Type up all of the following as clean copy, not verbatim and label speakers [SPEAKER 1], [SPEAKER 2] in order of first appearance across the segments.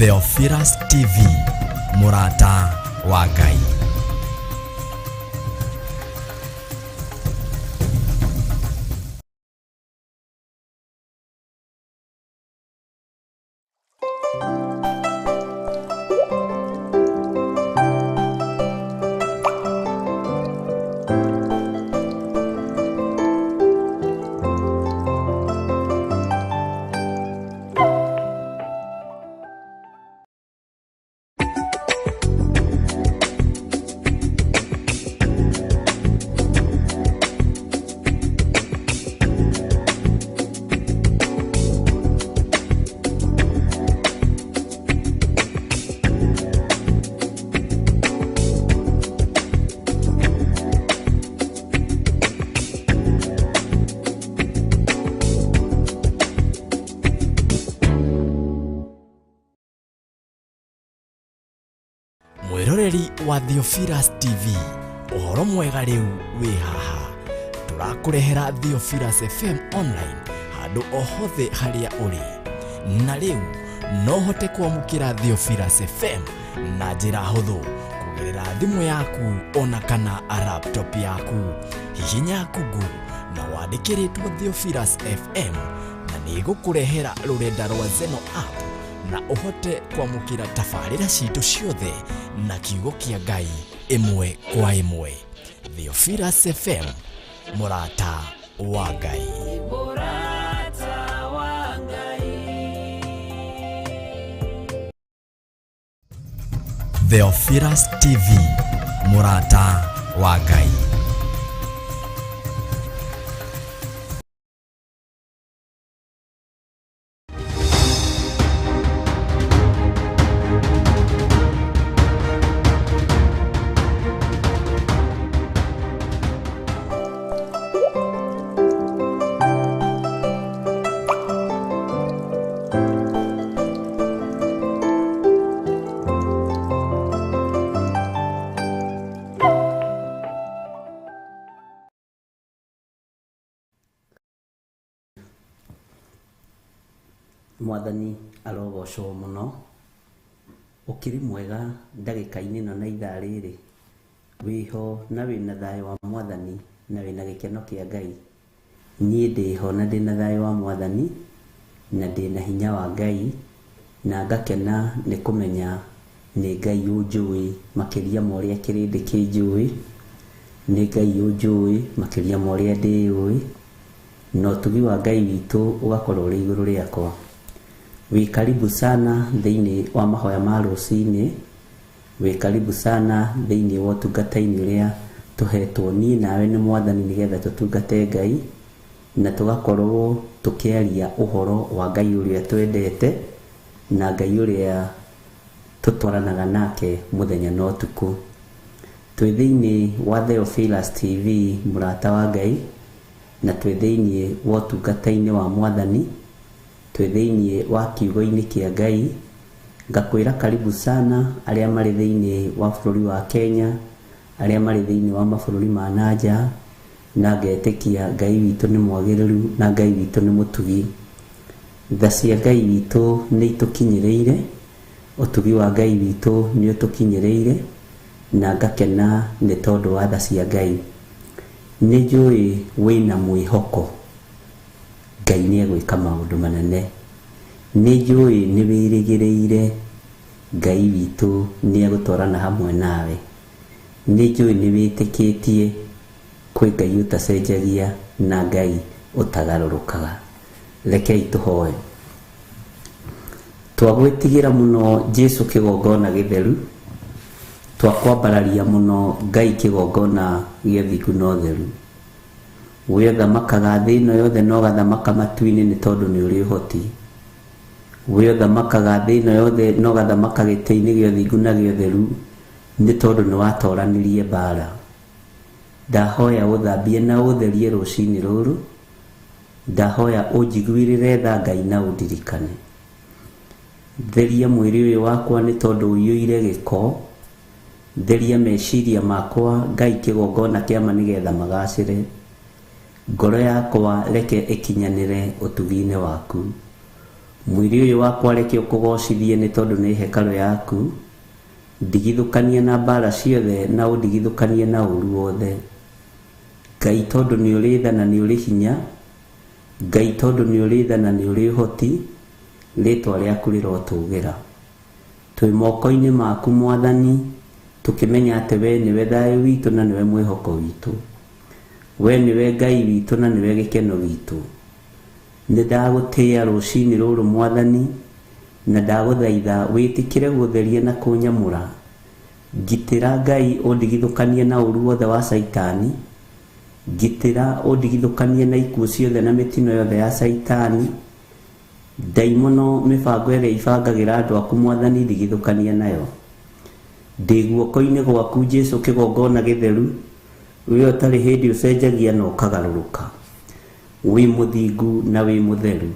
[SPEAKER 1] Theophilus TV, mũrata wa Ngai. Mwĩroreri wa Theophilus TV, ũhoro mwega rĩu wĩ haha. Tũrakũrehera Theophilus FM online handũ o hothe harĩa ũrĩ. Na rĩu no ũhote kwamũkĩra Theophilus FM na njĩra hũthũ kũgerera thimũ yaku ona kana laptop yaku. Hihinya Google na wandĩke rĩtwa Theophilus FM na nĩ ĩgũkũrehera rũrenda rwa Zeno app na ũhote kwamũkĩra tabarĩra citũ ciothe na kiugo kĩa Ngai ĩmwe kwa ĩmwe. Theophilus FM, mũrata wa Ngai.
[SPEAKER 2] Mũrata wa Ngai.
[SPEAKER 1] Theophilus TV, mũrata wa Ngai.
[SPEAKER 3] Mwathani arogocwo mũno. Ũkĩrĩ mwega ndagĩka-inĩ ĩno na ithaa rĩrĩ, wĩho na wĩna thayũ wa Mwathani na wĩna gĩkeno kĩa Ngai. Niĩ ndĩho na ndĩna thayũ wa Mwathani na ndĩna hinya wa Ngai na ngakena nĩ kũmenya nĩ Ngai ũnjũĩ makĩria ma ũrĩa kĩrĩndĩ kĩnjũĩ, nĩ Ngai ũnjũĩ makĩria ma ũrĩa ndĩũĩ, na ũtugi wa Ngai witũ ũgakorwo ũrĩ igũrũ rĩakwa. Wĩ karibu sana thĩinĩ wa mahoya ma rũcinĩ, wĩ karibu sana thĩinĩ wa ũtungata-inĩ ũrĩa tũhetwo niĩ nawe nĩ Mwathani nĩgetha tũtungate Ngai na tũgakorwo tũkĩaria ũhoro wa Ngai ũrĩa twendete na Ngai ũrĩa tũtwaranaga nake mũthenya na ũtukũ. Twĩ thĩinĩ wa Theophilus TV, mũrata wa Ngai, na twĩ thĩinĩ wa ũtungata-inĩ wa Mwathani, twĩ thĩinĩ wa kiugo-inĩ kĩa Ngai. Ngakwĩra karibu sana arĩa marĩ thĩinĩ wa bũrũri wa Kenya, arĩa marĩ thĩinĩ wa mabũrũri ma na nja, na ngetĩkia Ngai witũ nĩ mwagĩrĩru na Ngai witũ nĩ mũtugi. Tha cia Ngai witũ nĩ itũkinyĩrĩire, ũtugi wa Ngai witũ nĩ ũtũkinyĩrĩire, na ngakena nĩ tondũ wa tha cia Ngai. Nĩ njũĩ wĩna mwĩhoko Ngai nĩ egwĩka maũndũ manene. Nĩ njũĩ nĩ wĩrĩgĩrĩire Ngai witũ nĩ egũtwarana hamwe nawe. Nĩ njũĩ nĩ wĩtĩkĩtie kwĩ Ngai ũtacenjagia na Ngai ũtagarũrũkaga. Rekei tũhoe. Twagwĩtigĩra mũno Jesu kĩgongona gĩtheru, twakwambararia mũno Ngai kĩgongona gĩa thingu na ũtheru. We ũthamakaga thĩ ĩno yothe na ũgathamaka matu-inĩ nĩ tondũ nĩ ũrĩ ũhoti. We ũthamakaga thĩ ĩno yothe na ũgathamaka gĩtĩ-inĩ gĩa ũthingu na gĩa ũtheru nĩ tondũ nĩ watoranirie mbara. Ndahoya ũthambie na ũtherie rũcinĩ rũrũ, ndahoya ũnjiguĩrĩre tha Ngai na ũndirikane. Theria mwĩrĩ ũyũ wakwa nĩ tondũ ũiyũire gĩko, theria meciria makwa Ngai kĩgongona kĩa ma nĩgetha magacĩre. Ngoro yakwa reke ĩkinyanĩre ũtugi-inĩ waku. Mwĩrĩ ũyũ wakwa reke ũkũgocithie nĩ tondũ nĩ hekarũ yaku. Ndigithũkanie na mbara ciothe na ũndigithũkanie na ũru wothe. Ngai tondũ nĩ ũrĩ tha na nĩ ũrĩ hinya, Ngai tondũ nĩ ũrĩ tha na nĩ ũrĩ ũhoti, rĩtwa rĩaku rĩrotũgĩra. Twĩ moko-inĩ maku Mwathani, tũkĩmenya atĩ we nĩwe thayũ witũ na nĩwe mwĩhoko witũ. We nĩwe Ngai witũ na nĩwe gĩkeno gitũ. Nĩ ndagũtĩĩa rũcinĩ rũrũ Mwathani, na ndagũthaitha wĩtĩkĩre gũtheria na kũnyamũra. Ngitĩra Ngai ũndigithũkanie na ũru wothe wa Caitani. Ngitĩra ũndigithũkanie na ikuũ ciothe na mĩtino yothe ya Caitani. Ndaimono mĩbango ĩrĩa ibangagĩra andũ aku Mwathani ndigithũkanie nayo. Ndĩ guoko-inĩ gwaku Jesu kĩgongona gĩtheru, we ũtarĩ hĩndĩ ũcenjagia na ũkagarũrũka. Wĩ mũthingu na wĩ mũtheru.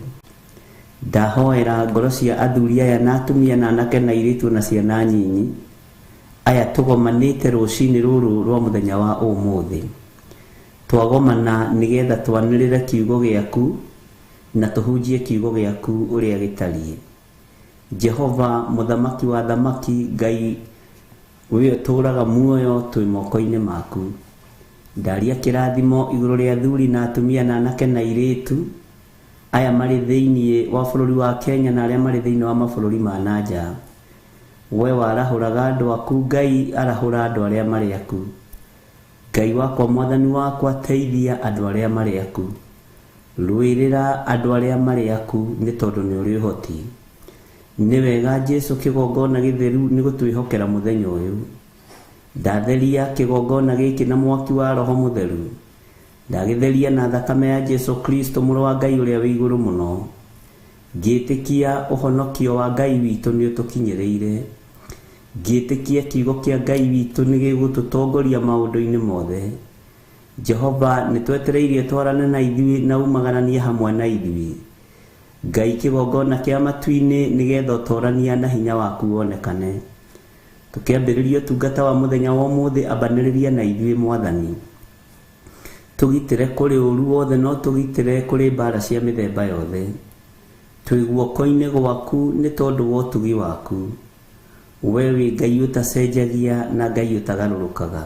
[SPEAKER 3] Ndahoera ngoro cia athuri aya na atumia na anake na airĩtu na ciana nyinyi, aya tũgomanĩte rũcinĩ rũrũ rwa mũthenya wa ũmũthĩ. Twagomana nĩgetha twanĩrĩre kiugo gĩaku na tũhunjie kiugo gĩaku ũrĩa gĩtariĩ. Jehova mũthamaki wa athamaki, Ngai we ũtũũraga muoyo, twĩ moko-inĩ maku. Ndaria kĩrathimo igũrũ rĩa athuri na atumia na anake na airĩtu, aya marĩ thĩinĩ wa bũrũri wa Kenya na arĩa marĩ thĩinĩ wa mabũrũri ma na nja. We warahũraga andũ aku Ngai, arahũra andũ arĩa marĩ aku. Ngai wakwa Mwathani wakwa, teithia andũ arĩa marĩ aku. Rũĩrĩra andũ arĩa marĩ aku nĩ tondũ nĩ ũrĩ ũhoti. Nĩ wega Jesu kĩgongona gĩtheru nĩ gũtwĩhokera mũthenya ũyũ. Ndatheria kĩgongona gĩkĩ na mwaki wa Roho Mũtheru. Ndagĩtheria na thakame ya Jesu Kristo mũrũ wa Ngai ũrĩa wĩ igũrũ mũno. Ngĩtĩkia ũhonokio wa Ngai witũ nĩ ũtũkinyĩrĩire. Ngĩtĩkia kiugo kĩa Ngai witũ nĩ gĩgũtũtongoria maũndũ-inĩ mothe. Jehova nĩ twetereirie twarane na ithuĩ na umagaranie hamwe na ithuĩ. Ngai kĩgongona kĩa matu-inĩ nĩgetha ũtorania na hinya waku wonekane. Tũkĩambĩrĩria ũtungata wa mũthenya wa ũmũthĩ, ambanĩrĩria na ithuĩ Mwathani. Tũgitĩre kũrĩ ũru wothe no tũgitĩre kũrĩ mbara cia mĩthemba yothe. Twĩ guoko-inĩ gwaku nĩ tondũ wa ũtugi waku. We wĩ Ngai ũtacenjagia na Ngai ũtagarũrũkaga.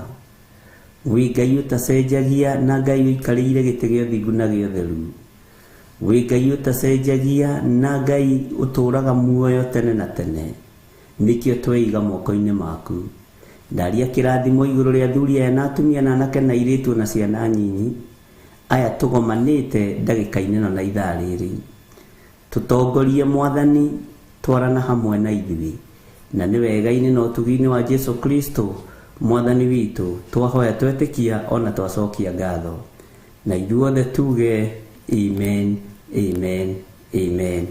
[SPEAKER 3] Wĩ Ngai ũtacenjagia na Ngai ũikarĩire gĩtĩ gĩa ũthingu na gĩa ũtheru. Wĩ Ngai ũtacenjagia na Ngai ũtũũraga muoyo tene na tene. Nĩkĩo tweiga moko-inĩ maku. Ndaria kĩrathimo igũrũ rĩa athuri aya na atumia na anake na airĩtu na ciana nyinyi, aya tũgomanĩte ndagĩka-inĩ ĩno na ithaa rĩrĩ. Tũtongorie Mwathani, twarana hamwe na ithuĩ. Na nĩ wega-inĩ na ũtugi-inĩ wa Jesu Kristo Mwathani witũ, twahoya twetĩkia ona twacokia ngatho. Na ithuothe tuge amen, amen, amen.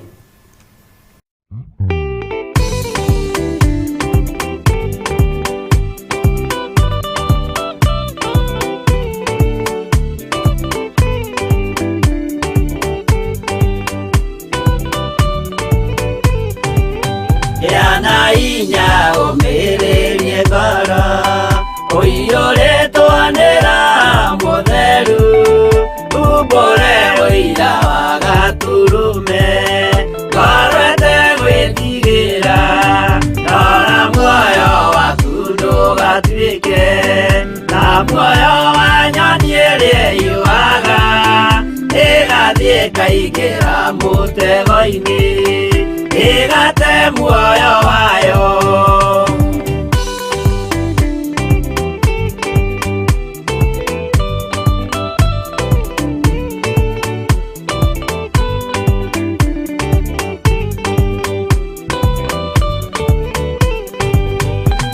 [SPEAKER 2] Gĩa na hinya ũmĩrĩrie ngoro, ũiyũrĩtwo nĩ Roho Mũtheru, umbũre ũira wa Gatũrũme, ngoro ĩtegwĩtigĩra, rora muoyo waku ndũgatuĩke ta muoyo wa nyoni ĩrĩa ĩũaga, ĩgathiĩ ĩkaingĩra mũtego-inĩ, ĩgate muoyo wayo.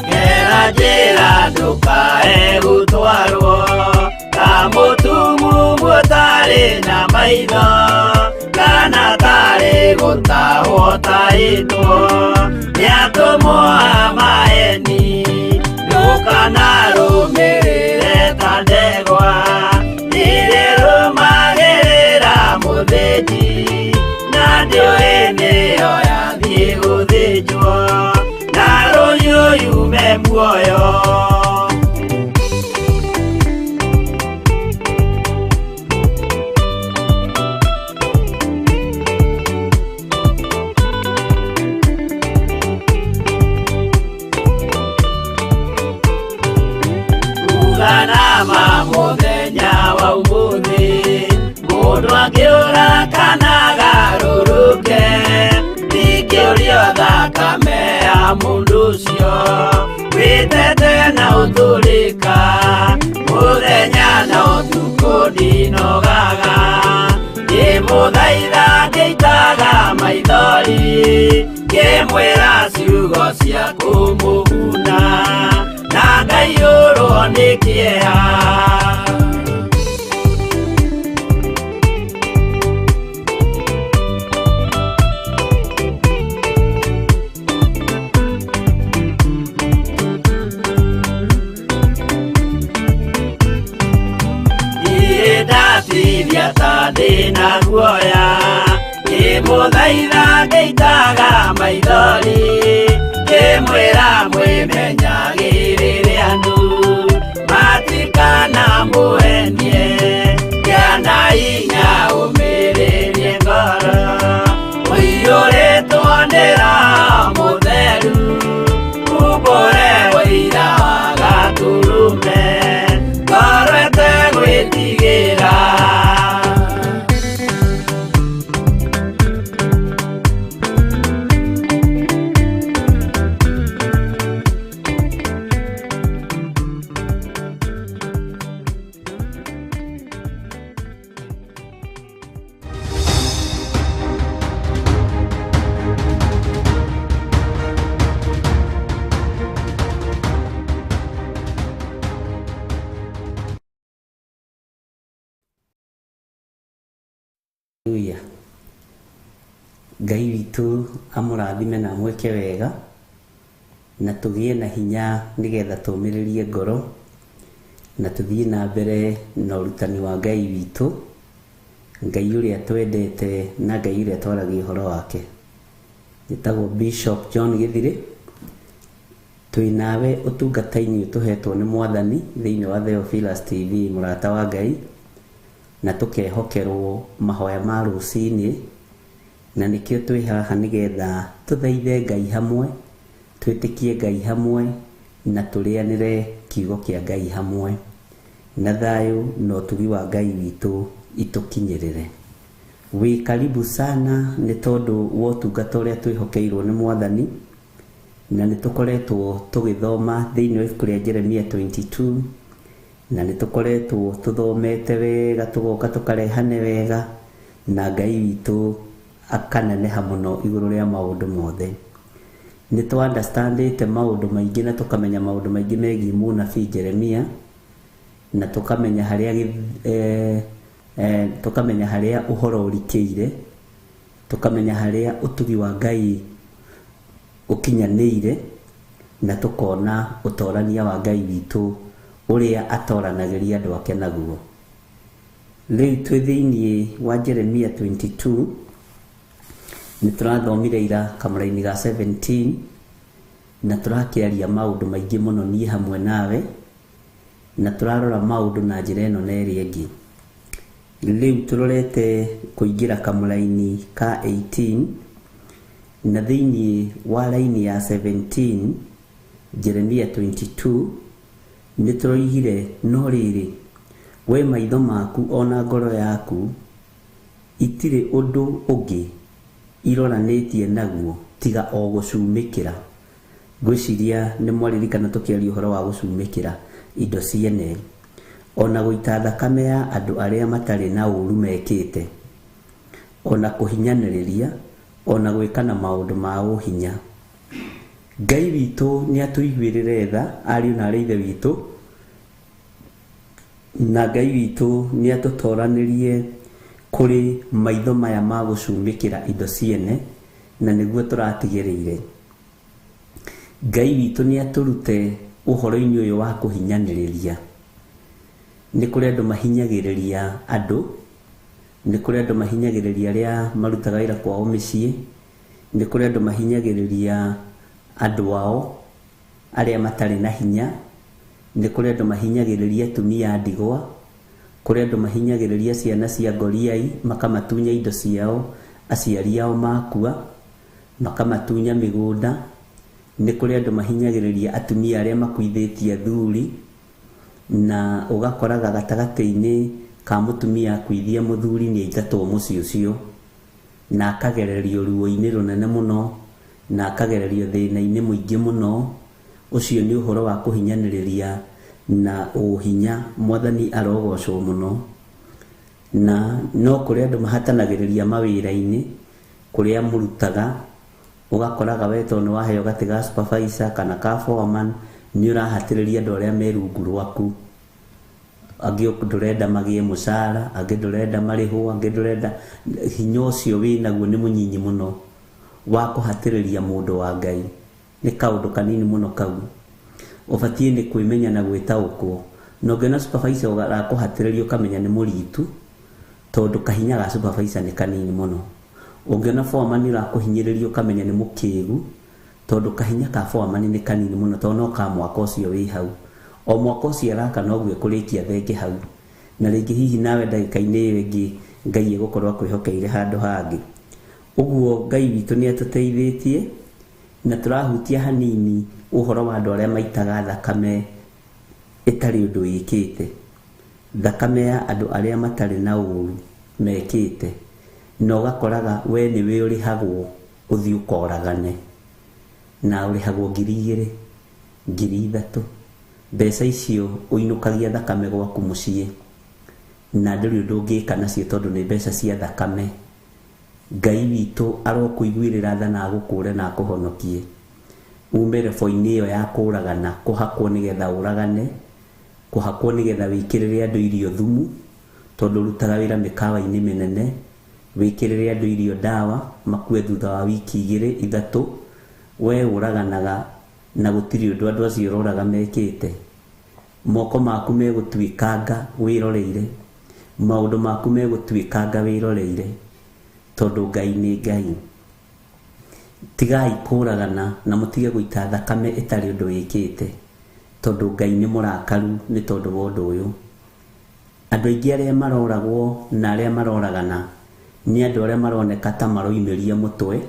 [SPEAKER 2] Gera njĩra ndũkae gũtwarwo ta mũtumumu ũtarĩ na maitho, kana tarĩ gũtahwo tahĩtwo nĩ atũmwo a maeni. Ndũkanarũmĩrĩre ta ndegwa irĩrũmagĩrĩra mũthĩnji, na ndĩũĩ nĩyo yathiĩ gũthĩnjwo, na rũhiũ yume muoyo. ma mũthenya wa ũmũthĩ. Mũndũ angĩũra kana agarũrũke, ndingĩũrio thakame ya mũndũ ũcio. Wĩtete na ũtũrĩka, mũthenya na ũtukũ ndinogaga. Ngĩmũthaitha ngĩitaga maithori, ngĩmwĩra ciugo cia kũmũguna, na ngaiyũrwo nĩ kĩeha. Niĩ ndatithia ta ndĩna guoya, ngĩmũthaitha ngĩitaga maithori, ngĩmwĩra mwĩmenyagĩrĩre andũ, matikanamũenie, gĩa na hinya ũmĩrĩrie ngoro, ũiyũrĩtwo nĩ Roho Mũtheru, umbũre ũira wa Gatũrũme, ngoro ĩtegwĩtigĩra.
[SPEAKER 3] Haleluya. Ngai witũ amũrathime na amwĩke wega, na tũgĩe na hinya nĩgetha tũmĩrĩrie ngoro na tũthiĩ na mbere na ũrutani wa Ngai witũ, Ngai ũrĩa twendete na Ngai ũrĩa twaragia ũhoro wake. Njĩtagwo Bishop John Gĩthirĩ, twĩ nawe ũtungata-inĩ ũyũ tũhetwo nĩ Mwathani thĩinĩ wa Theophilus TV, mũrata wa Ngai, na tũkehokerwo mahoya ma rũcinĩ, na nĩkĩo twĩ haha nĩgetha tũthaithe Ngai hamwe, twĩtĩkie Ngai hamwe, na tũrĩanĩre kiugo kĩa Ngai hamwe, na thayũ na ũtugi wa Ngai witũ itũkinyĩrĩre. Wĩ karibu sana nĩ tondũ wa ũtungata ũrĩa twĩhokeirwo nĩ Mwathani, na nĩ tũkoretwo tũgĩthoma thĩinĩ wa ibuku rĩa Jeremia 22, na nĩ tũkoretwo tũthomete wega, tũgoka tũkarehane wega, na Ngai witũ akaneneha mũno igũrũ rĩa maũndũ mothe. Nĩ tũ understandĩte maũndũ maingĩ na tũkamenya maũndũ maingĩ megiĩ mũnabii Jeremia, na tũkamenya harĩa tũkamenya harĩa ũhoro ũrikĩire, tũkamenya harĩa ũtugi wa Ngai ũkinyanĩire, na tũkona ũtorania wa Ngai witũ ũrĩa atoranagĩria andũ ake naguo. Rĩu twĩ thĩinĩ wa Jeremia 22, nĩ tũrathomire ira kamũraini ga 17, na tũrakĩaria maũndũ maingĩ mũno niĩ hamwe nawe, na tũrarora maũndũ na njĩra ĩno na ĩrĩa ĩngĩ. Rĩu tũrorete kũingĩra kamũraini ka 18, na thĩinĩ wa raini ya 17, Jeremia 22, nĩ tũroigire no rĩrĩ, we maitho maku ona ngoro yaku itirĩ ũndũ ũngĩ iroranĩtie naguo tiga o gũcumĩkĩra. Ngwĩciria nĩ mwaririkana tũkĩaria ũhoro wa gũcumĩkĩra indo ciene, ona gũita thakame ya andũ arĩa matarĩ na ũru mekĩte, ona kũhinyanĩrĩria, ona gwĩkana maũndũ ma ũhinya. Ngai witũ nĩ atũiguĩrĩre tha, ariũ na arĩ ithe witũ, na Ngai witũ nĩ atũtoranĩrie kũrĩ maitho maya ma gũcumĩkĩra indo ciene, na nĩguo tũratigĩrĩire. Ngai witũ nĩ atũrute ũhoro-inĩ ũyũ wa kũhinyanĩrĩria. Nĩ kũrĩ andũ mahinyagĩrĩria andũ, nĩ kũrĩ andũ mahinyagĩrĩria arĩa marutaga wĩra kwao mĩciĩ, nĩ kũrĩ andũ mahinyagĩrĩria andũ ao arĩa matarĩ na hinya, nĩ kũrĩ andũ mahinyagĩrĩria atumia a ndigwa, kũrĩ andũ mahinyagĩrĩria ciana cia ngoriai, makamatunya indo ciao aciari ao makua, makamatunya mĩgũnda, nĩ kũrĩ andũ mahinyagĩrĩria atumia arĩa makuithĩtie athuri, Na ũgakoraga gatagatĩ-inĩ ka mũtumia akuithia mũthuri nĩ aingatwo mũciĩ ũcio, na akagererio ruo-inĩ rũnene mũno, na akagererio thĩna-inĩ mũingĩ mũno. Ũcio nĩ ũhoro wa kũhinyanĩrĩria na ũhinya. Mwathani arogocwo mũno. Na no kũrĩ andũ mahatanagĩrĩria mawĩra-inĩ kũrĩa mũrutaga, ũgakoraga we tondũ nĩ waheo gatĩ ga supervisor kana ka foreman, nĩ ũrahatĩrĩria andũ arĩa me rungu rwaku. Angĩ ndũrenda magĩe mũcara, angĩ ndũrenda marĩhwo, angĩ ndũrenda. Hinya ũcio wĩnaguo nĩ mũnyinyi mũno wa kũhatĩrĩria mũndũ wa Ngai. Nĩ kaũndũ kanini mũno kau. Ũbatiĩ nĩ kwĩmenya na gwĩtaũkwo. Na ũngĩona supervisor ũrakũhatĩrĩria ũkamenya nĩ mũritu, tondũ kahinya ga supervisor nĩ kanini mũno. Ũngĩona foreman ũrakũhinyĩrĩria ũkamenya nĩ mũkĩgu, tondũ kahinya ka foreman nĩ kanini mũno, tondũ no ka mwaka ũcio wĩ hau. O mwaka ũcio araka noguo ekũrĩkia thenge hau. Na rĩngĩ hihi nawe ndagĩka-inĩ ĩyo ĩngĩ Ngai egũkorwo akwĩhokeire handũ hangĩ. Ũguo Ngai witũ nĩ atũteithĩtie, na tũrahutia hanini ũhoro wa andũ arĩa maitaga thakame ĩtarĩ ũndũ ĩkĩte, thakame ya andũ arĩa matarĩ na ũru mekĩte, na ũgakoraga we nĩwe ũrĩhagwo ũthiĩ ũkoragane, na ũrĩhagwo 2,000, 3,000. Mbeca icio ũinũkagia thakame gwaku mũciĩ, na ndũrĩ ũndũ ũngĩka nacio tondũ nĩ mbeca cia thakame. Ngai witũ arokũiguĩrĩra tha na agũkũre na akũhonokie ume rebo-inĩ ĩyo ya kũragana, kũhakwo nĩgetha ũragane, kũhakwo nĩgetha wĩkĩrĩre andũ irio thumu, tondũ ũrutaga wĩra mĩkawa-inĩ mĩnene, wĩkĩrĩre andũ irio ndawa makue thutha wa wiki 2 3. We ũraganaga na gũtirĩ ũndũ andũ acio ũroraga mekĩte. Moko maku megũtuĩkanga wĩroreire, maũndũ maku megũtuĩkanga wĩroreire, tondũ Ngai nĩ Ngai. Tigai kũragana na mũtige gũita thakame ĩtarĩ ũndũ ĩkĩte, tondũ Ngai nĩ mũrakaru nĩ tondũ wa ũndũ ũyũ. Andũ aingĩ arĩa maroragwo na arĩa maroragana nĩ andũ arĩa maroneka ta maroimĩria mũtwe,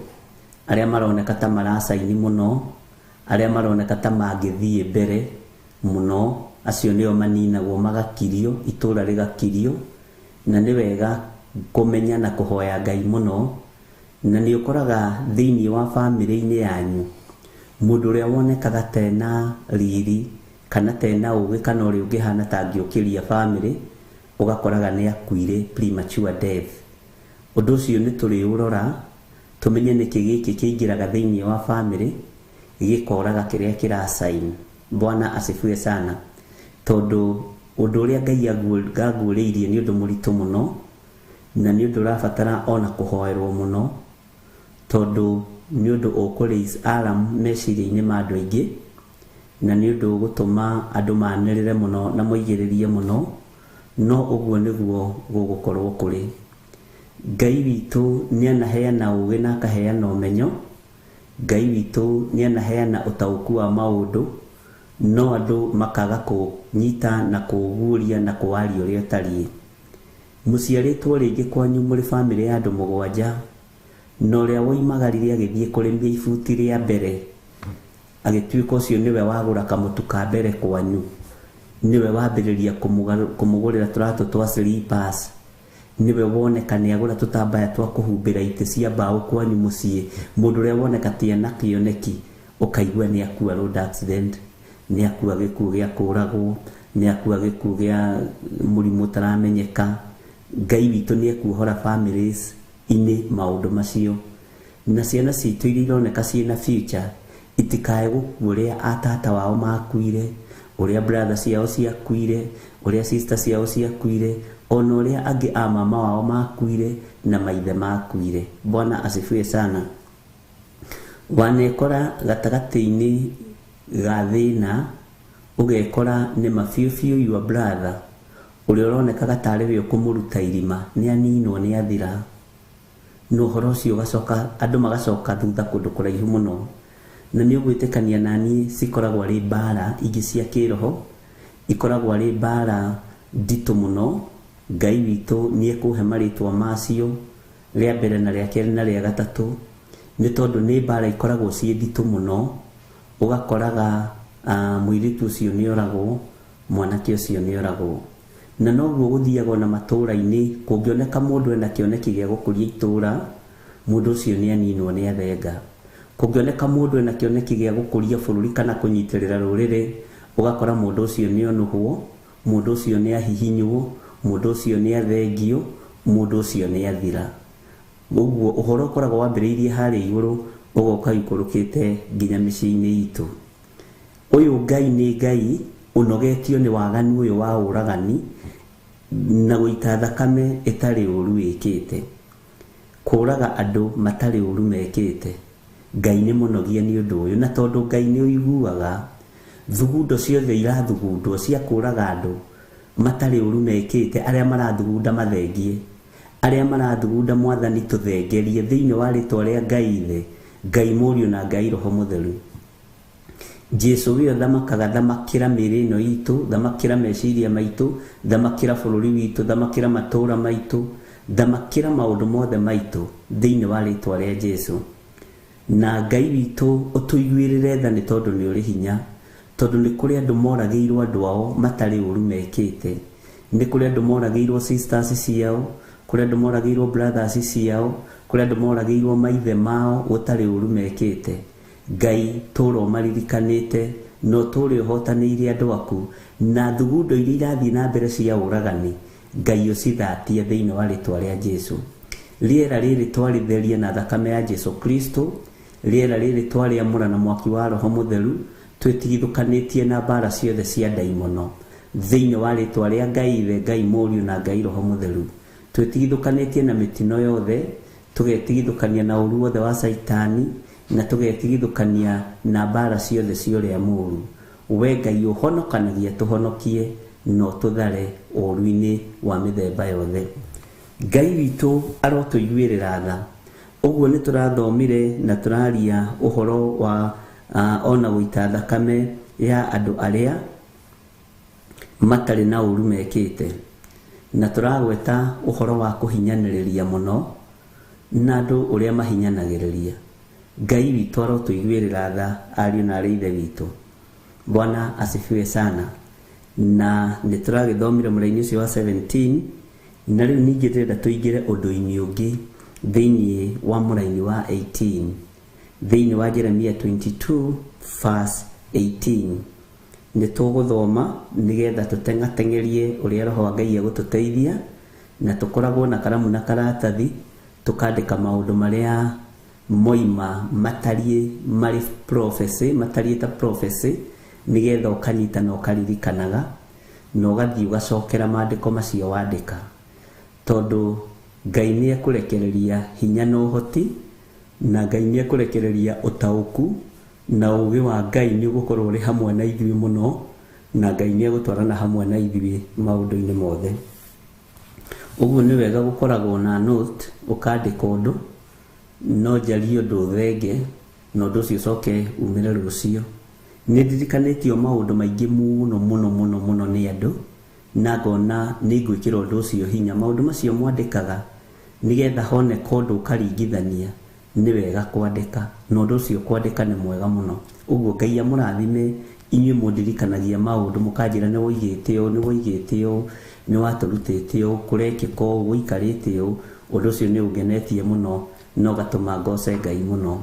[SPEAKER 3] arĩa maroneka ta maracaini mũno, arĩa maroneka ta mangĩthiĩ mbere mũno. Acio nĩo maninagwo magakirio, itũra rĩgakirio. Na nĩ wega kũmenya na kũhoya Ngai mũno. Na nĩ ũkoraga thĩinĩ wa bamĩrĩ-inĩ yanyu mũndũ ũrĩa wonekaga tena riri kana tena ũgĩ kana ũrĩa ũngĩhana ta angĩũkĩria bamĩrĩ, ũgakoraga nĩ akuire premature death. Ũndũ ũcio nĩ tũrĩũrora tũmenye nĩkĩ gĩkĩ kĩingĩraga thĩinĩ wa bamĩrĩ gĩkoraga kĩrĩa kĩracain. Bwana asifiwe sana. Tondũ ũndũ ũrĩa Ngai anguũrĩirie nĩ ũndũ mũritũ mũno, na nĩ ũndũ ũrabatara ona kũhoerwo mũno, tondũ nĩ ũndũ ũkũ raise alarm meciria-inĩ ma andũ aingĩ, na nĩ ũndũ ũgũtũma andũ manĩrĩre mũno na moigĩrĩrie mũno. No ũguo nĩguo gũgũkorwo kũrĩ. Ngai witũ nĩ anaheana ũgĩ na akaheana ũmenyo. Ngai witũ nĩ anaheana ũtaũku wa maũndũ, no andũ makaga kũnyita na kũguũria na kũwaria ũrĩa ũtariĩ. Mũciarĩtwo rĩngĩ kwanyu mũrĩ bamĩrĩ ya andũ 7, na ũrĩa woimagarire agĩthiĩ kũrĩmia ibuti rĩa mbere, agĩtuĩka ũcio nĩwe wagũra kamũtu ka mbere kwanyu, nĩwe wambĩrĩria kũmũgũrĩra tũratũ twa slippers, nĩwe woneka nĩ agũra tũtambaya twa kũhumbĩra itĩ cia mbaũ kwanyu mũciĩ. Mũndũ ũrĩa woneka ti ena kĩoneki, ũkaigua nĩ akua road accident, nĩ akua gĩkuũ gĩa kũragwo, nĩ akua gĩkuũ gĩa mũrimũ ũtaramenyeka. Ngai witũ nĩ ekuohora families inĩ maũndũ macio, na ciana citũ iria ironeka ciĩna future itikae gũkua ũrĩa atata wao makuire, ũrĩa brother ciao ciakuire, ũrĩa sister ciao ciakuire, ona ũrĩa angĩ a mama wao makuire na maithe makuire. Bwana asifiwe sana. Wanekora gatagatĩ-inĩ ga thĩna, ũgekora nĩ ma biũ biũ your brother ũrĩa ũronekaga tarĩ we ũkũmũruta irima nĩ aninwo, nĩ athira. Na ũhoro ũcio ũgacoka, andũ magacoka thutha kũndũ kũraihu mũno. Na nĩ ũgwĩtĩkania na niĩ cikoragwo arĩ mbara ingĩ cia kĩroho, ikoragwo arĩ mbara nditũ mũno. Ngai witũ nĩ ekũhe marĩtwa macio, rĩa mbere na rĩa kerĩ na rĩa gatatũ, nĩ tondũ nĩ mbara ikoragwo ciĩ nditũ mũno. Ũgakoraga mũirĩtu ũcio nĩ oragwo, Mwanake ũcio nĩ oragwo. Na noguo gũthiagwo na matũũra-inĩ, kũngĩoneka mũndũ ena kĩoneki gĩa gũkũria itũũra, mũndũ ũcio nĩ aninwo, nĩ athenga. Kũngĩoneka mũndũ ena kĩoneki gĩa gũkũria bũrũri kana kũnyitĩrĩra rũrĩrĩ, ũgakora mũndũ ũcio nĩ onũhwo, mũndũ ũcio nĩ ahihinywo, mũndũ ũcio nĩ athengio, mũndũ ũcio nĩ athira. Ũguo ũhoro ũkoragwo wambĩrĩirie harĩa igũrũ, ũgoka ũikũrũkĩte nginya mĩciĩ-inĩ itũ. Ũyũ Ngai nĩ Ngai ũnogetio nĩ waganu ũyũ wa ũragani na gũita thakame ĩtarĩ ũru ĩkĩte, kũraga andũ matarĩ ũru mekĩte. Ngai nĩ mũnogie nĩ ũndũ ũyũ, na tondũ Ngai nĩ ũiguaga thugundo ciothe irathugundwo cia kũraga andũ matarĩ ũru mekĩte, arĩa marathugunda mathengie, arĩa marathugunda Mwathani tũthengerie thĩinĩ wa rĩtwa rĩa Ngai Ithe, Ngai Mũriũ na Ngai Roho Mũtheru. Jesu we ũthamakaga, thamakĩra mĩĩrĩ ĩno itũ, thamakĩra meciria maitũ, thamakĩra bũrũri witũ, thamakĩra matũũra maitũ, thamakĩra maũndũ mothe maitũ thĩinĩ wa rĩtwa rĩa Jesu. Na Ngai witũ ũtũiguĩrĩre tha nĩ tondũ nĩ ũrĩ hinya, tondũ nĩ kũrĩ andũ moragĩirwo andũ ao matarĩ ũru mekĩte, nĩ kũrĩ andũ moragĩirwo sisters ciao, kũrĩ andũ moragĩirwo brothers ciao, kũrĩ andũ moragĩirwo maithe mao gũtarĩ ũru mekĩte. Ngai tũra ũmaririkanĩte na ũtũre ũhotanĩire andũ aku, na thugundo iria irathiĩ na mbere cia ũragani Ngai ũcithatie thĩinĩ wa rĩtwa rĩa Jesu. Rĩera rĩrĩ twarĩtheria na thakame ya Jesu Kristo, rĩera rĩrĩ twarĩamũra na mwaki wa Roho Mũtheru, twĩtigithũkanĩtie na mbara ciothe cia ndaimono thĩinĩ wa rĩtwa rĩa Ngai Ithe, Ngai Mũriũ na Ngai Roho Mũtheru. Twĩtigithũkanĩtie na mĩtino yothe, tũgetigithũkania na ũru wothe wa Caitani, na tũgetigithũkania na mbara ciothe cia ũrĩa mũũru. We Ngai ũhonokanagia tũhonokie na ũtũthare ũũru-inĩ wa mĩthemba yothe. Ngai witũ arotũiguĩrĩra tha. Ũguo nĩ tũrathomire na tũraria ũhoro wa ona gũita thakame ya andũ arĩa matarĩ na ũũru mekĩte, na tũragweta ũhoro wa kũhinyanĩrĩria mũno na andũ ũrĩa mahinyanagĩrĩria. Ngai witũ arotũiguĩrĩra tha, ariũ na arĩ ithe witũ. Bwana asifiwe sana. Na nĩ tũragĩthomire mũraini ũcio wa 17, na rĩu ningĩ ndĩrenda tũingĩre ũndũ-inĩ ũngĩ thĩinĩ wa mũraini wa 18, thĩinĩ wa Jeremia 22 verse 18. Nĩ tũgũthoma nĩgetha tũteng'ateng'erie ũrĩa Roho wa Ngai egũtũteithia, na tũkoragwo na karamu na karatathi tũkandĩka maũndũ marĩa moima matariĩ marĩ prophecy, matariĩ ta prophecy, nĩgetha ũkanyita na ũkaririkanaga na ũgathiĩ ũgacokera maandĩko macio wandĩka, tondũ Ngai nĩ ekũrekereria hinya na ũhoti, na Ngai nĩ ekũrekereria ũtaũku, na ũũgĩ wa Ngai nĩ ũgũkorwo ũrĩ hamwe na ithuĩ mũno, na Ngai nĩ egũtwarana hamwe na ithuĩ maũndũ-inĩ mothe. Ũguo nĩ wega gũkoragwo na note, ũkandĩka ũndũ, no njarie ũndũ ũthenge, na ũndũ ũcio ũcoke umĩre rũciũ. Nĩ ndirikanĩtio maũndũ maingĩ mũno mũno mũno mũno nĩ andũ, na ngona nĩ ngwĩkĩra ũndũ ũcio hinya. Maũndũ macio mwandĩkaga nĩgetha honeka ũndũ ũkaringithania, nĩ wega kwandĩka, na ũndũ ũcio kwandĩka nĩ mwega mũno. Ũguo Ngai amũrathime inyuĩ mũndirikanagia maũndũ, mũkanjĩra nĩ woigĩte ũũ, nĩ woigĩte ũũ, nĩ watũrutĩte ũũ, kũrekĩka ũũ, gũikarĩte ũũ. Ũndũ ũcio nĩ ũngenetie mũno na ũgatũma ngoce Ngai mũno.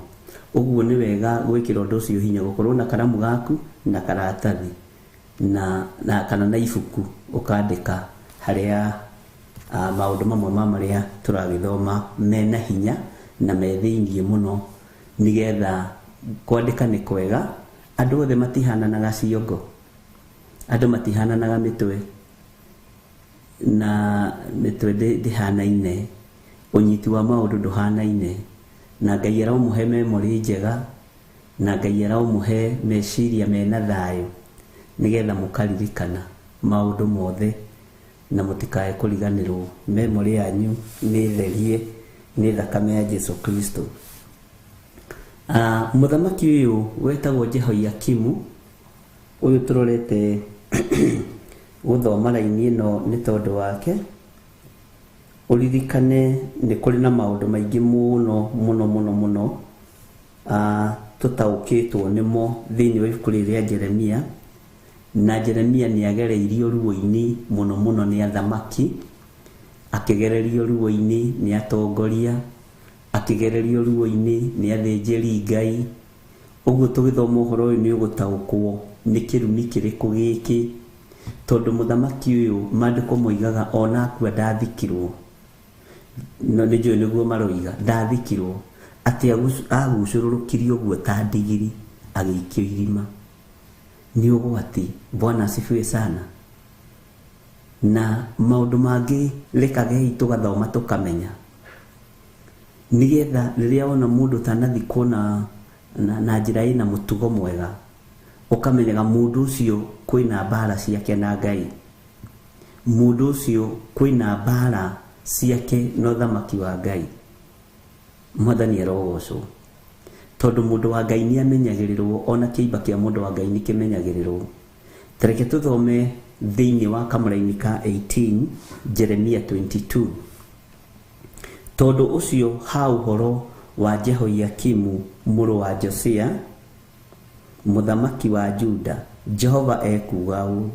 [SPEAKER 3] Ũguo nĩ wega gwĩkĩra ũndũ ũcio hinya, gũkorwo na karamu gaku na karatathi na kana na ibuku ũkandĩka harĩa maũndũ mamwe ma marĩa tũragĩthoma mena hinya na me thĩiniĩ mũno, nĩgetha kwandĩka nĩ kwega. Andũ othe matihananaga ciongo, andũ matihananaga mĩtwe, na mĩtwe ndĩhanaine, ũnyiti wa maũndũ ndũhanaine, na Ngai aromũhe memory njega, na Ngai aromũhe meciria mena thayũ, nĩgetha mũkaririkana maũndũ mothe na mũtikae kũriganĩrwo. Memory yanyu nĩ therie nĩ thakame ya Jesu Kristo. Mũthamaki ũyũ wetagwo Jehoiakimu, ũyũ tũrorete gũthoma raini ĩno nĩ tondũ wake, ũririkane nĩ kũrĩ na maũndũ maingĩ mũno mũno mũno mũno tũtaũkĩtwo nĩmo thĩinĩ wa ibuku rĩrĩ rĩa Jeremia. Na Jeremia nĩ agereirio ruo-inĩ mũno mũno nĩ athamaki, akĩgererio ruo-inĩ nĩ atongoria, akĩgererio ruo-inĩ nĩ athĩnjĩri Ngai. Ũguo tũgĩthoma ũhoro ũyũ nĩ ũgũtaũkwo nĩ kĩrumi kĩrĩkũ gĩkĩ, tondũ mũthamaki ũyũ maandĩko moigaga ona akua ndathikirwo. No nĩ njũĩ nĩguo maroiga, ndathikirwo, atĩ agucũrũrũkirio ũguo ta ndigiri agĩikio irima. Nĩ ũgwati. Bwana asifiwe sana. Na maũndũ mangĩ rekagei tũgathoma tũkamenya, nĩgetha rĩrĩa wona mũndũ ũtanathikwo na njĩra ĩna mũtugo mwega, ũkamenyaga mũndũ ũcio kwĩna mbara ciake na Ngai, mũndũ ũcio kwĩna mbara ciake na ũthamaki wa Ngai. Mwathani arogocwo, tondũ mũndũ wa Ngai nĩ amenyagĩrĩrwo, ona kĩimba kĩa mũndũ wa Ngai nĩ kĩmenyagĩrĩrwo. Tareke tũthome thĩinĩ wa kamũraini ka 18 Jeremia 22. Tondũ ũcio ha ũhoro wa Jehoiakimu mũrũ wa Josia mũthamaki wa Juda, Jehova ekuuga ũũ,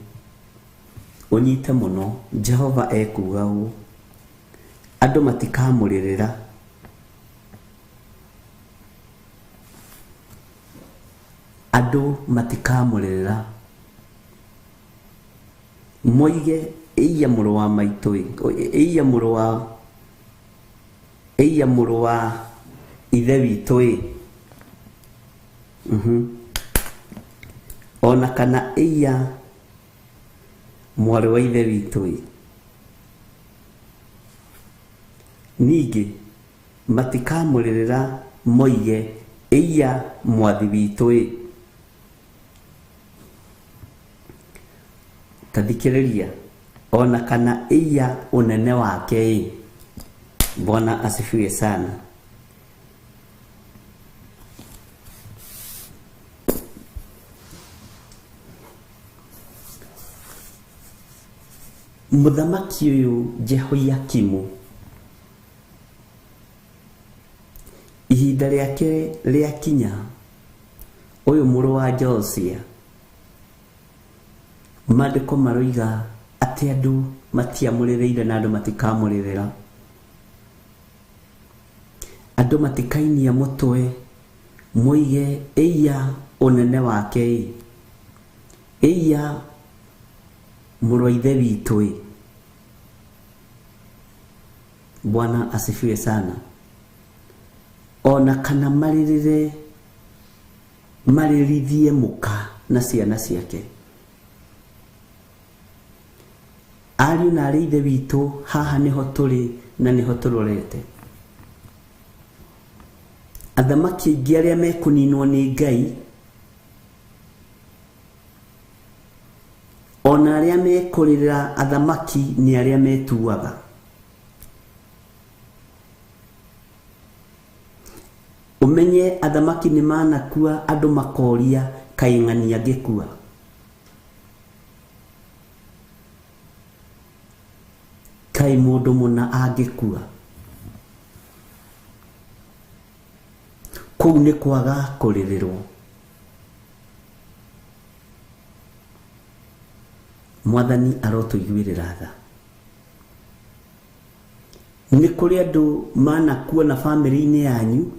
[SPEAKER 3] ũnyite mũno, Jehova ekuuga ũũ, andũ matikamũrĩrĩra, andũ matikamũrĩrĩra, moige ĩiya mũrũ wa maitũ, ĩiya mũrũ wa, ĩiya mũrũ wa ithe witũ ĩ, ona kana ĩiya mwarĩ wa ithe witũ ĩ. Ningĩ matikamũrĩrĩra moige ĩiya mwathi witũ ĩ. Ta thikĩrĩria, ona kana ĩiya ũnene wake ĩ. Bwana asifiwe sana. Mũthamaki ũyũ Jehoiakimu ihinda rĩake rĩakinya, ũyũ mũrũ wa Josia, maandĩko maroiga atĩ andũ matiamũrĩrĩire na andũ matikamũrĩrĩra, andũ matikainia mũtwe moige ĩiya ũnene wake ĩ, ĩiya mũrũ wa ithe witũ ĩ. Bwana asifiwe sana. Ona kana marĩrĩre, marĩrithie mũka na ciana ciake. Ariũ na arĩ ithe witũ, haha nĩho tũrĩ na nĩho tũrorete. Athamaki aingĩ arĩa mekũninwo nĩ Ngai, ona arĩa mekũrĩrĩra athamaki nĩ arĩa metuaga. Ũmenye athamaki nĩ manakua, andũ makoria kaĩ ng'ani angĩkua. Kaĩ mũndũ mũna angĩkua. Kũu nĩ kwaga kũrĩrĩrwo. Mwathani arotũiguĩrĩra tha. Nĩ kũrĩ andũ manakua na bamĩrĩ-inĩ yanyu,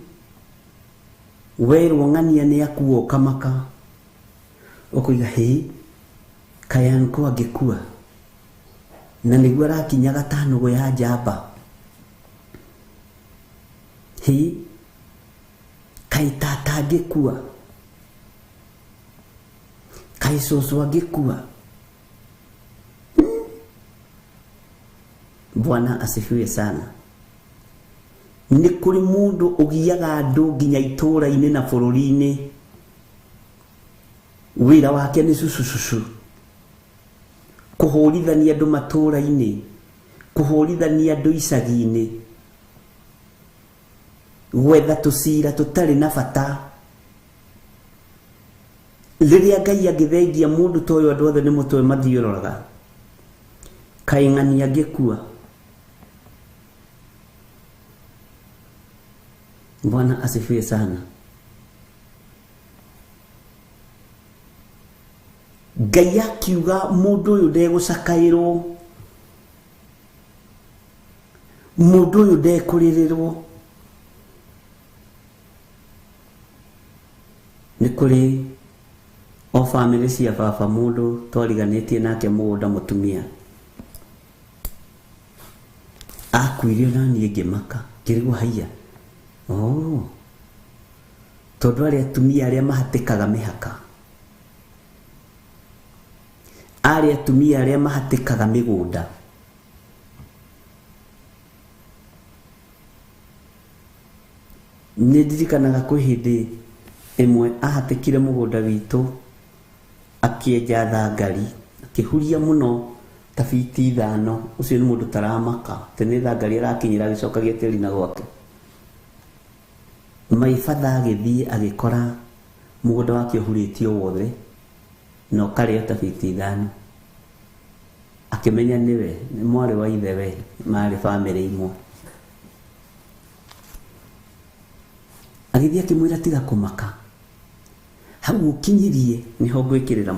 [SPEAKER 3] werwo ng'ania nĩ akua ũkamaka, ũkoiga hĩ, kaĩ anko angĩkua, na nĩguo arakinya gatano ya njamba, hĩ, kaĩ tata angĩkua, kaĩ cũcũ angĩkua. Bwana asifiwe sana. Nĩ kũrĩ mũndũ ũgiaga andũ nginya itũũra-inĩ na bũrũri-inĩ, wĩra wake nĩ cucucucu, kũhũrithania andũ matũũra-inĩ, kũhũrithania andũ icagi-inĩ, gwetha tũcira tũtarĩ na bata. Rĩrĩa Ngai angĩthengia mũndũ ta ũyũ, andũ othe nĩ mũtwe mathiũrũraga. Kaĩ ng'ani angĩkua. Bwana asifiwe sana. Ngai akiuga mũndũ ũyũ ndegũcakaĩrwo, mũndũ ũyũ ndekũrĩrĩrwo. Nĩ kũrĩ o bamĩrĩ cia baba mũndũ twariganĩtie nake mũgũnda mũtumia akuire ona niĩ ngĩmaka ngĩrigwo haiya, oh, tondũ arĩa atumia arĩa mahatĩkaga mĩhaka, arĩa atumia arĩa mahatĩkaga mĩgũnda, nĩ ndirikanaga kwĩ hĩndĩ ĩmwe ahatĩkire mũgũnda witũ akĩenja thangari, akĩhuria mũno ta biti 5. Ũcio nĩ mũndũ taramaka atĩ nĩ thangari arakinyĩra agĩcokagia tĩri na gwake. My father agĩthiĩ agĩkora mũgũnda wake ũhurĩtio wothe na ũkarĩo ta biti 5. Akĩmenya nĩwe, nĩ mwarĩ wa ithe we, marĩ bamĩrĩ imwe. Agĩthiĩ akĩmwĩra tiga kũmaka, hau ũkinyirie nĩho ngwĩkĩrĩra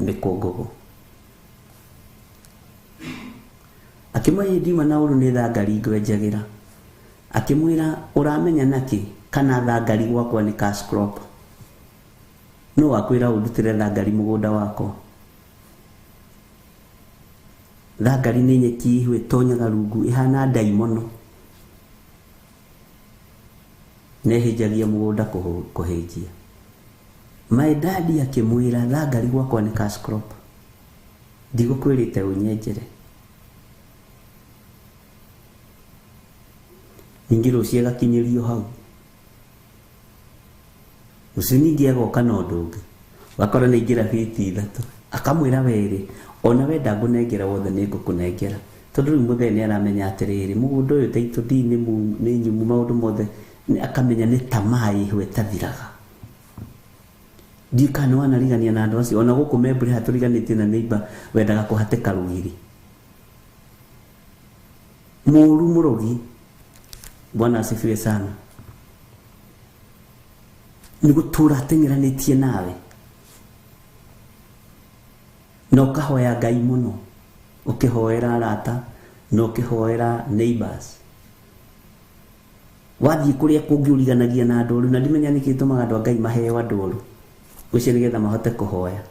[SPEAKER 3] mĩkũngũgũ. Akĩmwĩra ndiuma na ũru nĩ thangari ngwenjagĩra. Akĩmwĩra ũramenya nakĩ kana thangari gwakwa nĩ cash crop, no wakwĩra ũndutĩre thangari mũgũnda wakwa. Thangari nĩ nyeki ihu ĩtonyaga rungu ĩhana ndaimono, nĩhĩnjagia mũgũnda kũhĩnjia. My daddy akĩmwĩra thangari gwakwa nĩ cash crop, ndigũkwĩrĩte ũnyenjere. Ningĩ rũciũ agakinyĩrio hau, rũciũ ningĩ agoka na ũndũ ũngĩ, ũgakora nĩ aingĩra biti 3. Akamwĩra werĩ, ona wenda ngũnengera wothe nĩ ngũkũnengera, tondũ rĩu mũthee nĩ aramenya atĩrĩrĩ, mũgũnda ũyũ taitũ nĩ nyumu maũndũ mothe, akamenya nĩ tamaa ĩho ĩtathiraga. Ndiũĩ kana nĩ wanarigania na andũ acio, ona gũkũ Membure hatũriganĩtie na neighbor wendaga kũhatĩka rũgiri. Mũru mũrogi. Bwana asifiwe sana. Nĩ gũtũra ateng'eranĩtie nawe na ũkahoya Ngai mũno, ũkĩhoera arata na ũkĩhoera neighbors. Wathiĩ kũrĩa kũngĩ ũriganagia na andũ oru, na ndimenya nĩkĩ gĩtũmaga andũ a Ngai maheo andũ oru, ũcio nĩgetha mahote kũhoya.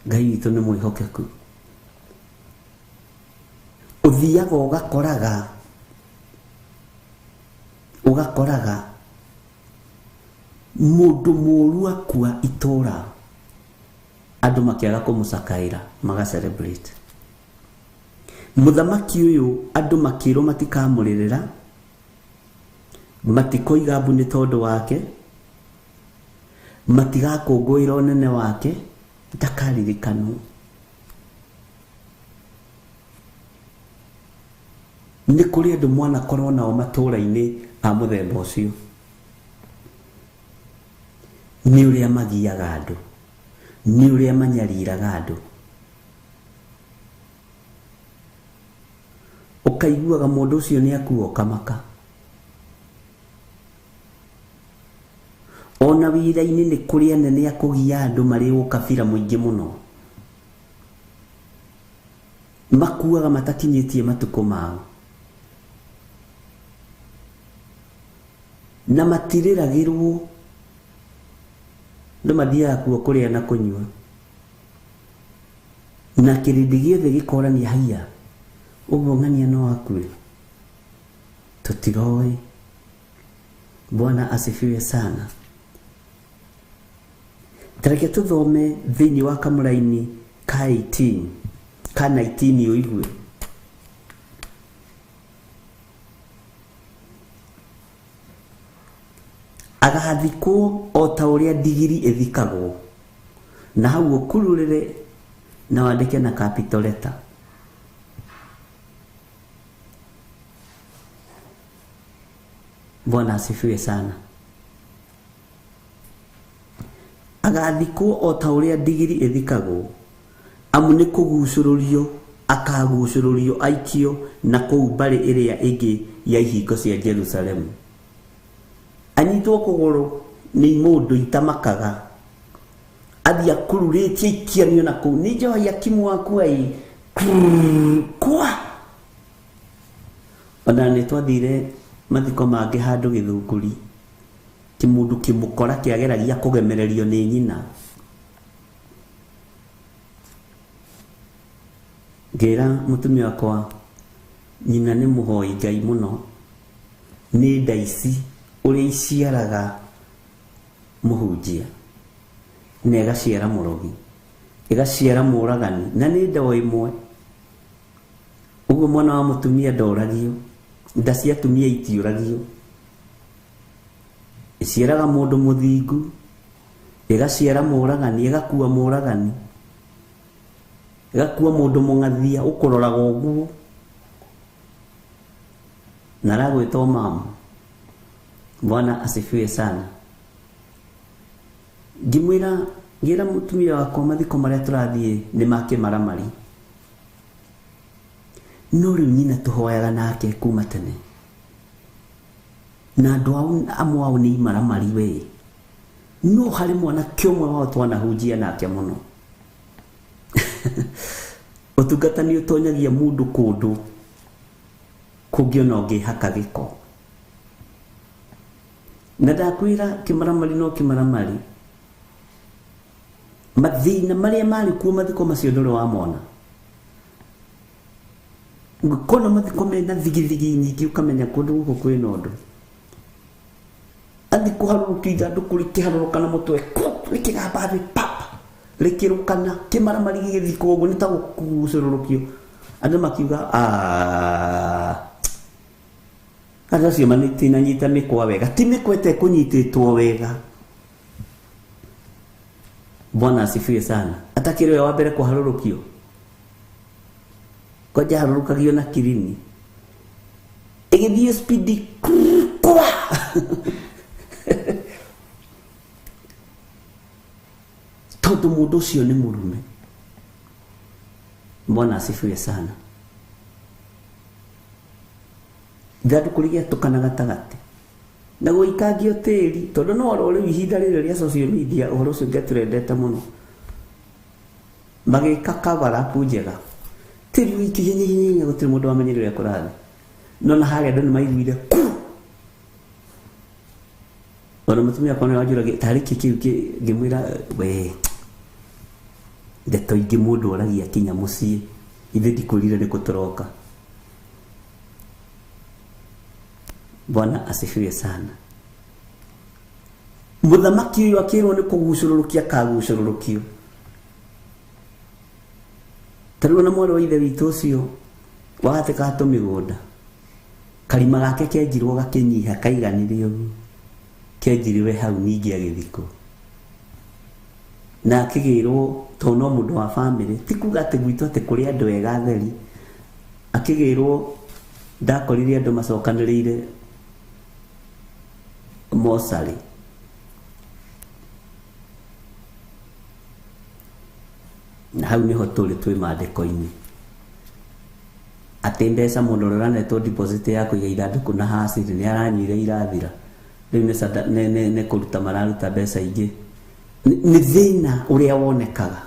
[SPEAKER 3] Ngai witũ nĩ mwĩhokeku. Ũthiaga ũgakoraga mũndũ mũru akua itũra, andũ makĩaga kũmũcakaĩra maga celebrate. Mũthamaki ũyũ andũ makĩrwo matikamũrĩrĩra, matikoiga mbu nĩ tondũ wake, matigakũngũĩra ũnene wake, ndakaririkanwo. Nĩ kũrĩ andũ mwanakorwo nao matũũra-inĩ a mũthemba ũcio, nĩ ũrĩa magiaga andũ, nĩ ũrĩa manyariraga andũ. Ũkaiguaga mũndũ ũcio nĩ akua ũkamaka. Ona wĩra-inĩ nĩ kũrĩ anene a kũgia andũ marĩ ũkabira mũingĩ mũno, makuaga matakinyĩtie matukũ mao, na matirĩragĩrwo. Andũ mathiaga kuo kũrĩa na kũnyua, na kĩrĩndĩ gĩothe gĩkorania haiya, ũguo ng'ania no akue, tũtiroĩ. Bwana asifiwe sana. Tareke tũthome thĩinĩ wa kamũraini ka 18 ka 19 ũigue. Agathikwo o ta ũrĩa ndigiri ĩthikagwo, na hau ũkururĩre na wandĩke na capital letter. Bwana asifiwe sana. Agathikwo o ta ũrĩa ndigiri ĩthikagwo, amu nĩ kũgucũrũrio akagucũrũrio aikio na kũu mbarĩ ĩrĩa ĩngĩ ya ihingo cia Jerusalemu. Anyitwo kũgũrũ Nĩ mũndũ itamakaga. Athi akururĩtie ikianio na kũu. Nĩ Jehoiakimu waku ai. Kwa. Ona nĩ twathire mathiko mangĩ handũ Gĩthũngũri. Kĩmũndũ kĩmũkora kĩageragia kũgemererio nĩ nyina. Ngĩra mũtumia wakwa nyina nĩ mũhoi Ngai mũno. Nĩ nda ici ũrĩa iciaraga mũhunjia na ĩgaciara mũrogi ĩgaciara mũragani na nĩ nda o ĩmwe. Ũguo mwana wa mũtumia ndoragio, nda cia atumia itiũragio. Ĩciaraga mũndũ mũthingu, ĩgaciara mũragani, ĩgakua mũragani, ĩgakua mũndũ mũng'athia ũkũroraga ũguo na aragwĩta mamu. Bwana asifiwe sana. Ngĩmwĩra, ngĩra mũtumia wakwa mathiko marĩa tũrathiĩ nĩ ma kĩmaramari. No rĩu nyina tũhoyaga nake kuma tene. Na andũ ao amwe ao nĩ imaramari we. No harĩ mwanake ũmwe wao twanahunjia nake mũno. Ũtungata nĩ ũtonyagia mũndũ kũndũ kũngĩ ona ũngĩhaka gĩko. Na ndakwĩra kĩmaramari no kĩmaramari. Mathĩna marĩa marĩ kuo mathiko macio ndũrĩ wamona. Ngũkona mathiko mena thigithigi nyingĩ ũkamenya kũndũ gũkũ kwĩna ũndũ. Athi kũharũrũkio ithandũkũ rĩkĩharũrũka na mũtwe rĩkĩgamba thĩ pap rĩkĩrũkana kĩmaramari gĩgĩthikwo ũguo nĩ ta gũkucũrũrũkio. Andũ makiuga andũ acio matinanyita mĩkwa wega, ti mĩkwa ĩtekũnyitĩtwo wega. Bwana asifiwe sana. Atakĩrĩ we wa mbere kũharũrũkio. Kwanja harũrũkagio na kirini. Ĩgĩthiĩ spidi kwa. Tondũ mũndũ ũcio nĩ mũrume. Bwana asifiwe sana. Ithandũkũ rĩgĩatũkana gatagatĩ na gũikangio tĩri tondũ no oro rĩu ihinda rĩrĩ rĩa social media ũhoro ũcio ngetũrendete mũno. Magĩka cover up njega. Tĩri ũikĩhihihinya gũtirĩ mũndũ wamenyire ũrĩa kũrathiĩ. No na harĩa andũ nĩ maiguire ku. Ona mũtumia wakwa nĩ wanjũragia tarĩ kĩ kĩu ngĩmwĩra we ndeto ingĩ mũndũ oragia kinya mũciĩ ithuĩ ndikwĩrire nĩkũ tũroka. Bwana asifiwe sana. Mũthamaki ũyũ akĩrwo nĩ kũgucũrũrũkia akagucũrũrũkio. Ta rĩu ona mwarĩ wa ithe witũ ũcio wa gatĩ mĩgũnda karima gake kenjirwo gakĩnyiha kaiganire ũguo kenjiriwe hau ningĩ agĩthikwo na akĩgĩrwo tondũ no mũndũ wa bamĩrĩ ti kuga atĩ gwitũ atĩ kũrĩ andũ ega atheri akĩgĩrwo ndakorire andũ macokanĩrĩire mocarĩ. Na hau nĩho tũrĩ twĩ maandĩko-inĩ atĩ mbeca mũndũ ũrĩa ũranetwo deposit ya kũiga ithandũkũ na haciri nĩ aranyuire irathira rĩu nĩ kũruta mararuta mbeca ingĩ. Nĩ thĩna ũrĩa wonekaga.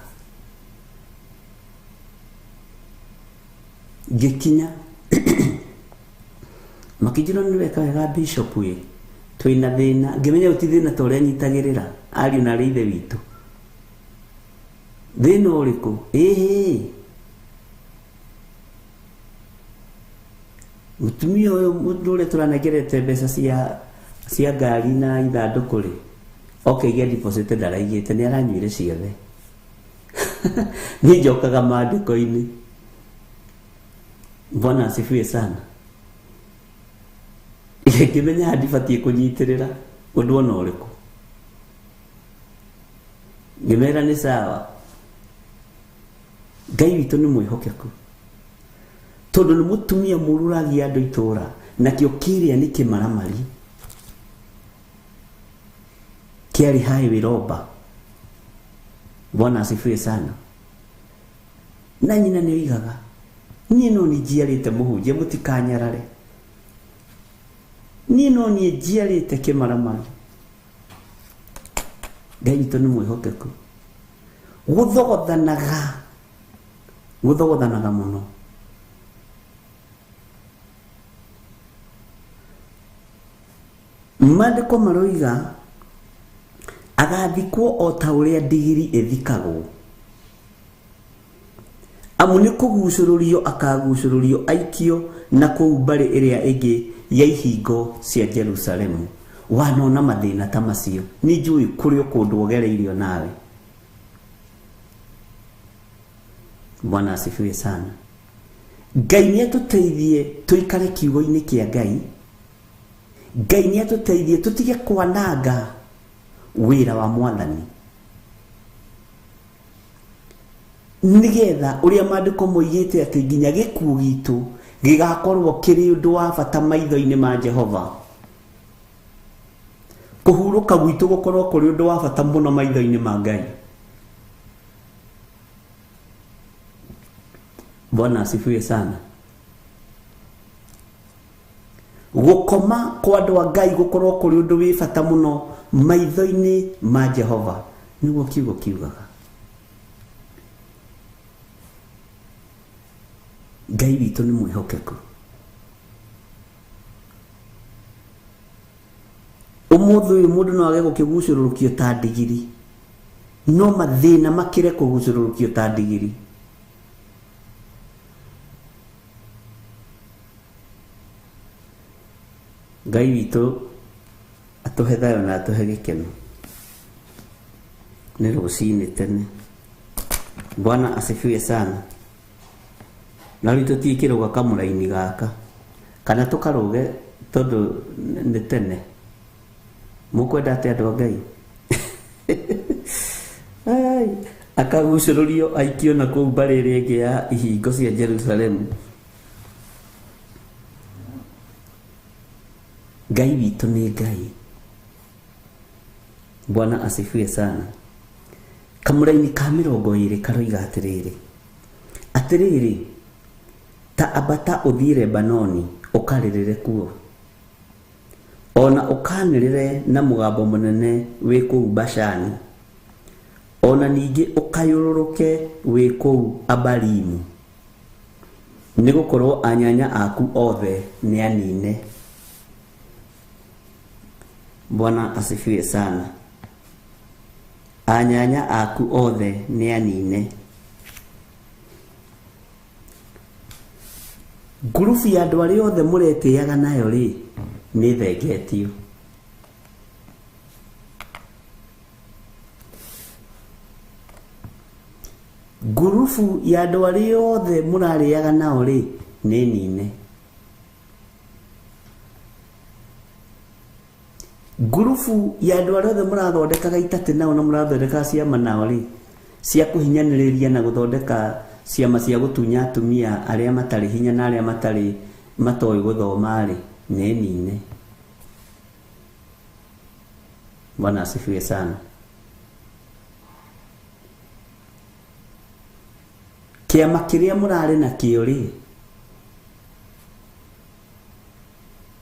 [SPEAKER 3] Ngĩkinya makĩnjĩra nĩ weka wega bishop ĩ twĩna thĩna ngĩmenya ti thĩna ta ũrĩa nyitagĩrĩra ariũ na arĩ ithe witũ. Thĩna ũrĩkũ? Ĩhĩ mũtumia ũyũ mũndũ ũrĩa tũranengerete mbeca cia ngari na ithandũkũ rĩ oke igia deposit ndaraigĩte nĩ aranyuire ciothe. Niĩ njokaga maandĩko-inĩ. Bwana asifiwe sana. Ngĩmenya ndibatiĩ kũnyitĩrĩra ũndũ ona ũrĩkũ. Ngĩmera nĩ sawa. Ngai witũ nĩ mwĩhokeku tondũ nĩ mũtumia mũũru ũragia andũ itũũra nakĩo kĩrĩa nĩ kĩmaramari kĩarĩ highway robber. Bwana asifiwe sana. Na nyina nĩ oigaga niĩ no niĩ njiarĩte mũhunjia mũtikanyarare niĩ no niĩ njiarĩte kĩmaramari. Ngai witũ nĩ mwĩhokeku. Gũthogothanaga, gũthogothanaga mũno. Maandĩko maroiga agathikwo o ta ũrĩa ndigiri ĩthikagwo, amu nĩ kũgucũrũrio akagucũrũrio aikio na kũu mbarĩ ĩrĩa ĩngĩ ya ihingo cia Jerusalemu. Wanona mathĩna ta macio, nĩ njũĩ kũrĩ o kũndũ ũgereirio nawe. Bwana asifiwe sana. Ngai nĩ atũteithie tũikare kiugo-inĩ kĩa Ngai. Ngai nĩ atũteithie tũtige kwananga wĩra wa Mwathani, nĩgetha ũrĩa maandĩko moigĩte atĩ nginya gĩkuũ gitũ gĩgakorwo kĩrĩ ũndũ wa bata maitho-inĩ ma Jehova. Kũhurũka gwitũ gũkorwo kũrĩ ũndũ wa bata mũno maitho-inĩ ma Ngai. Bwana asifiwe sana. Gũkoma kwa andũ a Ngai gũkorwo kũrĩ ũndũ wĩ bata mũno maitho-inĩ ma Jehova, nĩguo kiugo kiugaga. Ngai witũ nĩ mwĩhokeku. Ũmũthĩ ũyũ mũndũ no age gũkĩgucũrũrũkio ta ndigiri, no mathĩna makĩre kũgucũrũrũkio ta ndigiri. Ngai witũ atũhe thayũ na atũhe gĩkeno. Nĩ rũcinĩ tene. Bwana asifiwe sana. Na rĩu tũtikĩrũga kamũraini gaka, kana tũkarũge tondũ nĩ tene. Mũkwenda atĩa andũ a Ngai? Ai, akagucũrũrio aikio na kũu mbarĩ ĩrĩa ĩngĩ ya ihingo cia Jerusalemu. Ngai witũ nĩ Ngai. Bwana asifiwe sana. Kamũraini ka 20 karoiga atĩrĩrĩ, atĩrĩrĩ, ta ambata ũthiĩ Lebanoni ũkarĩrĩre kuo, ona ũkanĩrĩre na mũgambo mũnene wĩ kũu Bashani, ona ningĩ ũkayũrũrũke wĩ kũu Abarimu, nĩgũkorwo anyanya aku othe nĩ anine. Bwana asifiwe sana. Anyanya aku othe nĩ anine. Ngurubu ya andũ arĩa othe mũretĩaga nayo rĩ, nĩ thengetio. Ngurubu ya andũ arĩa othe mũrarĩaga nao rĩ, nĩ nine. Ngurubu ya andũ arĩa othe mũrathondekaga itatĩ nao na mũrathondekaga ciama nao rĩ, cia kũhinyanĩrĩria na gũthondeka ciama cia gũtunya atumia arĩa matarĩ hinya na arĩa matarĩ matoĩ gũthoma rĩ, nĩ nine. Bwana asifiwe sana. Kĩama kĩrĩa mũrarĩ nakĩo rĩ,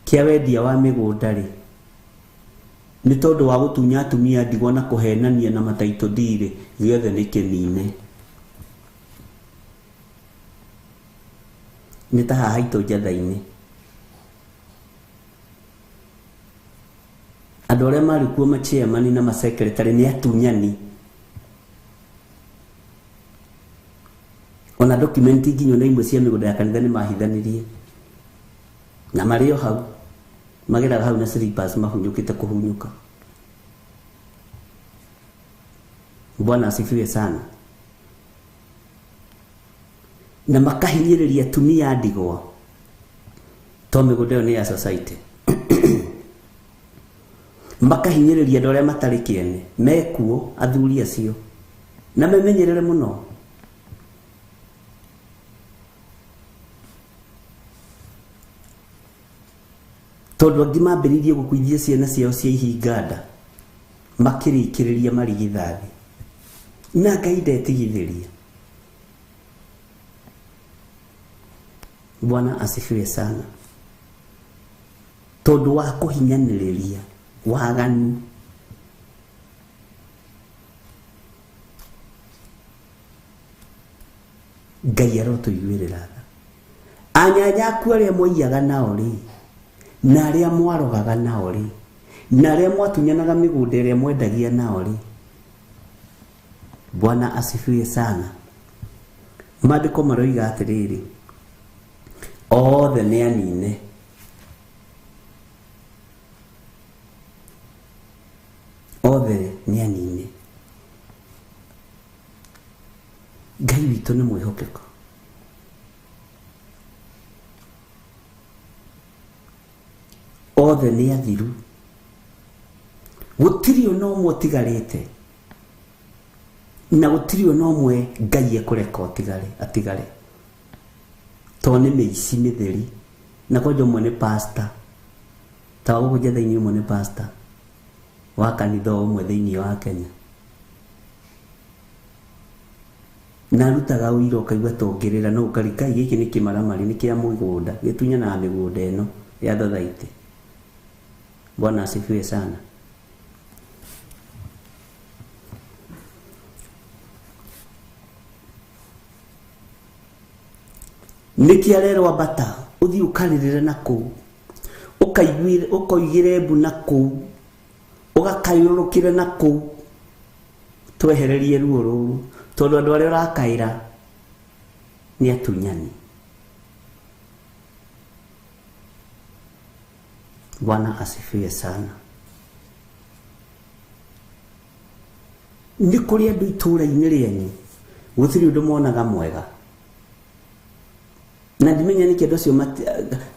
[SPEAKER 3] kĩa wendia wa mĩgũnda rĩ, nĩ tondũ wa gũtunya atumia ndigwa na kũhenania na mataitũ ndirĩ, gĩothe nĩ kĩnine. Nĩ ta haha haitũ njatha-inĩ, andũ arĩa marĩ kuo machairman na masekretary nĩ atunyani. Ona document nginya na imwe cia mĩgũnda ya kanitha nĩ mahithanirie, na marĩ o hau mageraga hau na slippers mahunyũkĩte kũhunyũka. Bwana asifiwe sana. Na makahinyĩrĩria atumia a ndigwa, to mĩgũnda ĩyo nĩ ya society. Makahinyĩrĩria andũ arĩa matarĩ kĩene mekuo, athuri acio, na memenyerere mũno. Tondũ angĩ mambĩrĩirie gũkuithia ciana ciao cia ihinga nda, makĩrĩkĩrĩria marigithathi, na Ngai ndetigithĩria. Bwana asifiwe sana. Tondũ wa kũhinyanĩrĩria waganu. Ngai arotũiguĩrĩra tha. Anyanya aku arĩa mwaiyaga nao rĩ, na arĩa mwarogaga nao rĩ, na arĩa mwatunyanaga mĩgũnda ĩrĩa mwendagia nao rĩ, Bwana asifiwe sana. Maandĩko maroiga atĩrĩrĩ, othe nĩ anine. Othe nĩ anine. Ngai witũ nĩ mwĩhokeku. Othe nĩ athiru. Gũtirĩ ona ũmwe ũtigarĩte. Na gũtirĩ ona ũmwe Ngai ekũreka ũtigare, atigare. Tondũ nĩ mĩici mĩtheri. Na kwanja ũmwe nĩ pastor. Ta wa gũkũ Njetha-inĩ ũmwe nĩ pastor wa kanitha o ũmwe thĩinĩ wa Kenya. Na arutaga ũira ũkaigua ta ũngĩrĩra no ũkari kai gĩkĩ nĩ kĩmaramari nĩ kĩa mũgũnda gĩtunyanaga mĩgũnda ĩno ya thothaitĩ. Bwana asifiwe sana. Nĩkĩ arerwo ambata ũthiĩ ũkarĩrĩre na kũu ũkaiguĩre ũkoigĩre mbu na kũu ũgakayũrũrũkĩre na kũu twehererie ruo rũrũ tondũ andũ arĩa ũrakaĩra nĩ atunyani. Bwana asifiwe sana. Nĩ kũrĩ andũ itũũra-inĩ rĩanyu gũtirĩ ũndũ monaga mwega na ndimenya nĩkĩ andũ acio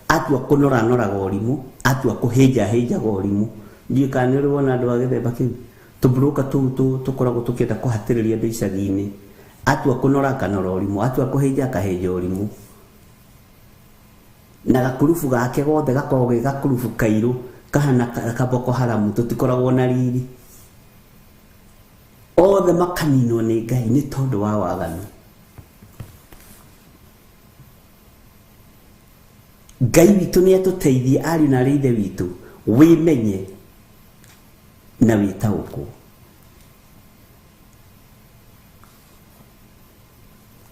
[SPEAKER 3] atua kũnoranoraga ũrimũ atua kũhĩnjahĩnjaga ũrimũ ndiũĩ kana nĩ ũrĩ wona andũ a gĩthemba kĩu tũmburũka tũu tũkoragwo tũkĩenda kũhatĩrĩria andũ icagi-inĩ atua kũnora akanora ũrimũ atua kũhĩnja akahĩnja ũrimũ na gakurubu gake gothe gakoragwo ge gakurubu kairũ kahana ka Boko Haram tũtikoragwo na riri othe makaninwo nĩ Ngai nĩ tondũ wa waganu. Ngai witũ nĩ atũteithie ariũ na arĩ ithe witũ wĩmenye na wĩtaũkwo.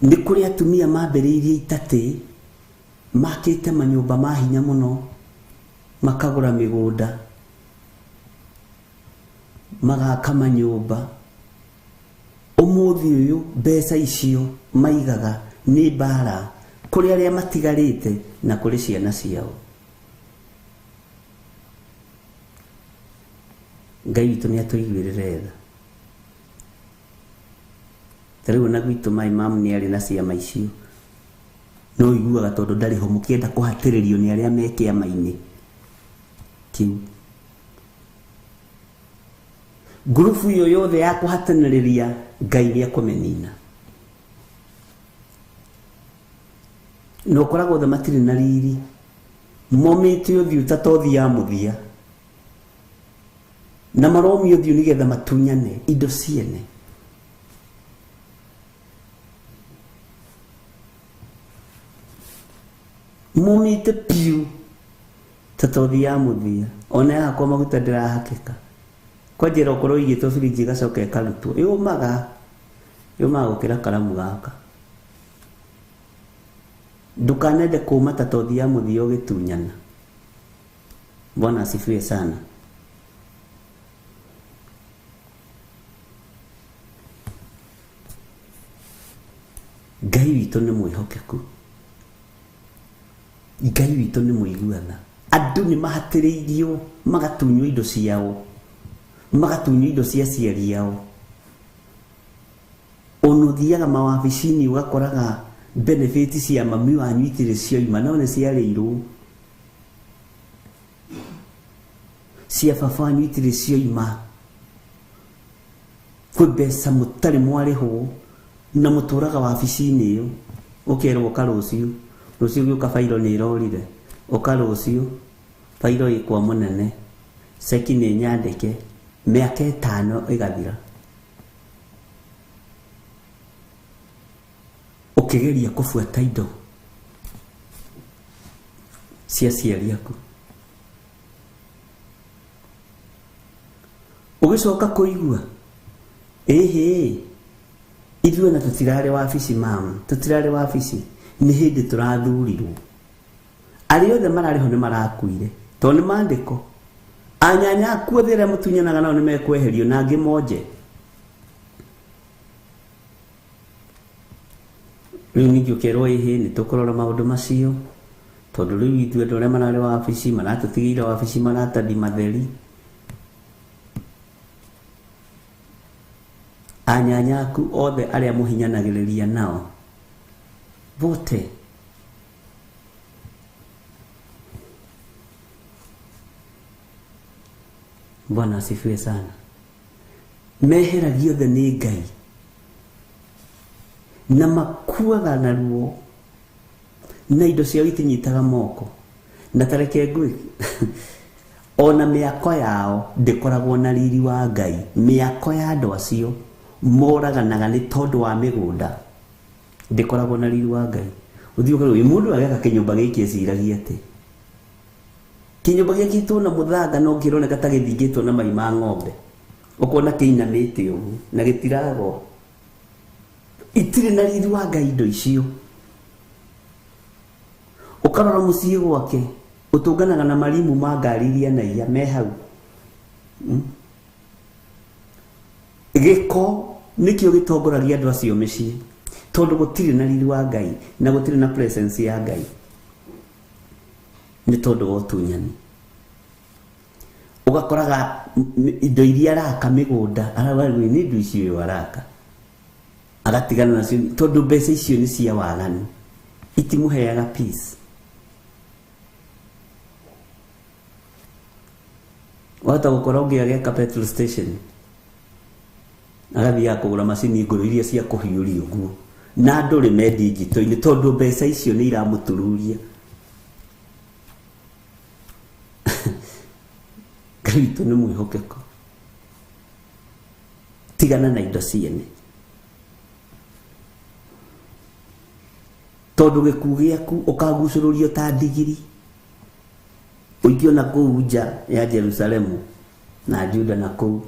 [SPEAKER 3] Nĩ kũrĩ atumia mambĩrĩirie itatĩ makĩte manyũmba ma hinya mũno makagũra mĩgũnda magaka manyũmba ũmũthĩ ũyũ mbeca icio maigaga nĩ mbara kũrĩ arĩa matigarĩte na kũrĩ ciana ciao. Ngai witũ nĩ atũiguĩrĩre tha. Ta rĩu ona gwitũ my mom nĩ arĩ na ciama icio no ũiguaga tondũ ndarĩ ho mũkĩenda kũhatĩrĩrio nĩ arĩa me kĩama-inĩ kĩu. Ngurubu ĩyo yothe ya kũhatĩrĩria Ngai nĩ ekũmĩnina. Na ũkoraga othe matirĩ na riri momĩte ũthiũ ta tothi ya mũthia na maromia ũthiũ nĩgetha matunyane indo ciene. Momĩte piũ ta tothi ya mũthia ona yakwa maguta ndĩrahakĩka kwa njĩra ũkorwo ĩigĩtwo birinji ĩgacoka ĩkarutwo yũmaga yũmaga gũkĩra karamu gaka. Ndũkanende kũma ta tothi ya mũthia ũgĩtunyana. Bwana asifiwe sana. Ngai witũ nĩ mwĩhokeku. Ngai witũ nĩ mũigua tha. Andũ nĩ mahatĩrĩirio magatunywo indo ciao magatunywo indo cia aciari ao. Ona ũthiaga mawabici-inĩ ũgakoraga benefit cia mami wanyu itirĩ cioima no nĩ ciarĩirwo cia baba wanyu itirĩ cioima kwĩ mbeca mũtarĩ mwarĩhwo na mũtũraga wabici-inĩ ĩyo ũkerwo ũka rũciũ rũciũ gĩũka bairo nĩ ĩrorire ũka rũciũ bairo ĩ kwa mũnene ceki nĩ nyandĩke mĩaka ĩtano ĩgathira ũkĩgeria kũbuata indo cia aciari aku ũgĩcoka kũigua ĩhĩ Ithuĩ na tũtirarĩ wabici mam, tũtirarĩ wabici, nĩ hĩndĩ tũrathurirwo. Arĩa othe mararĩ ho nĩ marakuire, tondũ nĩ maandĩko. Anyanya aku othe arĩa mũtunyanaga nao nĩ mekweherio na angĩ monje. Rĩu ningĩ ũkerwo ĩhĩ nĩ tũkũrora maũndũ macio, tondũ rĩu ithuĩ andũ arĩa mararĩ wabici maratũtigĩire wabici maratathi matheri. Anyanya aku othe arĩa mũhinyanagĩrĩria nao vote. Bwana asifiwe sana. Meheragio othe nĩ Ngai na makuaga na ruo na indo ciao itinyitaga moko na tareke ngwĩ ona mĩako yao ndĩkoragwo na riri wa Ngai. Mĩako ya andũ acio moraganaga nĩ tondũ wa mĩgũnda ndĩkoragwo na riri wa Ngai. Ũthiĩ ũkarwo mũndũ ageka kĩnyũmba gĩkĩ eciragia atĩ kĩnyũmba gĩakĩtwo na mũthanga no kĩroneka ta gĩthingĩtwo na mai ma ng'ombe, ũkona kĩinamĩte ũguo na gĩtiragwa. Itirĩ na riri wa Ngai indo icio. Ũkarora mũciĩ gwake ũtũnganaga na marimu ma ngari iria naiya me hau. Gĩko nĩkĩo gĩtongoragia andũ acio mĩciĩ, tondũ gũtirĩ na riri wa Ngai na gũtirĩ na presence ya Ngai, nĩ tondũ wa ũtunyani. Ũgakoraga indo iria araka mĩgũnda arauga nĩ indo icio ũyũ araka, agatigana nacio tondũ mbeca icio nĩ cia waganu, itimũheaga peace. Wahota gũkora ũngĩ agĩaka petrol station agathiaga kũgũra macini ngũrũ iria cia kũhiũria ũguo na andũ rĩ me digital-inĩ tondũ mbeca icio nĩ iramũtururia. Ngai witũ nĩ mwĩhokeku. Tigana na indo ciene, tondũ gĩkuũ gĩaku ũkagucũrũrio ta ndigiri ũikio na kũu nja ya Jerusalemu na Juda na kũu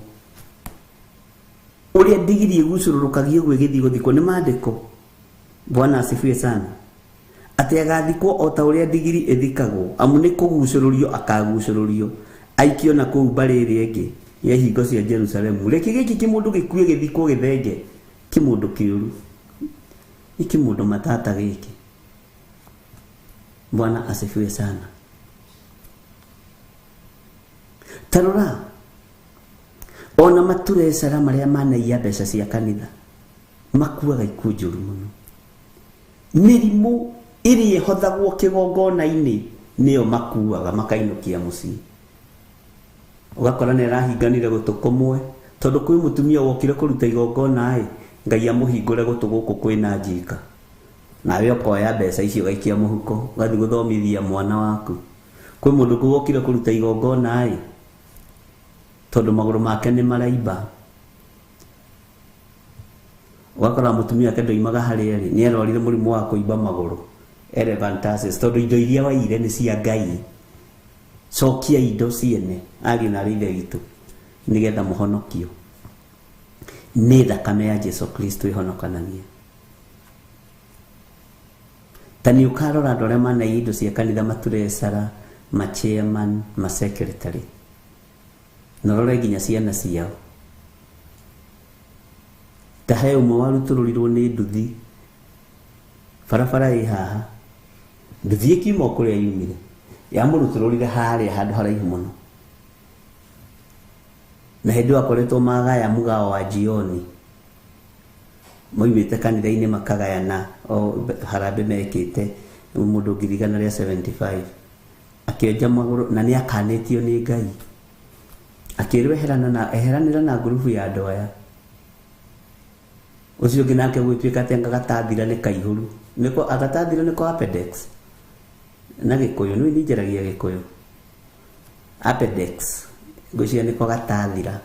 [SPEAKER 3] ũrĩa ndigiri ĩgucũrũrũkagio ũguo ĩgĩthiĩ gũthikwo. Nĩ maandĩko. Bwana asifiwe sana. Atĩ agathikwo o ta ũrĩa ndigiri ĩthikagwo, amu nĩ kũgucũrũrio akagucũrũrio aikio na kũu mbarĩ ĩrĩa ĩngĩ ya ihingo cia Jerusalemu. Reke gĩkĩ kĩmũndũ gĩkue gĩthikwo gĩthenge, kĩmũndũ kĩũru, nĩ kĩmũndũ matata gĩkĩ. Bwana asifiwe sana. Tarora ona maturecara marĩa manaiya mbeca cia kanitha makuaga ikuũ njũru mũno. Mĩrimũ ĩrĩa ĩhothagwo kĩgongona-inĩ nĩyo makuaga makainũkia mũciĩ. Ũgakora nĩ arahinganire gũtũ kũmwe tondũ kwĩ mũtumia wokire kũruta igongona ĩ Ngai amũhingũre gũtũ gũkũ kwĩna njika, nawe ũkoya mbeca icio ũgaikia mũhuko ũgathiĩ gũthomithia mwana waku. Kwĩ mũndũ ũngĩ wokire kũruta igongona ĩ tondũ magũrũ make nĩ maraimba, ũgakora mũtumia wake ndoimaga harĩa arĩ, nĩ arwarire mũrimũ wa kũimba magũrũ elephantiasis, tondũ indo iria waiyire nĩ cia Ngai. Cokia indo ciene ariũ na arĩ ithe witũ nĩgetha mũhonokio. Nĩ thakame ya Jesu Kristo ĩhonokanagia. Ta nĩ ũkarora andũ arĩa manaiya indo cia kanitha maturecara, ma chairman, ma secretary, na ũrore nginya ciana ciao. Ta he ũmwe warutũrũrirwo nĩ nduthi barabara ĩ haha, nduthi ĩkiuma o kũrĩa yumire, yamũrutũrũrire harĩa handũ haraihu mũno, na hĩndĩ ĩyo akoretwo magaya mũgao wa jioni, moimĩte kanitha-inĩ makagayana o harambĩ mekĩte mũndũ 175,000 akĩenja magũrũ na nĩ akanĩtio nĩ Ngai, akĩrwo eheranĩra na ngurubu ya andũ aya. Ũcio ũngĩ nake gũgĩtuĩka atĩ anga gatathira nĩ kaihũru, nĩko agatathira nĩko appendix na Gĩkũyũ, nĩ niĩ njaragia Gĩkũyũ, appendix ngwĩciria nĩko gatathira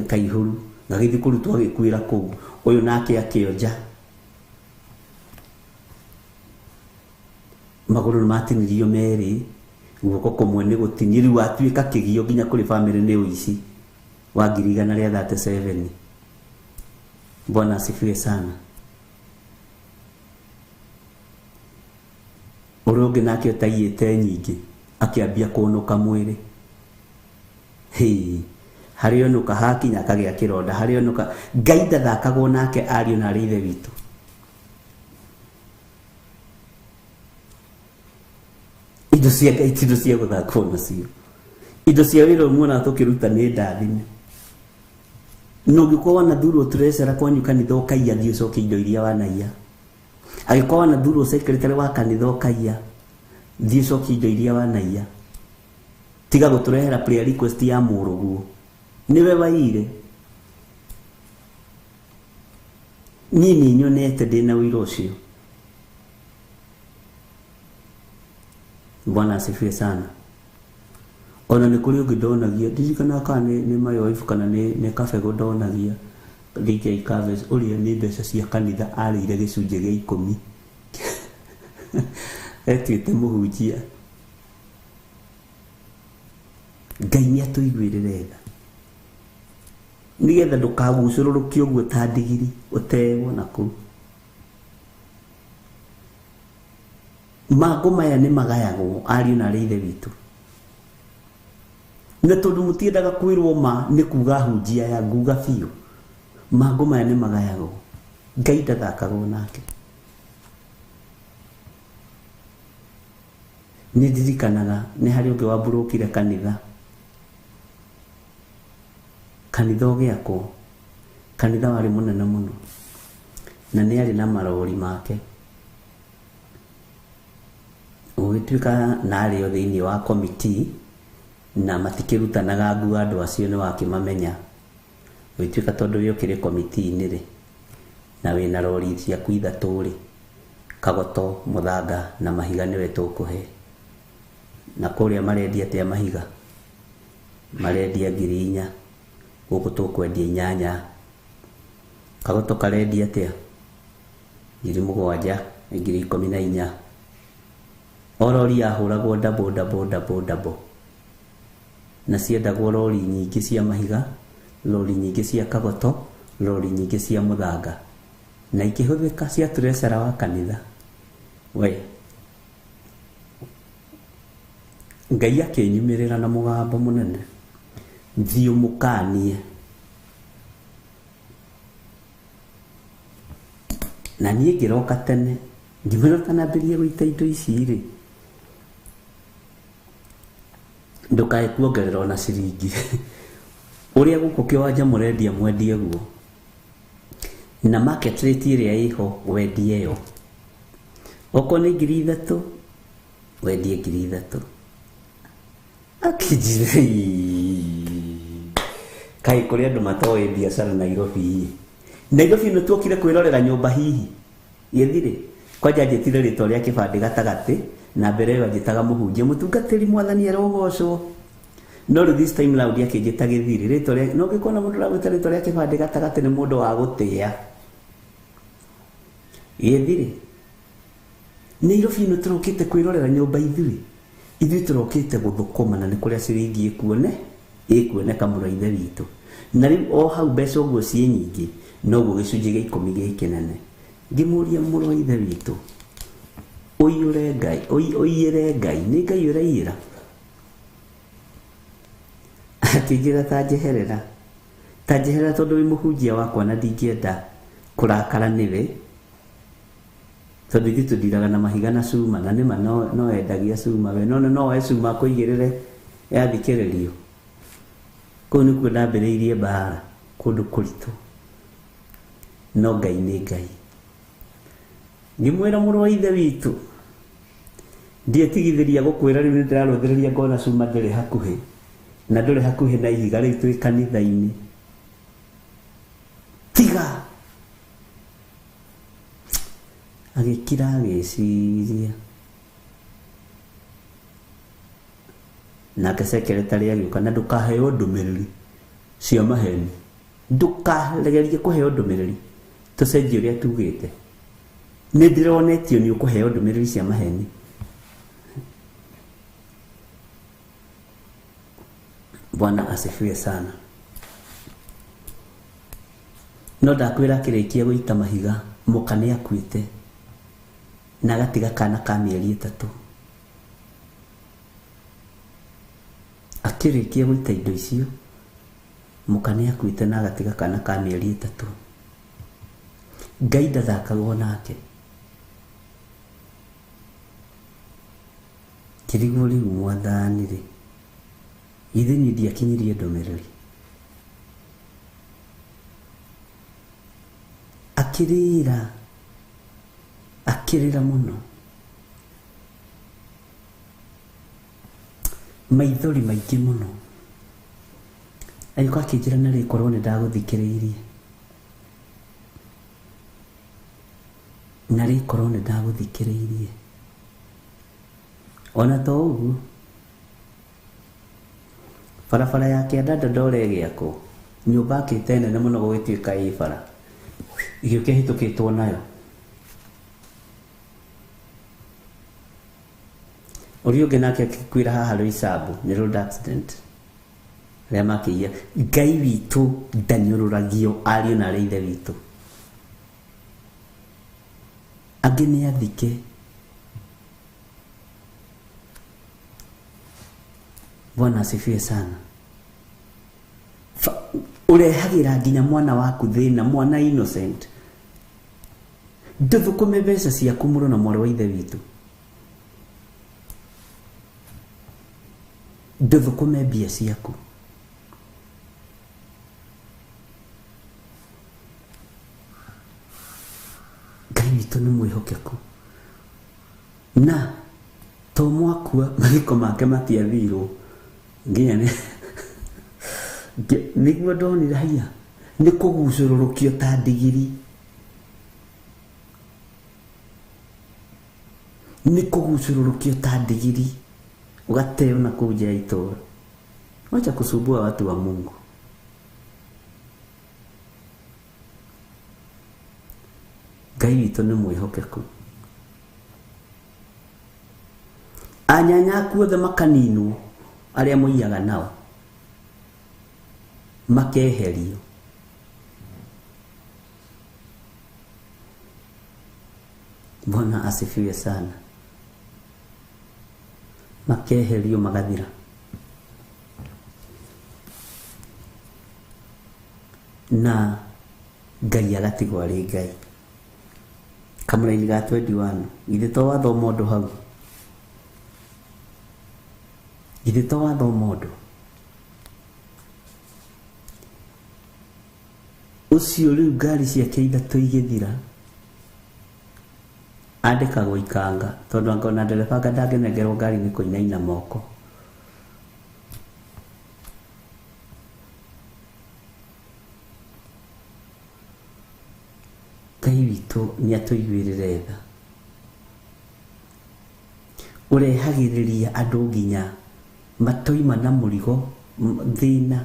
[SPEAKER 3] kaihũru gagĩthiĩ kũrutwo agĩkuĩra kũu. Ũyũ nake akĩonja magũrũ nĩ matinirio merĩ, guoko kũmwe nĩ gũtinie, rĩu atuĩka kĩgio nginya kũrĩ bamĩrĩ nĩ ũici wa 137,000. Bwana asifiwe sana. Ũrĩa ũngĩ nake ũtaiyĩte nyingĩ akĩambia kũnũka mwĩrĩ. Hĩ, harĩa onũka hakinya akagĩa kĩronda, harĩa onũka. Ngai ndathakagwo nake ariũ na arĩ ithe witũ. Indo cia Ngai ti indo cia gũthakwo nacio. Indo cia wĩra ũyũ muonaga tũkĩruta nĩ ndathime. Na ũngĩkorwo wanathurwo treasurer kwanyu kanitha ũkaiya, thiĩ ũcokie indo iria wanaiya. Angĩkorwo wanathurwo secretary wa kanitha ũkaiya, thiĩ ũcokie indo iria wanaiya. Tiga gũtũrehera prayer request ya mũrũguo. Nĩwe waiyire. Niĩ nĩ nyonete ndĩna ũira ũcio. Bwana asifiwe sana. Ona nĩ kũrĩ ũngĩ ndonagia, ndirikanaga kana nĩ my wife kana nĩ kabegũ ndonagia DJ Caves, ũrĩa nĩ mbeca cia kanitha arĩire gĩcunjĩ gĩa ikũmi. Etuĩte mũhunjia. Ngai nĩ atũiguĩrĩre tha. Nĩgetha ndũkagucũrũrũke ũguo ta ndigiri ũtewo na kũu. Mangũ maya nĩ magayagwo ariũ na arĩ ithe witũ. Na tondũ mũtiendaga kwĩrwo ma nĩ kuga hunjia ya nguga biũ. Mangũ maya nĩ magayagwo. Ngai ndathakagwo nake. Nĩ ndirikanaga nĩ harĩ ũngĩ wamburũkire kanitha. Kanitha ũgĩakwo. Kanitha warĩ mũnene mũno. Na nĩ arĩ na marori make. Gũgĩtuĩka na arĩ o thĩinĩ wa committee na matikĩrutanaga nguo andũ acio nĩ wakĩmamenya. Gũgĩtuĩka tondũ wĩ ũkĩrĩ committee-inĩ rĩ, na wĩna rori ciaku ithatũ rĩ, kagoto, mũthanga na mahiga nĩwe tũkũhe. Na kũrĩa marendia atĩa mahiga? Marendia 4,000, gũkũ tũkwendia 8. Kagoto karendia atĩa? 7,000, 14,000. O rori yahũragwo double, double, double, double. Na ciendagwo rori nyingĩ cia mahiga, rori nyingĩ cia kagoto, rori nyingĩ cia mũthanga. Na ikĩhũthĩka cia treasurer wa kanitha. We Ngai akĩnyumĩrĩra na mũgambo mũnene, thiĩ ũmũkanie. Na niĩ ngĩroka tene, ngĩmwĩra ũtanambĩrĩria gũita indo ici rĩ, ndũkae kuongerera ona ciringi. Ũrĩa gũkũ kĩwanja mũrendia mwendie guo. Na market rate ĩrĩa ĩho wendie yo. Okorwo nĩ 3,000, wendie 3,000. Akĩnjĩra, kaĩ kũrĩ andũ matoĩ biacara Nairobi. Nairobi nĩ tuokire kwĩrorera nyũmba hihi. Gĩthirĩ. Kwanja njĩtire rĩtwa rĩa kĩbandĩ gatagatĩ, na mbere ĩyo anjĩtaga mũhunjia, mũtungatĩri mwathani arogocwo. No rĩu this time round akĩnjĩta gĩthirĩ. Rĩtwa rĩa, no ũngĩkona mũndũ ũragwĩta rĩtwa rĩa kĩbandĩ gatagatĩ nĩ mũndũ wa gũtĩa. Gĩthirĩ. Nairobi ĩno tũrokĩte kwĩrorera nyũmba ithuĩ. Ithuĩ tũrokĩte gũthũkũma na nĩ kũrĩa ciringi ĩkuoneka mũno ithe witũ. Na rĩu o hau mbeca ũguo ciĩ nyingĩ, noguo gĩcunjĩ gĩa ikũmi gĩ kĩnene. Ngĩmũria mũrũ wa ithe witũ, ũiyũre Ngai, ũiyĩre Ngai, nĩ Ngai ũraiyĩra? Akĩnjĩra ta njeherera. Ta njeherera tondũ wĩ mũhunjia wakwa na ndingĩenda kũrakara nĩwe. Tondũ ithuĩ tũndiraga na mahiga na cuma, na nĩma no endagia cuma we, no no oe cuma akũigĩrĩre yathikĩrĩrio. Kũu nĩkuo ndambĩrĩirie mbara, kũndũ kũritũ. No Ngai nĩ Ngai. Ngĩmwĩra mũrũ wa ithe witũ, ndietigithĩria gũkwĩra rĩu nĩndĩrarũthĩrĩria ngona cuma ndĩrĩ hakuhĩ, na ndũrĩ hakuhĩ na ihiga rĩu twĩ kanitha-inĩ. Tiga! Agĩkira agĩciria. Nake secretary agĩũka, na ndũkaheo ndũmĩrĩri cia maheni. Ndũkaregerie kũheo ndũmĩrĩri. Tũcenjie ũrĩa tugĩte. Nĩ ndĩronetio nĩ ũkũheo ndũmĩrĩri cia maheni. Bwana asifiwe sana. No ndakwĩra akĩrĩkia gũita mahiga mũka nĩ akuĩte na agatiga kana ka mĩeri 3. Akĩrĩkia gũita indo icio mũka nĩ akuĩte na agatiga kana ka mĩeri 3. Ngai ndathakagwo nake. Kĩrigwo rĩu mwathani rĩ, githĩ niĩ ndiakinyirie ndũmĩrĩri? Akĩrĩra, akĩrĩra mũno, maithori maingĩ mũno. Agĩũka akĩnjĩra na rĩkorwo nĩ ndagũthikĩrĩirie, na rĩkorwo nĩ ndagũthikĩrĩirie. Ona to ũguo, barabara ya Kĩandanda Ndore ĩgĩakwo, nyũmba akĩte nene mũno gũgĩtuĩka ĩ bara, ĩgĩũka ĩhĩtũkĩtwo nayo. Ũrĩa ũngĩ nake akĩkuĩra haha Roysambu nĩ road accident, arĩa makĩiya. Ngai witũ ndanyũrũragio ariũ na arĩ ithe witũ. Angĩ nĩ athike. Bwana asifiwe sana. Ũrehagĩra nginya mwana waku thĩna, mwana innocent. Ndũthũkũme mbeca ciaku mũrũ na mwarĩ wa ithe witũ. Ndũthũkũme mbia ciaku. Ngai witũ nĩ mwĩhokeku. Na to mwakua mathiko make matiathirwo nginya nĩ nĩguo ndonire haiya nĩ kũgucũrũrũkio ta ndigiri, nĩ kũgucũrũrũkio ta ndigiri, ũgateo na kũu nja ya itũũra. Wacha kusumbua watu wa Mungu. Ngai witũ nĩ mwĩhokeku. Anyanya aku othe makaninwo, arĩa mũiyaga nao makeherio. Bwana asifiwe sana. Makeherio magathira. Na Ngai agatigwo arĩ Ngai. Kamũraini ga 21, githĩ to wathoma ũndũ hau? Githĩ to wathoma ũndũ? Ũcio rĩu ngari ciake 3 igĩthira, andĩkagwo ikanga, tondũ anga ona ndereba anga ndangĩnengerwo ngari nĩ kũinaina moko. Ngai witũ nĩ atũiguĩrĩre tha. Ũrehagĩrĩria andũ nginya matoima na mũrigo thĩna,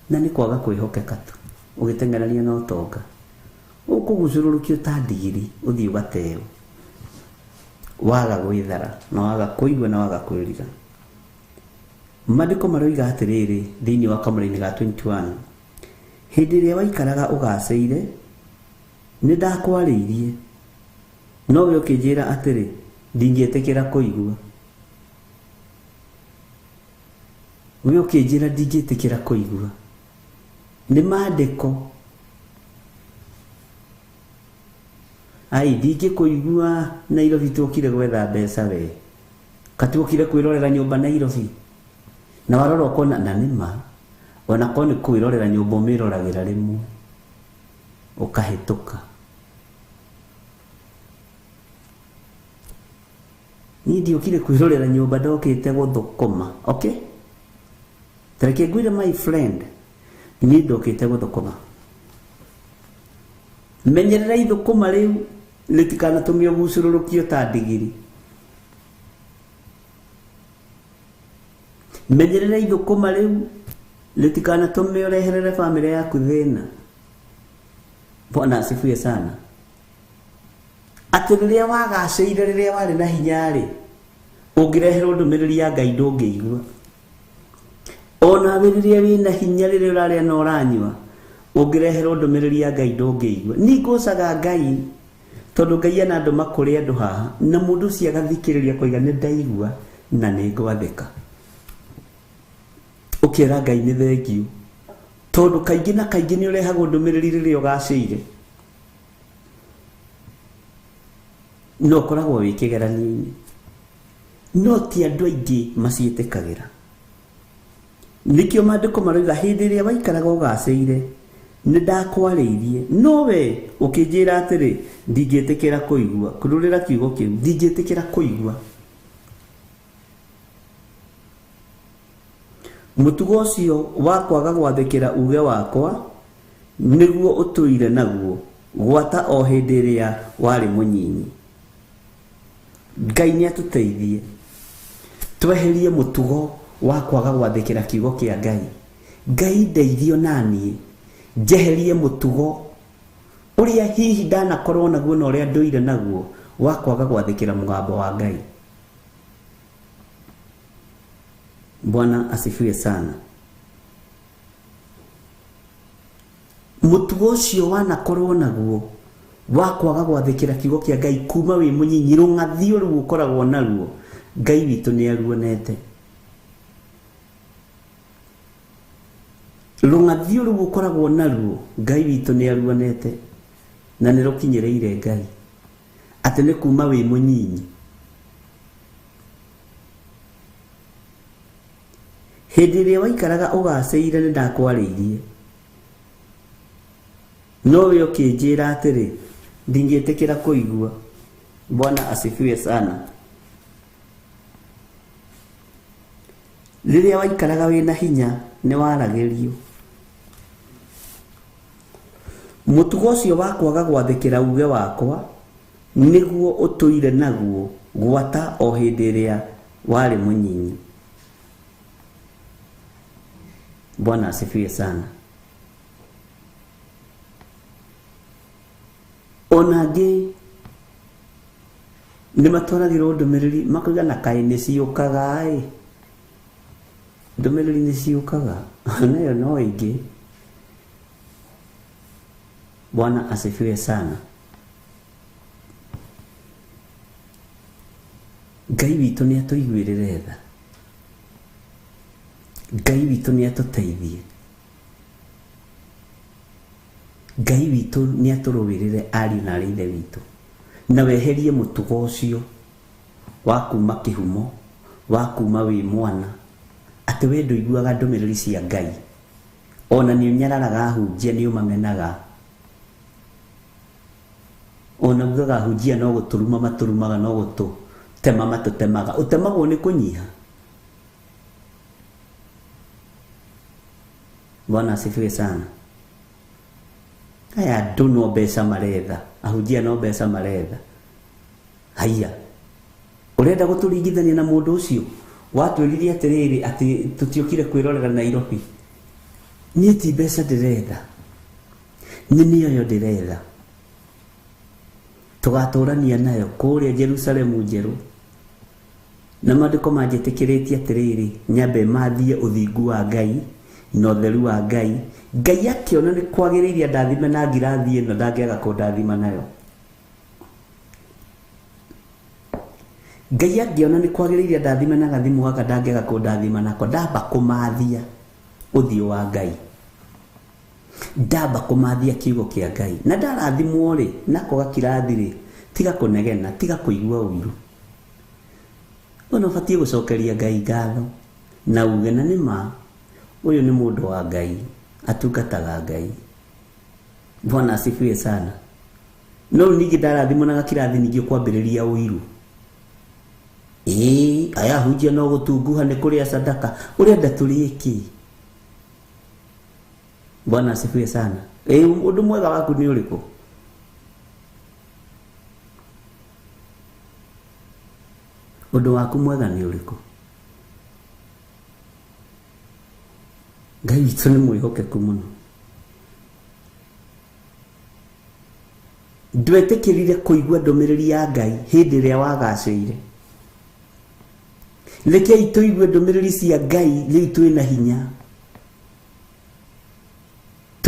[SPEAKER 3] na nĩ kwaga kwĩhokeka tu, ũgĩteng'erania na ũtonga. Ũkũgucũrũrũkio ta ndigiri, ũthiĩ ũgateo. Waga gwĩthara, na waga kũigua, na waga kwĩrira. Maandĩko maroiga atĩrĩrĩ thĩinĩ wa kamũraini ga 21, hĩndĩ ĩrĩa waikaraga ũgacĩire, nĩ ndakwarĩirie, no we ũkĩnjĩra atĩrĩ, ndingĩtĩkĩra kũigua. We ũkĩnjĩra ndingĩtĩkĩra kũigua. Nĩ maandĩko. Ai, ndingĩkũigua Nairobi tuokire gwetha mbeca we. Katuokire kwĩrorera nyũmba Nairobi. Na warora ũkona, na nĩ ma, ona korwo nĩ kwĩrorera nyũmba ũmĩroragĩra rĩmwe, ũkahĩtũka. Niĩ ndiokire kwĩrorera nyũmba, ndokĩte gũthũkũma. Okay? Tareke ngwĩre my friend, niĩ ndokĩte gũthũkũma. Menyerera ithũkũma rĩu rĩtikanatũme ũgucũrũrũkio ta ndigiri. Menyerera ithũkũma rĩu rĩtikanatũme ũreherere bamĩrĩ yaku thĩna. Bwana asifiwe sana. Atĩ rĩrĩa wagacĩire, rĩrĩa warĩ na hinya rĩ, ũngĩreherwo ndũmĩrĩri ya Ngai ndũngĩigua. Ona we rĩrĩa wĩna hinya, rĩrĩa ũrarĩa na ũranyua, Ũngĩreherwo ndũmĩrĩri ya Ngai ndũngĩigua. Niĩ ngũcaga Ngai tondũ Ngai ena andũ makũrĩ andũ haha na mũndũ ũcio agathikĩrĩria koiga nĩ ndaigua na nĩ ngwathĩka. Ũkera Ngai nĩ thengiũ tondũ kaingĩ na kaingĩ nĩ ũrehagwo ndũmĩrĩri rĩrĩa ũgacĩire no ũkoragwo wĩ kĩgeranio-inĩ no ti andũ aingĩ maciĩtĩkagĩra. Nĩkĩo maandĩko maroiga hĩndĩ ĩrĩa waikaraga ũgacĩire nĩ ndakwarĩirie no we ũkĩnjĩra atĩrĩ ndingĩtĩkĩra kũigua. Kururĩra kiugo kĩu, ndingĩtĩkĩra kũigua. Mũtugo ũcio wa kwaga gwathĩkĩra uge wakwa nĩguo ũtũire naguo gwata o hĩndĩ ĩrĩa warĩ mũnyinyi. Ngai nĩ atũteithie tweherie mũtugo wa kwaga gwathĩkĩra kiugo kĩa Ngai. Ngai ndeithio naniĩ njeherie mũtugo ũrĩa hihi ndanakorwo naguo na ũrĩa ndũire naguo wa kwaga gwathĩkĩra mũgambo wa Ngai. Bwana asifiwe sana. Mũtugo ũcio wanakorwo naguo wa kwaga gwathĩkĩra kiugo kĩa Ngai kuma wĩ mũnyinyi rũng'athio rũu ũkoragwo naruo Ngai witũ nĩ aruonete. Rũng'athio rũu ũkoragwo naruo Ngai witũ nĩ aruonete na nĩ rũkinyĩrĩire Ngai atĩ nĩ kuma wĩ mũnyinyi. Hĩndĩ ĩrĩa waikaraga ũgacĩire nĩ ndakwarĩirie no we ũkĩnjĩra atĩrĩ ndingĩtĩkĩra kũigua. Bwana asifiwe sana. Rĩrĩa waikaraga wĩna hinya nĩ waragĩrio. Mũtugo ũcio wa kwaga gwathĩkĩra uge wakwa nĩguo ũtũire naguo gwata o hĩndĩ ĩrĩa warĩ mũnyinyi. Bwana asifiwe sana. Ona angĩ nĩ matwaragĩrwo ndũmĩrĩri makoiga na kaĩ nĩ ciũkaga ĩ, ndũmĩrĩri nĩ ciũkaga nayo no ĩngĩ. Bwana asifiwe sana. Ngai witũ nĩ atũiguĩrĩre tha. Ngai witũ nĩ atũteithie. Ngai witũ nĩ atũrũĩrĩre ariũ na aarĩ ithe witũ na weherie mũtugo ũcio wa kuma kĩhumo wa kuma wĩ mwana atĩ we ndũiguaga ndũmĩrĩri cia Ngai ona nĩ ũnyararaga ahunjia nĩ ũmamenaga ona ugaga ahunjia no gũtũruma matũrumaga no gũtũtema matũtemaga. Ũtemagwo nĩ kũnyiha. Bwana asifiwe sana. Aya andũ no mbeca maretha, ahunjia no mbeca maretha. Haiya, ũrenda gũtũringithania na mũndũ ũcio watwĩrire atĩrĩrĩ atĩ tũtiũkire kwĩrorera Nairobi. Niĩ ti mbeca ndĩretha, nĩ mĩoyo ndĩretha. Tũgatũrania nayo kũrĩa Jerusalemu njerũ. Na maandĩko manjĩtĩkĩrĩtie atĩrĩrĩ nyambe mathie ũthingu wa Ngai na ũtheru wa Ngai. Ngai akĩona nĩ kwagĩrĩire ndathime na ngirathi ĩno ndangĩaga kũndathima nayo. Ngai angĩona nĩ kwagĩrĩire ndathime na gathimũ gaka ndangĩaga kũndathima nako. Ndamba kũmathia ũthiũ wa Ngai, ndamba kũmathia kiugo kĩa Ngai na ndarathimwo rĩ nako gakirathi rĩ, tiga kũnegena, tiga kũigua ũiru. Ona ũbatiĩ gũcokeria Ngai ngatho na uge na nĩ ma ũyũ nĩ mũndũ wa Ngai, atungataga Ngai. Bwana asifiwe sana. No ningĩ ndarathimwo na gakirathi ningĩ ũkwambĩrĩria ũiru. Ĩĩ, aya ahunjia no gũtunguha nĩ kũrĩa sadaka, ũrenda tũrĩe kĩ? Bwana asifiwe sana. Ĩĩ, ũndũ mwega waku nĩ ũrĩkũ? Ũndũ waku mwega nĩ ũrĩkũ? Ngai witũ nĩ mwĩhokeku mũno. Ndwetĩkĩrire kũigua ndũmĩrĩri ya Ngai hĩndĩ ĩrĩa wagacĩire. Rekei tũigue ndũmĩrĩri cia Ngai rĩu twĩna hinya.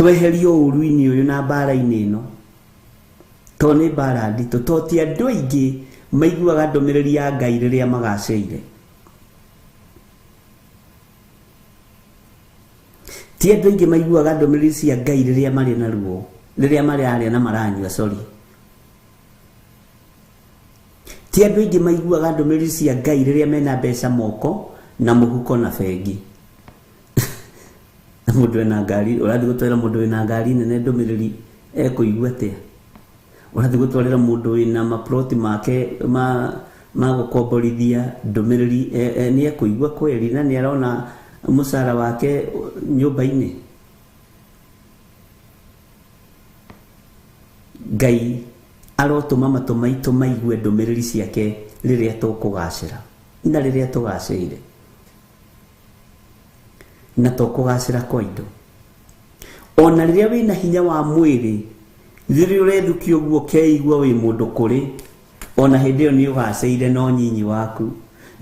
[SPEAKER 3] Tweherio ũũru-inĩ ũyũ na mbara-inĩ ĩno, to nĩ mbara nditũ, to ti andũ aingĩ maiguaga ndũmĩrĩri ya Ngai rĩrĩa magacĩire. Ti andũ aingĩ maiguaga ndũmĩrĩri cia Ngai rĩrĩa marĩ na ruo, rĩrĩa mararĩa na maranyua, sorry. Ti andũ aingĩ maiguaga ndũmĩrĩri cia Ngai rĩrĩa mena mbeca moko na mũhuko na bengi. Na mũndũ ena ngari, ũrathiĩ gũtwarĩra mũndũ wĩna ngari nene ndũmĩrĩri ekũigua atĩa? Ũrathiĩ gũtwarĩra mũndũ wĩna maploti make ma ma gũkomborithia ndũmĩrĩri nĩ ekũigua kweli na nĩ arona mũcara wake nyũmba-inĩ? Ngai arotũma matũ maitũ maigue ndũmĩrĩri ciake rĩrĩa tũkũgacĩra na rĩrĩa tũgacĩire, na to kũgacĩra kwa indo. Ona rĩrĩa wĩna hinya wa mwĩrĩ, rĩrĩa ũrethukia ũguo ũkeigua wĩ mũndũ kũrĩ, ona hĩndĩ ĩyo nĩ ũgacĩire na ũnyinyi waku,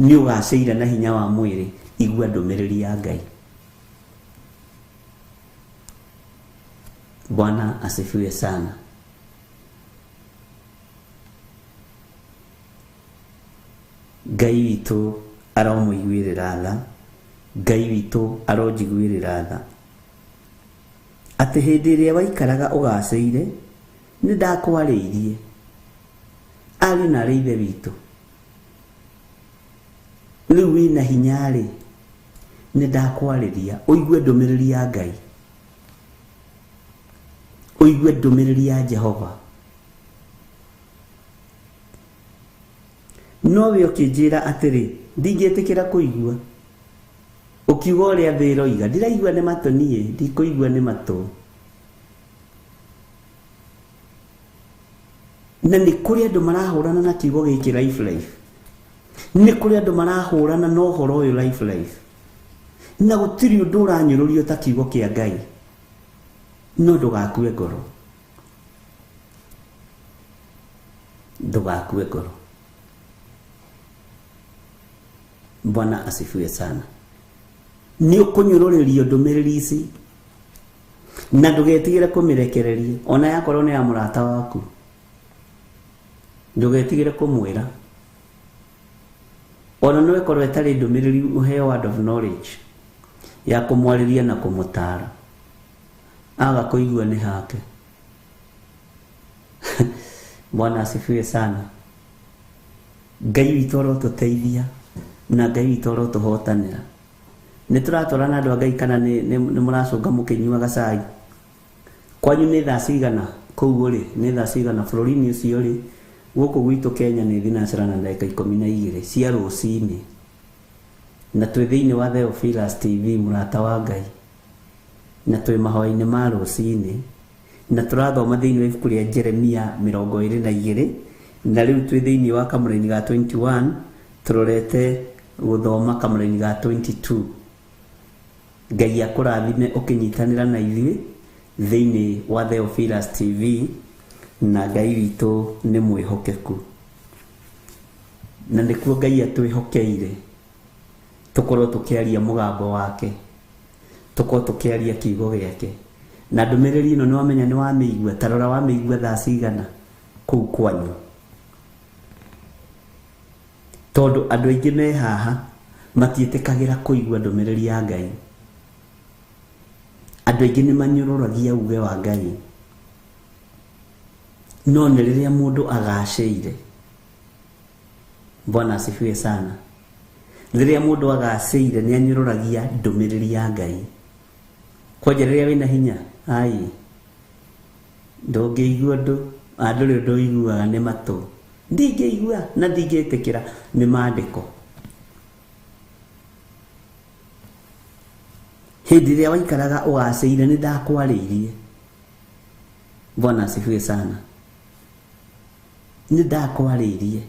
[SPEAKER 3] nĩ ũgacĩire na hinya wa mwĩrĩ, igua ndũmĩrĩri ya Ngai. Bwana asifiwe sana. Ngai witũ aromũiguĩrĩra tha, Ngai witũ aronjiguĩrĩra tha, atĩ hĩndĩ ĩrĩa waikaraga ũgacĩire, nĩ ndakwarĩirie. Ariũ na aarĩ a Ithe witũ, rĩu wĩna hinya-rĩ, nĩ ndakwarĩria, ũigue ndũmĩrĩri ya Ngai, ũigue ndũmĩrĩri ya Jehova. No we ũkĩnjĩra atĩrĩ, ndingĩtĩkĩra kũigua. Ũkiuga ũrĩa thĩ ĩroiga, ndiraigua nĩ matũ niĩ, ndikũigua nĩ matũ. Na nĩ kũrĩ andũ marahũrana na kiugo gĩkĩ life life. Nĩ kũrĩ andũ marahũrana na ũhoro ũyũ life life. Na gũtirĩ ũndũ ũranyũrũrio ta kiugo kĩa Ngai. No ndũgakue ngoro. Ndũgakue ngoro. Bwana asifiwe sana. Nĩ ũkũnyũrũrĩrio ndũmĩrĩri ici na ndũgetigĩre kũmĩrekereria ona yakorwo nĩ ya mũrata waku, ndũgetigĩre kũmwĩra ona no ĩkorwo ĩtarĩ ndũmĩrĩri, ũheo word of knowledge ya kũmwarĩria na kũmũtara. Aga kũigua nĩ hake. Bwana asifiwe sana. Ngai witũ arotũteithia na Ngai witũ arotũhotanĩra. Nĩ tũratwarana andũ a Ngai kana nĩ mũracũnga mũkĩnyuaga cai? Kwanyu nĩ thaa cigana kũu ũrĩ? Nĩ thaa cigana bũrũri-inĩ ũcio ũrĩ? Gũkũ gwitũ Kenya nĩ thinacara na ndagĩka 12 cia rũcinĩ, na twĩ thĩinĩ wa Theophilus TV, mũrata wa Ngai, na twĩ mahoya-inĩ ma rũcinĩ, na tũrathoma thĩinĩ wa ibuku rĩa Jeremia 22, na rĩu twĩ thĩinĩ wa kamũraini ga 21, tũrorete gũthoma kamũraini ga 22. Ngai akũrathime ũkĩnyitanĩra na ithuĩ thĩinĩ wa Theophilus TV, na Ngai witũ nĩ mwĩhokeku, na nĩkuo Ngai atwĩhokeire tũkorwo tũkĩaria mũgambo wake, tũkorwo tũkĩaria kiugo gĩake. Na ndũmĩrĩri ĩno nĩwamenya nĩwamĩigua, ta rora wamĩigua thaa cigana kũu kwanyu, tondũ andũ aingĩ me haha matiĩtĩkagĩra kũigua ndũmĩrĩri ya Ngai. Andũ aingĩ nĩ manyũrũragia uge wa Ngai, no nĩ rĩrĩa mũndũ agacĩire. Bwana asifiwe sana. Rĩrĩa mũndũ agacĩire nĩ anyũrũragia ndũmĩrĩri ya Ngai. Kwanja rĩrĩa wĩna hinya, ai, ndũngĩigua ũndũ, ndũrĩ ũndũ ũiguaga nĩ matũ. Ndingĩigua na ndingĩtĩkĩra nĩ maandĩko. Hĩndĩ ĩrĩa waikaraga ũgacĩire nĩ ndakwarĩirie. Bwana asifiwe sana. Nĩ ndakwarĩirie,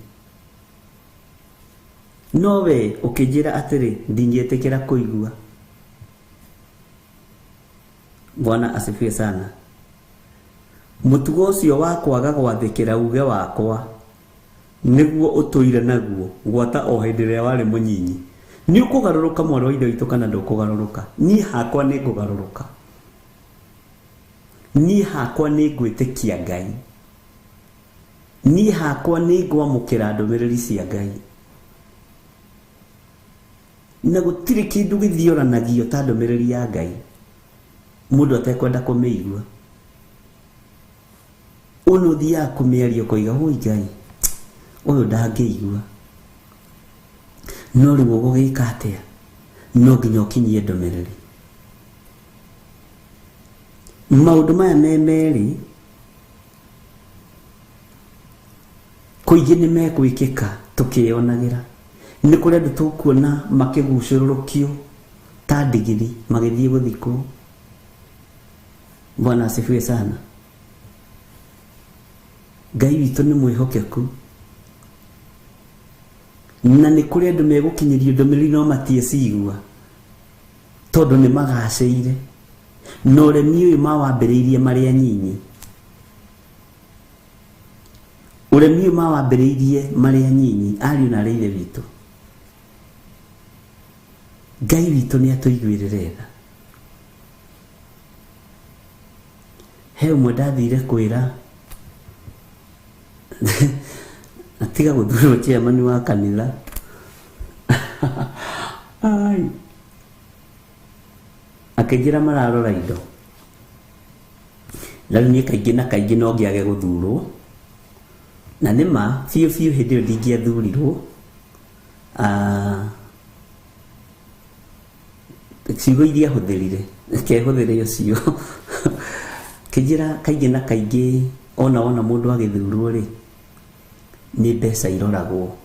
[SPEAKER 3] no we ũkĩnjĩra atĩrĩ, ndingĩtĩkĩra kũigua. Bwana asifiwe sana. Mũtugo ũcio wa kwaga gwathĩkĩra uge wakwa nĩguo ũtũire naguo gwata o hĩndĩ ĩrĩa warĩ mũnyinyi. Nĩ ũkũgarũrũka mwarĩ wa Ithe witũ kana ndũkũgarũrũka? Niĩ hakwa nĩ ngũgarũrũka. Niĩ hakwa nĩ ngwĩtĩkia Ngai, niĩ hakwa nĩ ngwamũkĩra ndũmĩrĩri cia Ngai, na gũtirĩ kĩndũ gĩthiũranagio ta ndũmĩrĩri ya Ngai mũndũ atekwenda kũmĩigua. Ũyũ ũthiaga kũmĩaria ũkoiga woi Ngai ũyũ ndangĩigua, no rĩu ũgũgĩka atĩa? No nginya ũkinyie ndũmĩrĩri. Maũndũ maya me merĩ kũingĩ nĩ mekwĩkĩka tũkĩyonagĩra. Nĩ kũrĩ andũ tũkuona makĩgucũrũrũkio ta ndigiri magĩthiĩ gũthikwo. Bwana asifiwe sana. Ngai witũ nĩ mwĩhokeku, na nĩ kũrĩ andũ megũkinyĩrio ndũmĩrĩri no matiecigua tondũ nĩ magacĩire. Na ũremi ũyũ mawambĩrĩirie marĩ anyinyi, ũremi ũyũ mawambĩrĩirie marĩ anyinyi, ariũ na arĩ ithe witũ. Ngai witũ nĩ atũiguĩrĩre tha. He ũmwe ndathire kwĩra atiga gũthurwo chairman wa kanitha. Ai, akĩnjĩra mararora indo. Na rĩu niĩ kaingĩ na kaingĩ no ngĩage gũthurwo, na nĩ ma biũ biũ hĩndĩ ĩyo ndingĩathurirwo. Ciugo iria ahũthĩrire reke hũthĩre ũcio. Kĩnjĩra kaingĩ na kaingĩ ona wona mũndũ agĩthurwo rĩ, nĩ mbeca iroragwo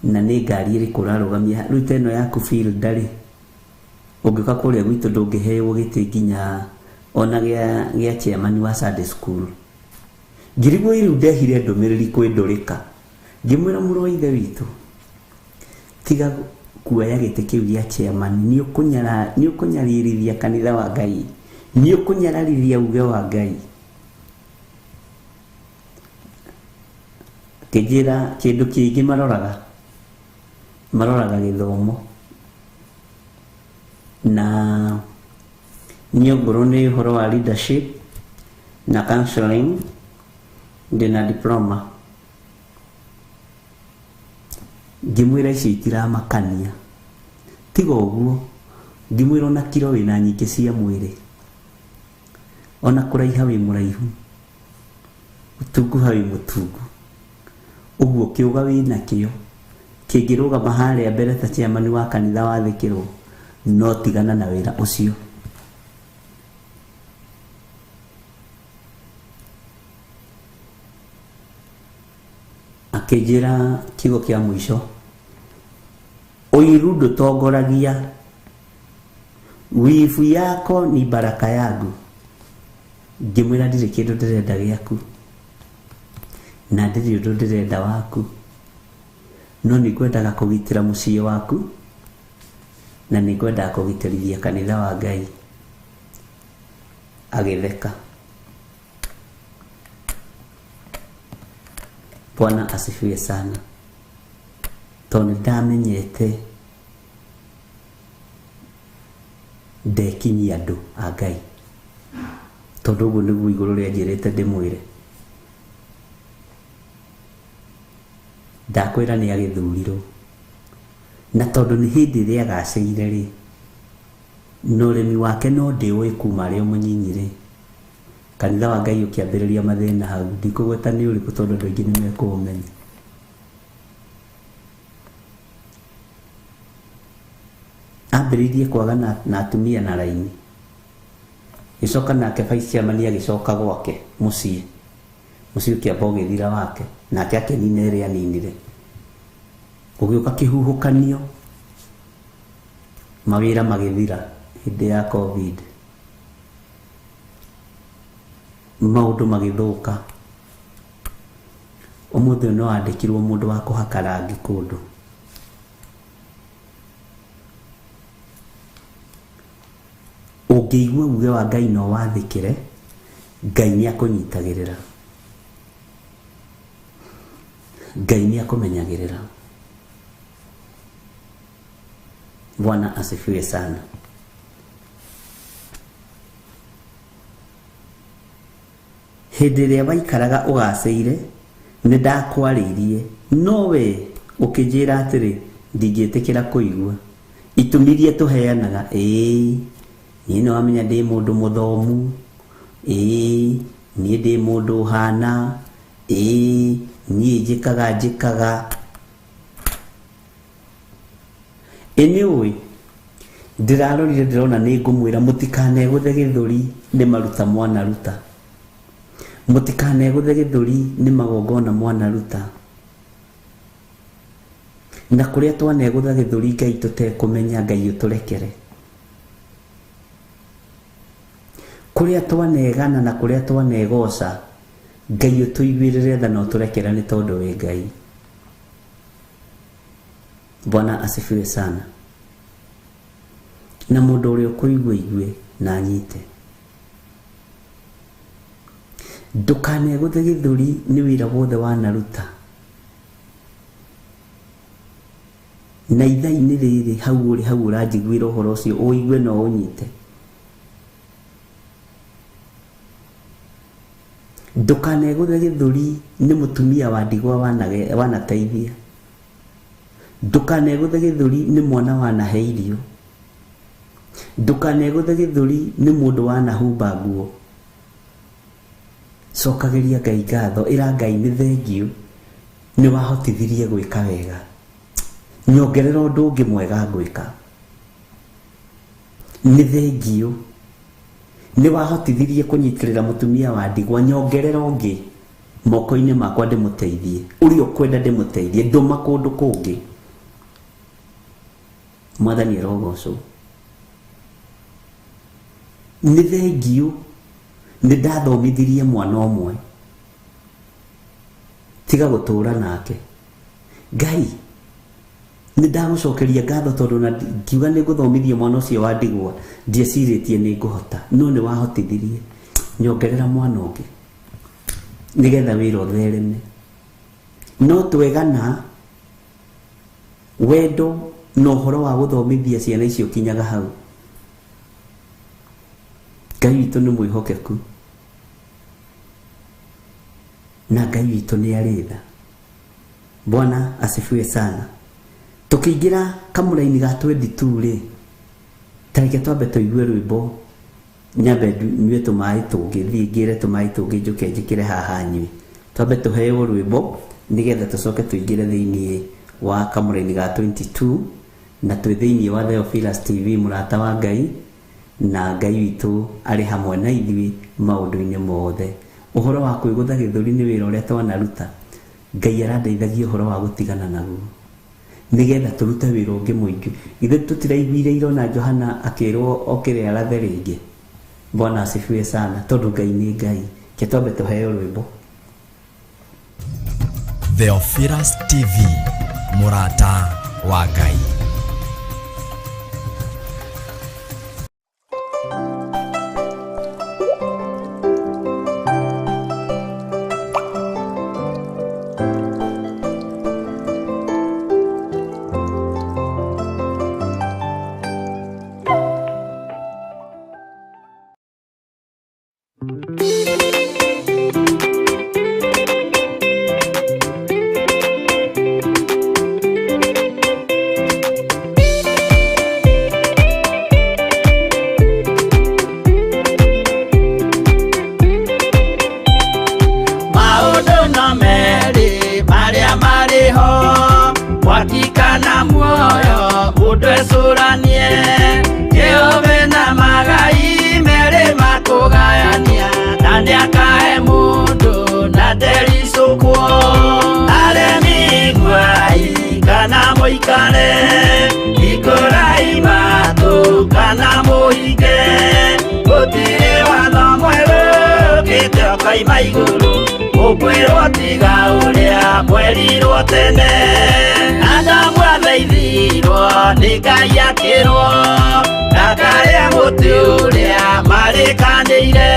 [SPEAKER 3] na nĩ ngari ĩrĩkũ ũrarũgamia. Rĩu ta ĩno yaku Fielder rĩ, ũngĩũka kũrĩa gwitũ ndũngĩheo gĩtĩ nginya ona gĩa chairman wa Sunday school. Ngĩrigwo rĩu ndehire ndũmĩrĩri kwĩ Ndũrĩka, ngĩmwĩra mũrũ wa ithe witũ, tiga kuoya gĩtĩ kĩu gĩa chairman, nĩ ũkũnyararithia kanitha wa Ngai, nĩ ũkũnyararithia uge wa Ngai. Kĩnjĩra kĩndũ kĩngĩ maroraga, maroraga gĩthomo na niĩ ongorwo nĩ ũhoro wa leadership na counseling ndĩna diploma. Ngĩmwĩra icio itiramakania, tiga ũguo ngĩmwĩra ona kiro wĩna nyingĩ cia mwĩrĩ, ona kũraiha wĩ mũraihu, ũtunguha wĩ mũtungu, ũguo kĩũga wĩna kĩo kĩngĩrũgama harĩa mbere ta chairman wa kanitha wathĩkĩrwo, no tigana na wĩra ũcio. Akĩnjĩra kiugo kĩa mũico, ũiru ndũtongoragia, wibu yako ni baraka yangu. Ngĩmwĩra ndirĩ kĩndũ ndĩrenda gĩaku na ndirĩ ũndũ ndĩrenda waku, no nĩ ngwendaga kũgitĩra mũciĩ waku na nĩ ngwendaga kũgitĩrithia kanitha wa Ngai. Agĩtheka. Bwana asifiwe sana. Tondũ ndamenyete ndekinyia andũ a Ngai, tondũ ũguo nĩguo igũrũ rĩanjĩrĩte ndĩmwĩre. Ndakwĩra nĩ agĩthurirwo, na tondũ nĩ hĩndĩ ĩrĩa agacĩire rĩ, na ũrĩmi wake no ndĩũĩ kuma arĩ o mũnyinyi rĩ, kanitha wa Ngai ũkĩambĩrĩria mathĩna hau. Ndikũgweta nĩ ũrĩkũ tondũ andũ aingĩ nĩ mekũũmenya. Ambĩrĩirie kwaga na atumia na raini, gĩcoka nake vice chairman agĩcoka gwake mũciĩ, mũciĩ ũkĩamba ũgĩthira wake, nake akĩnina ĩrĩa aninire. Gũgĩũka kĩhuhũkanio, mawĩra magĩthira hĩndĩ ya COVID, maũndũ magĩthũka. Ũmũthĩ ũyũ no andĩkirwo mũndũ wa kũhaka rangi kũndũ. Ũngĩigua uge wa Ngai no wathĩkĩre, Ngai nĩ akũnyitagĩrĩra, Ngai nĩ akũmenyagĩrĩra. Bwana asifiwe sana. Hĩndĩ ĩrĩa waikaraga ũgacĩire, nĩ ndakwarĩirie, no wee ũkĩnjĩra atĩrĩ, 'Ndingĩtĩkĩra kũigua.' Itũmi iria tũheanaga, ĩĩ niĩ nĩ wamenya ndĩ mũndũ mũthomu, ĩĩ niĩ ndĩ mũndũ ũhana, ĩĩ niĩ njĩkaga njĩkaga. Ĩ nĩ ũĩ ndĩrarorire ndĩrona nĩ ngũmwĩra mũtikanegũthe gĩthũri nĩ maruta mwanaruta, mũtikanegũthe gĩthũri nĩ magongona mwanaruta, na kũrĩa twanegũtha gĩthũri Ngai tũtekũmenya, Ngai ũtũrekere. Kũrĩa twanegana na kũrĩa twanegoca, Ngai ũtũiguĩrĩre tha na ũtũrekere nĩ tondũ wĩ Ngai. Bwana asifiwe sana. Na mũndũ ũrĩa ũkũigua igue na anyite. Ndũkanegũthe gĩthũri nĩ wĩra wothe wanaruta. Na ithaa-inĩ rĩrĩ hau ũrĩ hau ũranjiguĩra ũhoro ũcio ũigue na ũnyite. Ndũkanegũthe gĩthũri nĩ mũtumia wa ndigwa wanateithia. Ndũkanegũthe gĩthũri nĩ mwana wanahe irio. Ndũkanegũthe gĩthũri nĩ mũndũ wanahumba nguo. Cokagĩria Ngai ngatho, ĩra Ngai nĩ thengiũ nĩ wahotithirie gwĩka wega. Nyongerera ũndũ ũngĩ mwega ngwĩka. Nĩ thengiũ nĩ wahotithirie kũnyitĩrĩra mũtumia wa ndigwa, nyongerera ũngĩ moko-inĩ makwa ndĩmũteithie, ũrĩa ũkwenda ndĩmũteithie, ndũma kũndũ kũngĩ. Mwathani arogocwo. Nĩ thengiũ nĩ ndathomithirie mwana ũmwe, tiga gũtũra nake. Ngai nĩ ndagũcokeria ngatho tondũ na ngiuga nĩ ngũthomithia mwana ũcio wa ndigwa ndiecirĩtie nĩ ngũhota, no nĩ wahotithirie. Nyongerera mwana ũngĩ nĩgetha wĩra ũthereme. No twegana wendo na ũhoro wa gũthomithia ciana icio kinyaga hau. Ngai witũ nĩ mwĩhokeku na Ngai witũ nĩ arĩ tha. Bwana asifiwe sana. Tũkĩingĩra kamũraini ga 22 rĩ, ta reke twambe tũigue rwĩmbo, nyambe nyue tũmaĩ tũngĩ, thiĩ ngĩre tũmaĩ tũngĩ njũke njĩkĩre haha nyue. Twambe tũheo rwĩmbo nĩgetha tũcoke tũingĩre thĩiniĩ wa kamũraini ga 22, na twĩ thĩiniĩ wa Theophilus TV, mũrata wa Ngai, na Ngai witũ arĩ hamwe na ithuĩ maũndũ-inĩ mothe. Ũhoro wa kwĩgũtha gĩthũri nĩ wĩra ũrĩa twanaruta. Ngai arandeithagia ũhoro wa gũtigana naguo nĩgetha tũrute wĩra ũngĩ mũingĩ. Ithuĩ tũtiraiguire irona Johana akĩrwo okĩre arathe rĩngĩ. Bwana asifiwe sana, tondũ Ngai nĩ Ngai. Ke twambe tũheo rwĩmbo.
[SPEAKER 1] Theophilus TV, mũrata wa Ngai.
[SPEAKER 2] Maũndũ no merĩ marĩa marĩ ho, mwaki kana muoyo, mũndũ ecũranie. Jehova na magai merĩ makũgayania, na nĩakahe mũndũ na ndericũkwo. Aremi iguai kana mũikare, hingũrai matũ kana mũhinge. Gũtirĩ watho mwerũ ũkĩte ũkoima igũrũ, ũkwĩrwo tiga ũrĩa mwerirwo tene. Adamu athaithirwo nĩ Ngai akĩrwo, ndakarĩa mũtĩ ũrĩa marĩkanĩire.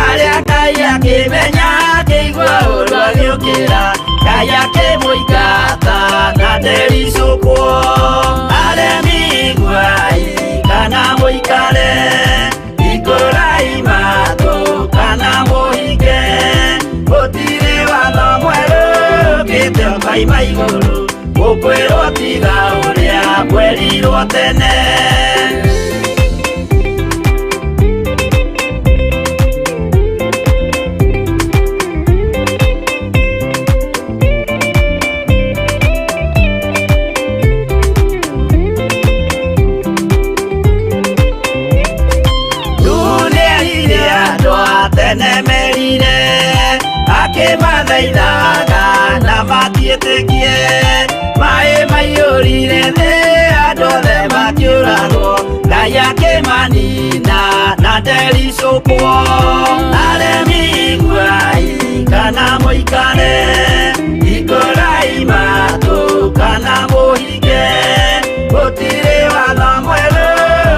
[SPEAKER 2] Arĩa Ngai akĩmenya akĩigua ũũru agĩũkĩra, Ngai akĩmũingata na ndericũkwo. Aremi iguai kana mũikare, hingũrai matũ kana mũhinge. ũkĩte ũkaima igũrũ gũkwĩrwo tiga ũrĩa mwerirwo tene. Tene merire akĩmathaithaga na matiĩtĩkie maĩ maiyũrire thĩ andũ othe makĩũragwo Ngai akĩmanina na ndericũkwo. Aremi iguai kana mũikare hingũrai matũ kana mũhinge gũtirĩ watho mwerũ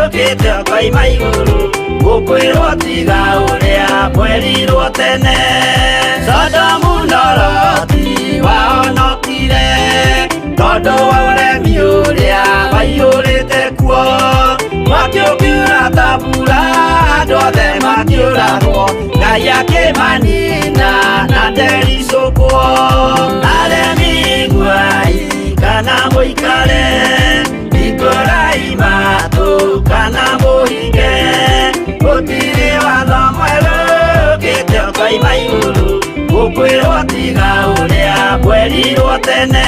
[SPEAKER 2] ũkĩte ũkoima igũrũ gũkwĩrwo tiga ũrĩa mwerirwo tene. Sodomu na Loti wahonokire tondũ wa ũremi ũrĩa waiyũrĩte kuo mwaki ũkiura ta mbura andũ othe makĩũragwo Ngai akĩmanina na ndericũkwo. Aremi iguai kana mũikare hingũrai matũ kana mũhinge gũtirĩ watho mwerũ ũkĩte ũkoima igũrũ gũkwĩrwo tiga ũrĩa mwerirwo tene.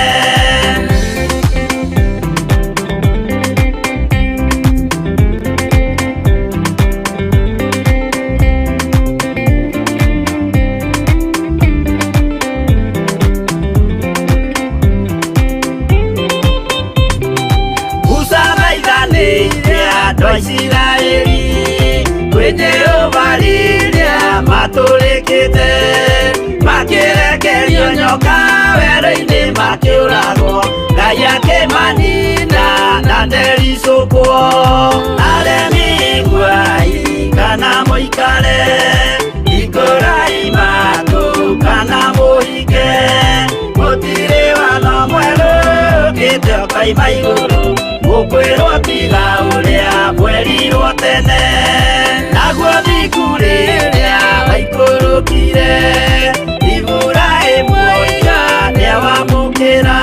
[SPEAKER 2] Musa thaithanĩire andũ a Isiraeli kwĩ Jehova rĩrĩa matũrĩkĩte makĩrekerio nyoka werũ-inĩ makĩũragwo Ngai akĩmanina na ndericũkwo. Aremi iguai kana mũikare hingũrai matũ kana mũhinge gũtirĩ watho mwerũ ũkĩte ũkoima igũrũ gũkwĩrwo tiga ũrĩa mwerirwo tene. Naguo thingu rĩrĩa waikũrũkire Iburahĩmu oiga nĩawamũkĩra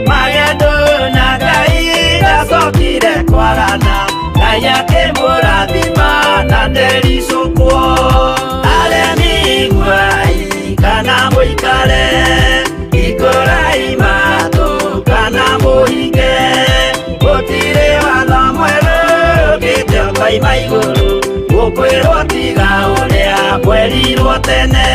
[SPEAKER 2] magendo na Ngai ndacokire kwagana Ngai akĩmũrathima na ndericũkwo. Aremi iguai kana mũikare hingũrai matũ kana mũhinge gũtirĩ watho mwerũ ũkĩte ũkoima igũrũ gũkwĩrwo tiga ũrĩa mwerirwo tene.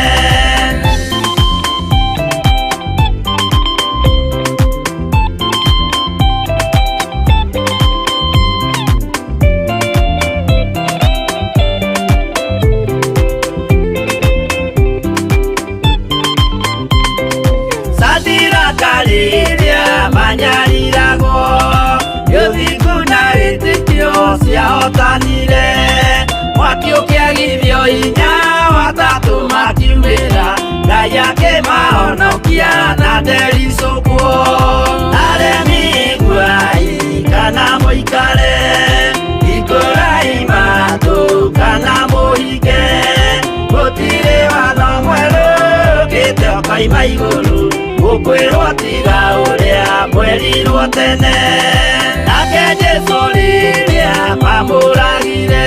[SPEAKER 2] Sadiraka rĩrĩa manyariragwo ũthingu na wĩtĩkio ciahotanire mwaki ũkĩagithio hinya watatũ makiumĩra Ngai akĩmahonokia na ndericũkwo. Aremi iguai kana mũikare hingũrai matũ kana mũhinge gũtirĩ watho mwerũ ũkĩte ũkoima igũrũ gũkwĩrwo tiga ũrĩa mwerirwo tene. Nake Jesũ rĩrĩa mamũragire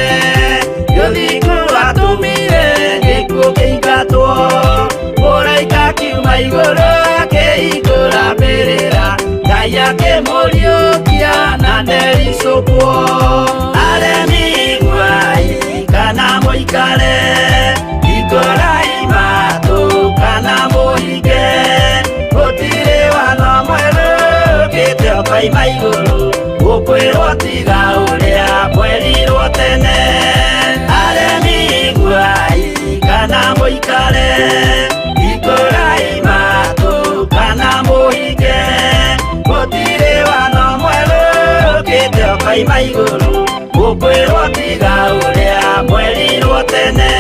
[SPEAKER 2] ũthingu watũmire gĩkuũ kĩingatwo mũraika akiuma igũrũ akĩhingũra mbĩrĩra Ngai akĩmũriũkia na ndericũkwo. Aremi iguai kana mũikare hingũrai matũ kana mũhinge gũtirĩ watho mwerũ ũkĩte ũkoima igũrũ gũkwĩrwo tiga ũrĩa mwerirwo tene. Aremi iguai kana mũikare hingũrai matũ kana mũhinge gũtirĩ watho mwerũ ũkĩte ũkoima igũrũ gũkwĩrwo tiga ũrĩa mwerirwo tene.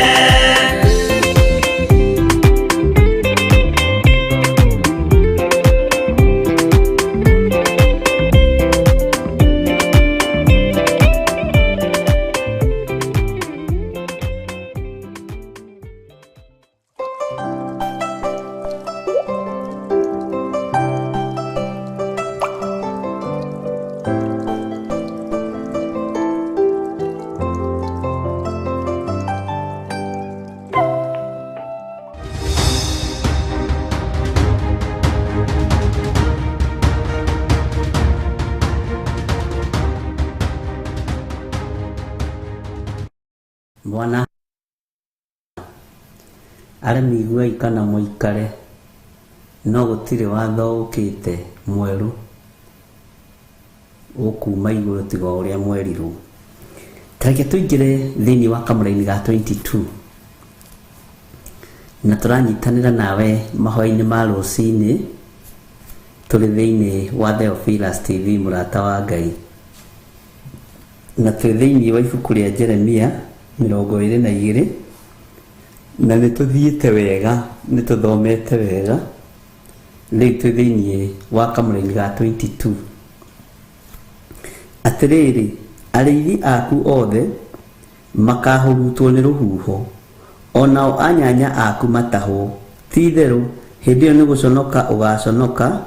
[SPEAKER 3] Aremi iguai kana mũikare, no gũtirĩ watho ũkĩte mwerũ ũkuuma igũrũ tiga o ũrĩa mwerirwo. Ta reke tũingĩre thĩinĩ wa kamũraini ga 22 na tũranyitanĩra nawe mahoya-inĩ ma rũcinĩ tũrĩ thĩinĩ wa Theophilus TV mũrata wa Ngai, na twĩ thĩinĩ wa ibuku rĩa Jeremia 22 na nĩ tũthiĩte wega, nĩ tũthomete wega. Rĩu twĩ thĩinĩ wa kamũraini ga 22. Atĩrĩrĩ, arĩithi aku othe makaahurutwo nĩ rũhuho, o nao anyanya aku matahwo. Ti-itherũ hĩndĩ ĩyo nĩ gũconoka ũgaaconoka,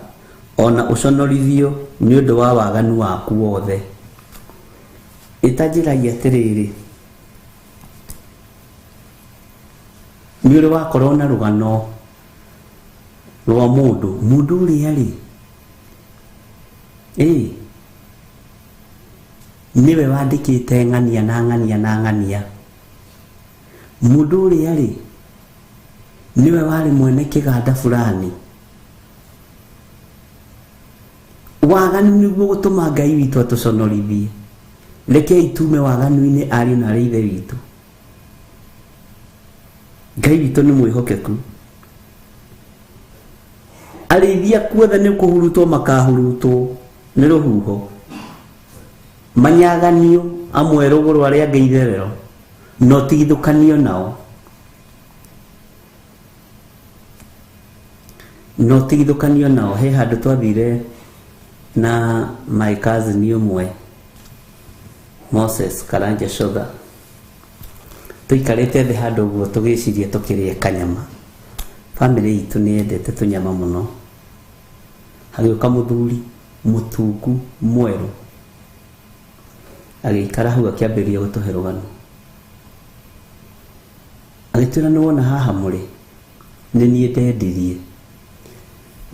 [SPEAKER 3] o na ũconorithio nĩ ũndũ wa waganu waku wothe. Ĩ ta njĩrai atĩrĩrĩ, nĩ ũrĩ wakorwo na rũgano rwa mũndũ, mũndũ ũrĩa-rĩ, ĩ nĩwe wandĩkĩte ng'ania na ng'ania na ng'ania, mũndũ ũrĩa-rĩ, nĩwe warĩ mwene kĩganda fulani. Waganu nĩguo gũtũma Ngai witũ atũconorithie. Rekei tume waganu-inĩ ariũ na arĩ ithe witũ. Ngai witũ nĩ mwĩhokeku. Arĩithi aku othe nĩ kũhurutwo makahurutwo nĩ rũhuho, manyaganio amwe rũgũrũ arĩa angĩ itherero, na ũtigithũkanio nao. Na ũtigithũkanio nao. He handũ twathire na my cousin ũmwe Moses Karanja Shotha, tũikarĩte thĩ handũ ũguo tũgĩciria tũkĩrĩe kanyama. Bamĩrĩ itũ nĩ yendete tũnyama mũno. Hagĩũka mũthuri mũtungu mwerũ, agĩikara hau akĩambĩrĩria gũtũhe rũgano. Agĩtwĩra nĩ wona haha mũrĩ, nĩ niĩ ndendirie.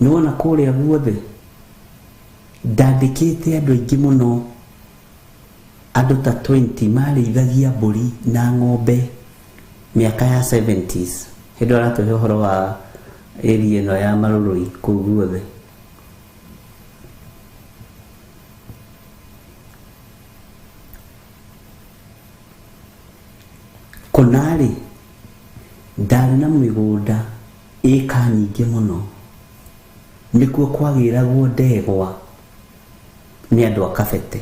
[SPEAKER 3] Nĩ wona kũrĩa guothe ndandĩkĩte andũ aingĩ mũno, andũ ta 20 marĩithagia mbũri na ng'ombe mĩaka ya 70s. Hĩndĩ ĩyo aratũhe ũhoro wa area ĩno ya Marũrũi kũu guothe. Kũna-rĩ, ndarĩ na mĩgũnda ĩka nyingĩ mũno, nĩkuo kwagĩragwo ndegwa nĩ andũ a Kabete.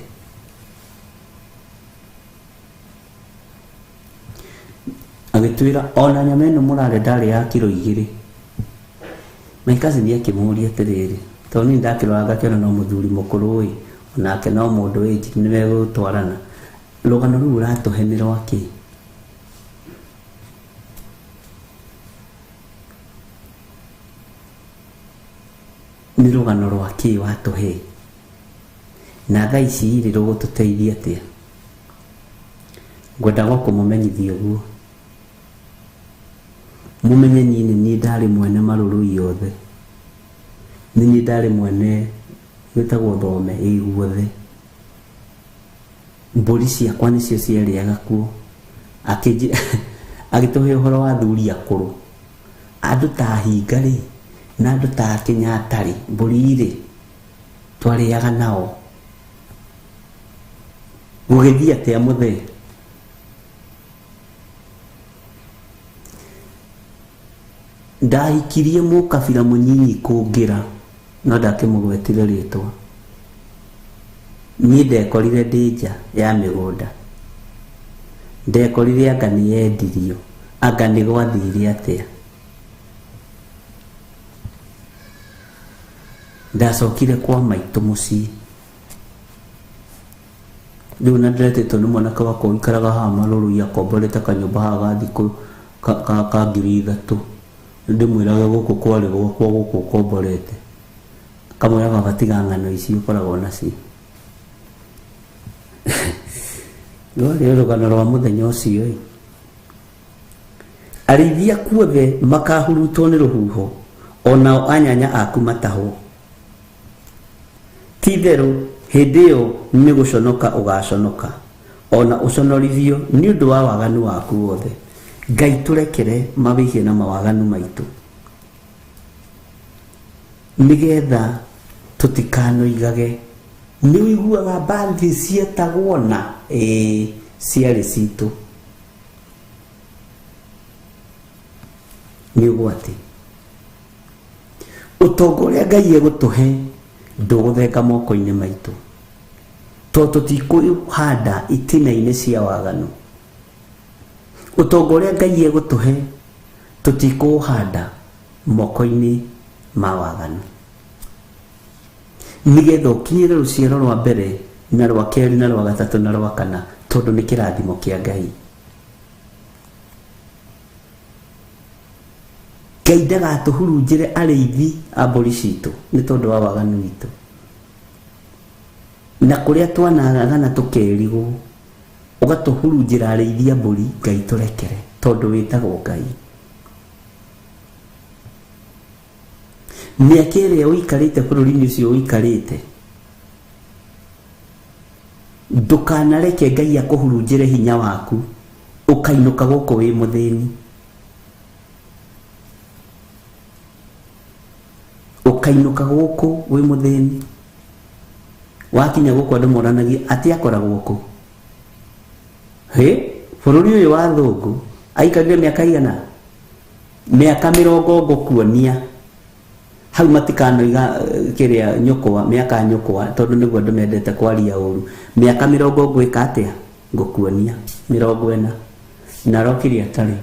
[SPEAKER 3] Agĩtwĩra ona nyama ĩno mũrarĩa ndarĩ ya kiro igĩrĩ. My cousin akĩmũria atĩrĩrĩ, tondũ niĩ ndakĩrora ngakĩona no mũthuri mũkũrũ ĩ, onake no mũndũ ĩ, nĩ megũtwarana. Rũgano rũu ũratũhe nĩ rwa kĩ? Nĩ rũgano rwa kĩ watũhe? Na thaa ici rĩ rũgũtũteithia atĩa? Ngwendaga o kũmũmenyithia ũguo. Mũmenye niĩ nĩ niĩ ndarĩ mwene marũrũi yothe. Nĩ niĩ ndarĩ mwene gwĩtagwo thome ĩ guothe. Mbũri ciakwa nĩcio ciarĩaga kuo. Agĩtũhe ũhoro wa athuri akũrũ. Andũ ta Hinga rĩ, na andũ ta Kenyatta rĩ, mbũri rĩ, twarĩaga nao. Gũgĩthiĩ atĩa mũthee? Ndahikirie mũkabira mũnyinyi kũngĩra, no ndakĩmũgwetire rĩtwa. Niĩ ndekorire ndĩ nja ya mĩgũnda. Ndekorire anga nĩ yendirio, anga nĩ gwathire atĩa. Ndacokire kwa maitũ mũciĩ. Rĩu na ndĩretĩtwo nĩ mwanake wakwa ũikaraga haha Marũrũi akomborete kanyũmba haha ga thikũ ka 3000. Ndĩmwĩrage gũkũ kwarĩ gwakwa gũkũ ũkomborete. Kamwĩra baba tiga ng'ano ici ũkoragwo nacio. Rwarĩ rũgano rwa mũthenya ũcio ĩ. Arĩithi aku othe makahurutwo nĩ rũhuho, o nao anyanya aku matahwo. Ti-itherũ hĩndĩ ĩyo nĩ gũconoka ũgaaconoka, o na ũconorithio nĩ ũndũ wa waganu waku wothe. Ngai tũrekere mawĩhia na mawaganu maitũ, nĩgetha tũtikanoigage nĩ ũiguaga mbathi cietagwo na ĩĩ ciarĩ citũ. Nĩ ũgwati. Ũtonga ũrĩa Ngai egũtũhe ndũgũthenga moko-inĩ maitũ, tondũ tũtikũhanda itina-inĩ cia waganu. Ũtonga ũrĩa Ngai egũtũhe tũtikũũhanda moko-inĩ ma waganu, nĩgetha ũkinyĩre rũciaro rwa mbere na rwa kerĩ na rwa gatatũ na rwa kana, tondũ nĩ kĩrathimo kĩa Ngai. Ngai ndagatũhurunjĩre arĩithi a mbũri citũ nĩ tondũ wa waganu witũ, na kũrĩa twanagana tũkerigwo ũgatũhurunjĩra arĩithi a mbũri. Ngai tũrekere, tondũ wĩtagwo Ngai. Mĩaka ĩrĩa ũikarĩte bũrũri-inĩ ũcio ũikarĩte, ndũkanareke Ngai akũhurunjĩre hinya waku ũkainũka gũkũ wĩ mũthĩni, ũkainũka gũkũ wĩ mũthĩni. Wakinya gũkũ andũ moranagia atĩ akoragwo kũ hĩ bũrũri ũyũ wa thũngũ, aikarire mĩaka igana, mĩaka mĩrongo ngũkuonia hau matikanoiga kĩrĩa nyũkwa, mĩaka nyũkwa, tondũ nĩguo andũ mendete kwaria ũru. Mĩaka mĩrongo ngwĩka atĩa, ngũkuonia 40 na arokire atarĩ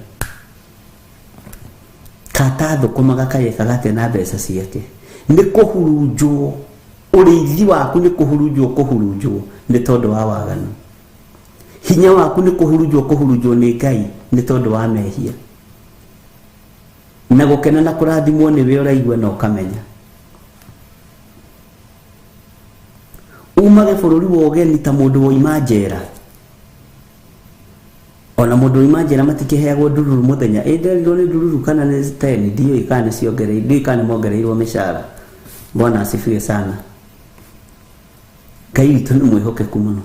[SPEAKER 3] kata thũkũmaga kayekaga atĩa na mbeca ciake. Nĩ kũhurunjwo ũrĩithi waku, nĩ kũhurunjwo kũhurunjwo nĩ tondũ wa waganu. Hinya waku nĩ kũhurunjwo kũhurunjwo nĩ Ngai nĩ tondũ wa mehia. Na gũkena na kũrathimwo nĩwe ũraigua na ũkamenya. Umage bũrũri wa ũgeni ta mũndũ woima njera. Ona mũndũ woima njera matikĩheagwo ndururu mũthenya. Ĩ nderirwo nĩ ndururu kana nĩ 10, ndiũĩ kana nĩ ciongereirwo, ndiũĩ kana nĩ mongereirwo mĩcara. Bwana asifiwe sana. Ngai witũ nĩ mwĩhokeku mũno.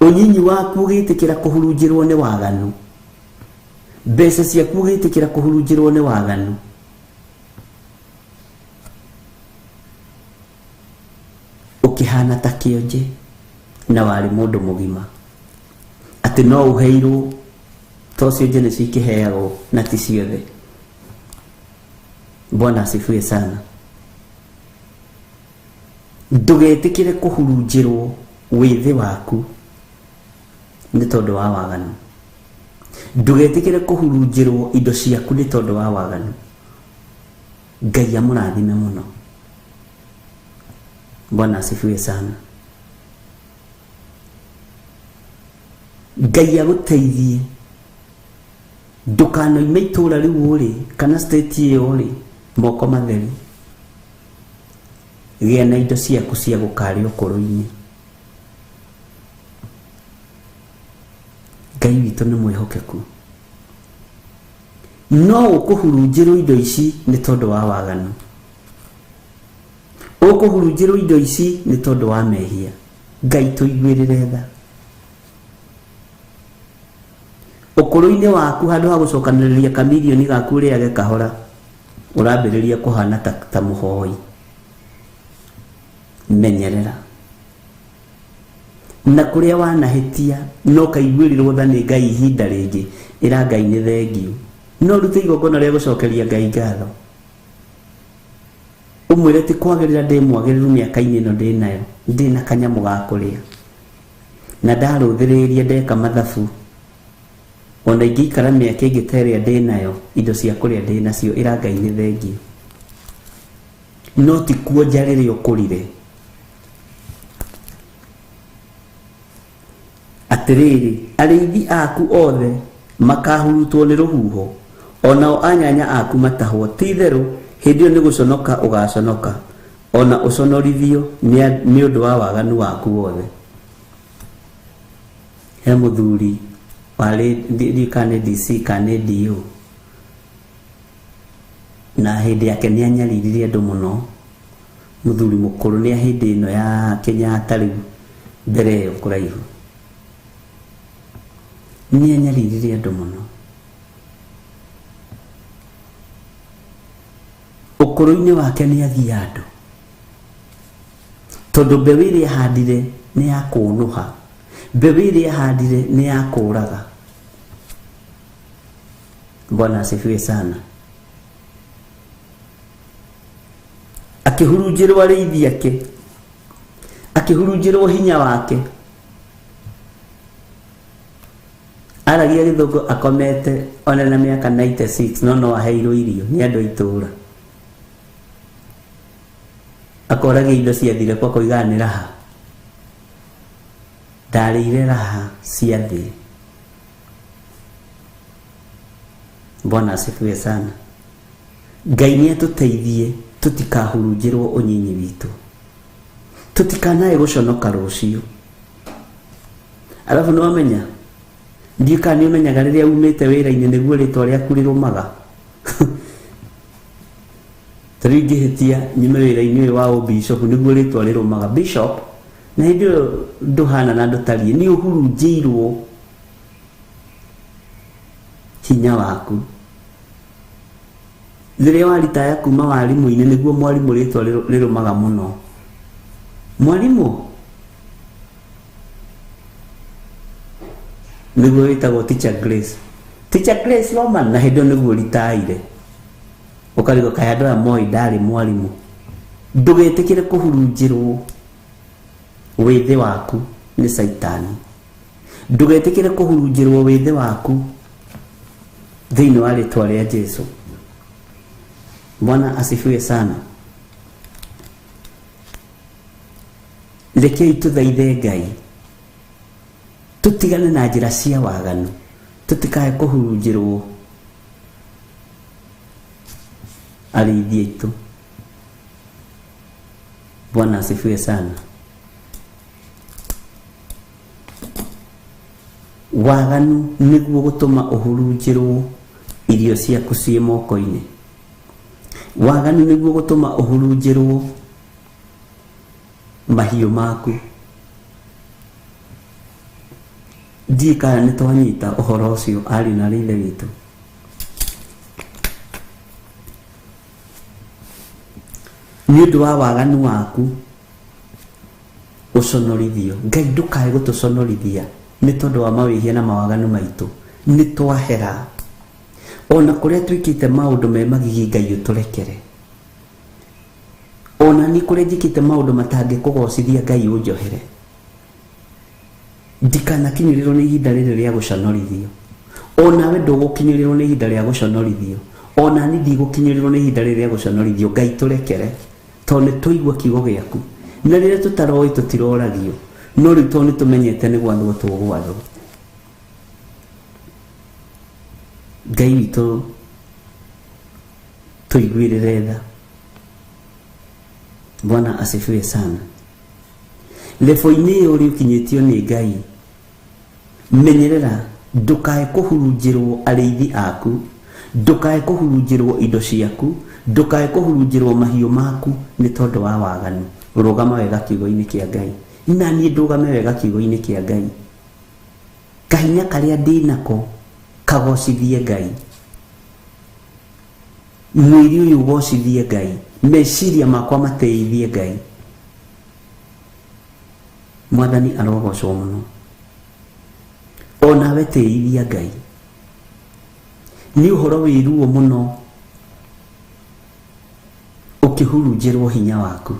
[SPEAKER 3] Ũnyinyi waku ũgĩtĩkĩra kũhurunjĩrwo nĩ waganu, mbeca ciaku ũgĩtĩkĩra kũhurunjĩrwo nĩ waganu, ũkĩhana ta kĩonje na warĩ mũndũ mũgima, atĩ no ũheirwo to cionje nĩcio ikĩheagwo na ti ciothe. Bwana asifiwe sana. Ndũgetĩkĩre kũhurunjĩrwo wĩthĩ waku nĩ tondũ wa waganu. Ndũgetĩkĩre kũhurunjĩrwo indo ciaku nĩ tondũ wa waganu. Ngai amũrathime mũno. Bwana asifiwe sana. Ngai agũteithie ndũkanoime itũra rĩu ũrĩ kana state ĩyo ũrĩ moko matheri. Gĩa na indo ciaku cia gũkarĩa ũkũrũ-inĩ. Ngai witũ nĩ mwĩhokeku. No ũkũhurunjĩrwo indo ici nĩ tondũ wa waganu, ũkũhurunjĩrwo indo ici nĩ tondũ wa mehia. Ngai tũiguĩrĩre tha. Ũkũrũ-inĩ waku handũ ha gũcokanĩrĩria kamirioni gaku ũrĩage kahora, ũrambĩrĩria kũhana ta mũhoi. Menyerera na kũrĩa wanahĩtia no kaiguĩrĩrwo tha nĩ Ngai ihinda rĩngĩ, ĩra Ngai nĩ thengiũ. No ũrute igongona rĩa gũcokeria Ngai ngatho, ũmwĩre ti kwagĩrĩra ndĩ mwagĩrĩru mĩaka-inĩ ĩno ndĩ nayo, ndĩ na kanyamũ ga kũrĩa na ndarũthĩrĩria ndeka mathabu, ona ingĩikara mĩaka ĩngĩ ta ĩrĩa ndĩ nayo, indo cia kũrĩa ndĩ nacio, ĩra Ngai nĩ thengiũ. No ti kuonja rĩrĩa ũkũrire. Atĩrĩrĩ, arĩithi aku othe makahurutwo nĩ rũhuho, o nao anyanya aku matahwo. Ti-itherũ hĩndĩ ĩyo nĩ gũconoka ũgaconoka, o na ũconorithio nĩ ũndũ wa waganu waku wothe. He mũthuri warĩ, ndiũĩ kana nĩ DC kana nĩ DO, na hĩndĩ yake nĩ anyaririre andũ mũno. Mũthuri mũkũrũ nĩ hĩndĩ ĩno ya Kenyatta rĩu mbere ĩyo kũraihu. Nĩ anyaririre andũ mũno. Ũkũrũ-inĩ wake nĩ agia andũ. Tondũ mbeũ ĩrĩa ahandire nĩ ya kũnũha. Mbeũ ĩrĩa ahandire nĩ ya kũraga. Bwana asifiwe sana. Akĩhurunjĩrwo arĩithi ake. Akĩhurunjĩrwo hinya wake. Aragia gĩthũngũ akomete ona na mĩaka 96 no no aheirwo irio nĩ andũ a itũũra. Akoragia indo ciathire kwa koigaga nĩ raha. Ndarĩire raha cia thĩ. Bwana asifiwe sana. Ngai nĩ atũteithie tũtikahurunjĩrwo ũnyinyi witũ. Tũtikanae gũconoka rũciũ. Arabu nĩ wamenya ndiũ kana nĩ ũmenyaga rĩrĩa umĩte wĩra-inĩ nĩguo rĩtwa rĩaku rĩrũmaga. Ta rĩu ingĩhĩtia nyume wĩra-inĩ ũyũ wa ũbishop nĩguo rĩtwa rĩrũmaga bishop, na hĩndĩ ĩyo ndũhana na ndũtariĩ, nĩ ũhurunjĩirwo hinya waku. Rĩrĩa waritaya kuma warimũ-inĩ nĩguo mwarimũ rĩtwa rĩrũmaga mũno. Mwarimũ nĩguo wĩtagwo Teacher Grace. Teacher Grace Roman na hĩndĩ ĩyo nĩguo ritaire. Ũkarigwo kaĩ andũ aya moĩ ndarĩ mwarimũ. Ndũgetĩkĩre kũhurunjĩrwo wĩthĩ waku nĩ Caitani. Ndũgetĩkĩre kũhurunjĩrwo wĩthĩ waku thĩinĩ wa rĩtwa rĩa Jesu. Bwana asifiwe sana. Rekei tũthaithe Ngai tũtigane na njĩra cia waganu, tũtikae kũhurunjĩrwo arĩithi aitũ. Bwana asifiwe sana. Waganu nĩguo gũtũma ũhurunjĩrwo irio ciaku ciĩ moko-inĩ. Waganu nĩguo gũtũma ũhurunjĩrwo mahiũ maku. Ndiũĩ kana nĩ twanyita ũhoro ũcio ariũ na aarĩ a Ithe witũ. Nĩ ũndũ wa waganu waku ũconorithio. Ngai ndũkae gũtũconorithia nĩ tondũ wa mawĩhia na mawaganu maitũ. Nĩ twahera. Ona kũrĩa twĩkĩte maũndũ me magigi Ngai ũtũrekere. Ona niĩ kũrĩa njĩkĩte maũndũ matangĩkũgocithia Ngai ũnjohere. Ndikanakinyĩrĩrwo nĩ ihinda rĩrĩ rĩa gũconorithio. Onawe ndũgũkinyĩrĩrwo nĩ ihinda rĩa gũconorithio. Ona niĩ ndigũkinyĩrĩrwo nĩ ihinda rĩrĩ rĩa gũconorithio. Ngai tũrekere tondũ nĩ twaigua kiugo gĩaku. Na rĩrĩa tũtaroĩ tũtiroragio. No rĩu tondũ nĩ tũmenyete nĩ gwathwo tũgwathwo. Ngai witũ tũiguĩrĩre tha. Bwana asifiwe sana. Lebo-inĩ ĩyo ũrĩ ũkinyĩtio nĩ Ngai, menyerera ndũkae kũhurunjĩrwo arĩithi aku, ndũkae kũhurunjĩrwo indo ciaku, ndũkae kũhurunjĩrwo mahiũ maku nĩ tondũ wa waganu. Rũgama wega kiugo-inĩ kĩa Ngai. Na niĩ ndũgame wega kiugo-inĩ kĩa Ngai. Kahinya karĩa ndĩnako kagocithie Ngai. Mwĩrĩ ũyũ ũgocithie Ngai. Meciria makwa matĩithie Ngai. Mwathani arogocwo mũno. Onawe tĩithia Ngai. Nĩ ũhoro wĩ ruo mũno ũkĩhurunjĩrwo hinya waku.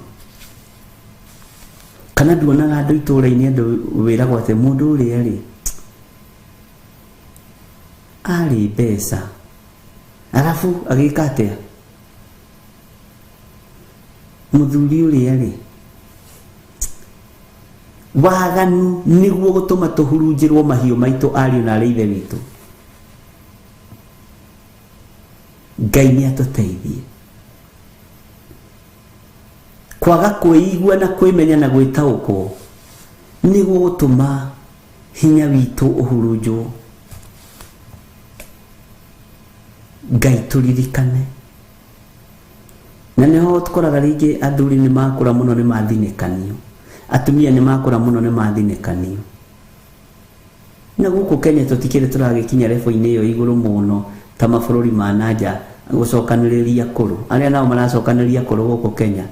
[SPEAKER 3] Kana nduonaga andũ itũũra-inĩ andũ wĩragwo atĩ mũndũ ũrĩa rĩ arĩ mbeca arabu agĩka atĩa? Mũthuri ũrĩa rĩ waganu nĩguo gũtũma tũhurunjĩrwo mahiũ maitũ ariũ na arĩ ithe witũ. Ngai nĩ atũteithie kwaga kwĩigua na kwĩmenya na gwĩtaũkwo nĩguo gũtũma hinya witũ ũhurunjwo. Ngai tũririkane. Na nĩho tũkoraga rĩngĩ athuri nĩ makũra mũno nĩ mathinĩkanio, atumia nĩ makũra mũno nĩ mathinĩkanio. Na gũkũ Kenya tũtikĩrĩ tũragĩkinya level-inĩ ĩyo igũrũ mũno ta mabũrũri ma nanja gũcokanĩrĩria kũrũ. Arĩa nao maracokanĩrĩria kũrũ gũkũ Kenya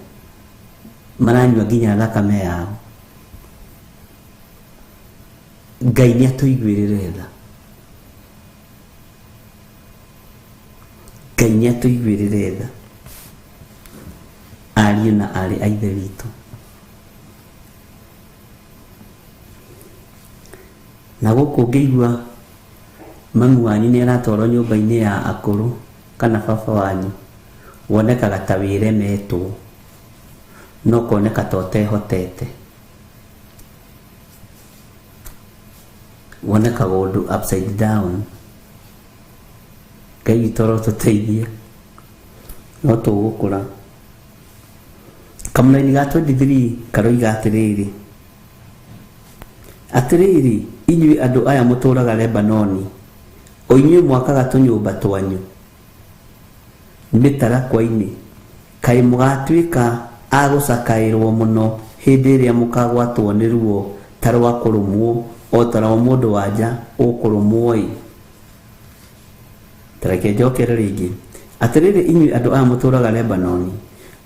[SPEAKER 3] maranyua nginya thakame yao. Ngai nĩ atũiguĩrĩre tha. Ngai nĩ atũiguĩrĩre tha ariũ na aarĩ a Ithe witũ. Na gũkũ ũngĩigua mami wanyu nĩ aratwarwo nyũmba-inĩ ya akũrũ kana baba wanyu, wonekaga ta wĩremetwo na ũkoneka ta ũtehotete. Wonekaga ũndũ upside down. Ngai witũ arotũteithia no tũgũkũra. Kamũraini ga 23 karoiga atĩrĩrĩ, Atĩrĩrĩ, inyuĩ andũ aya mũtũũraga Lebanoni, o inyuĩ mwakaga tũnyũmba twanyu mĩtarakwa-inĩ, kaĩ mũgaatuĩka a gũcakaĩrũo mũno hĩndĩ ĩrĩa mũkaagwatwo nĩ ruo ta rwa kũrũmwo, o ta rwa mũndũ-wa-nja ũkũrũmwo-ĩ! Ta reke njokere rĩngĩ. Atĩrĩrĩ inyuĩ andũ aya mũtũũraga Lebanoni,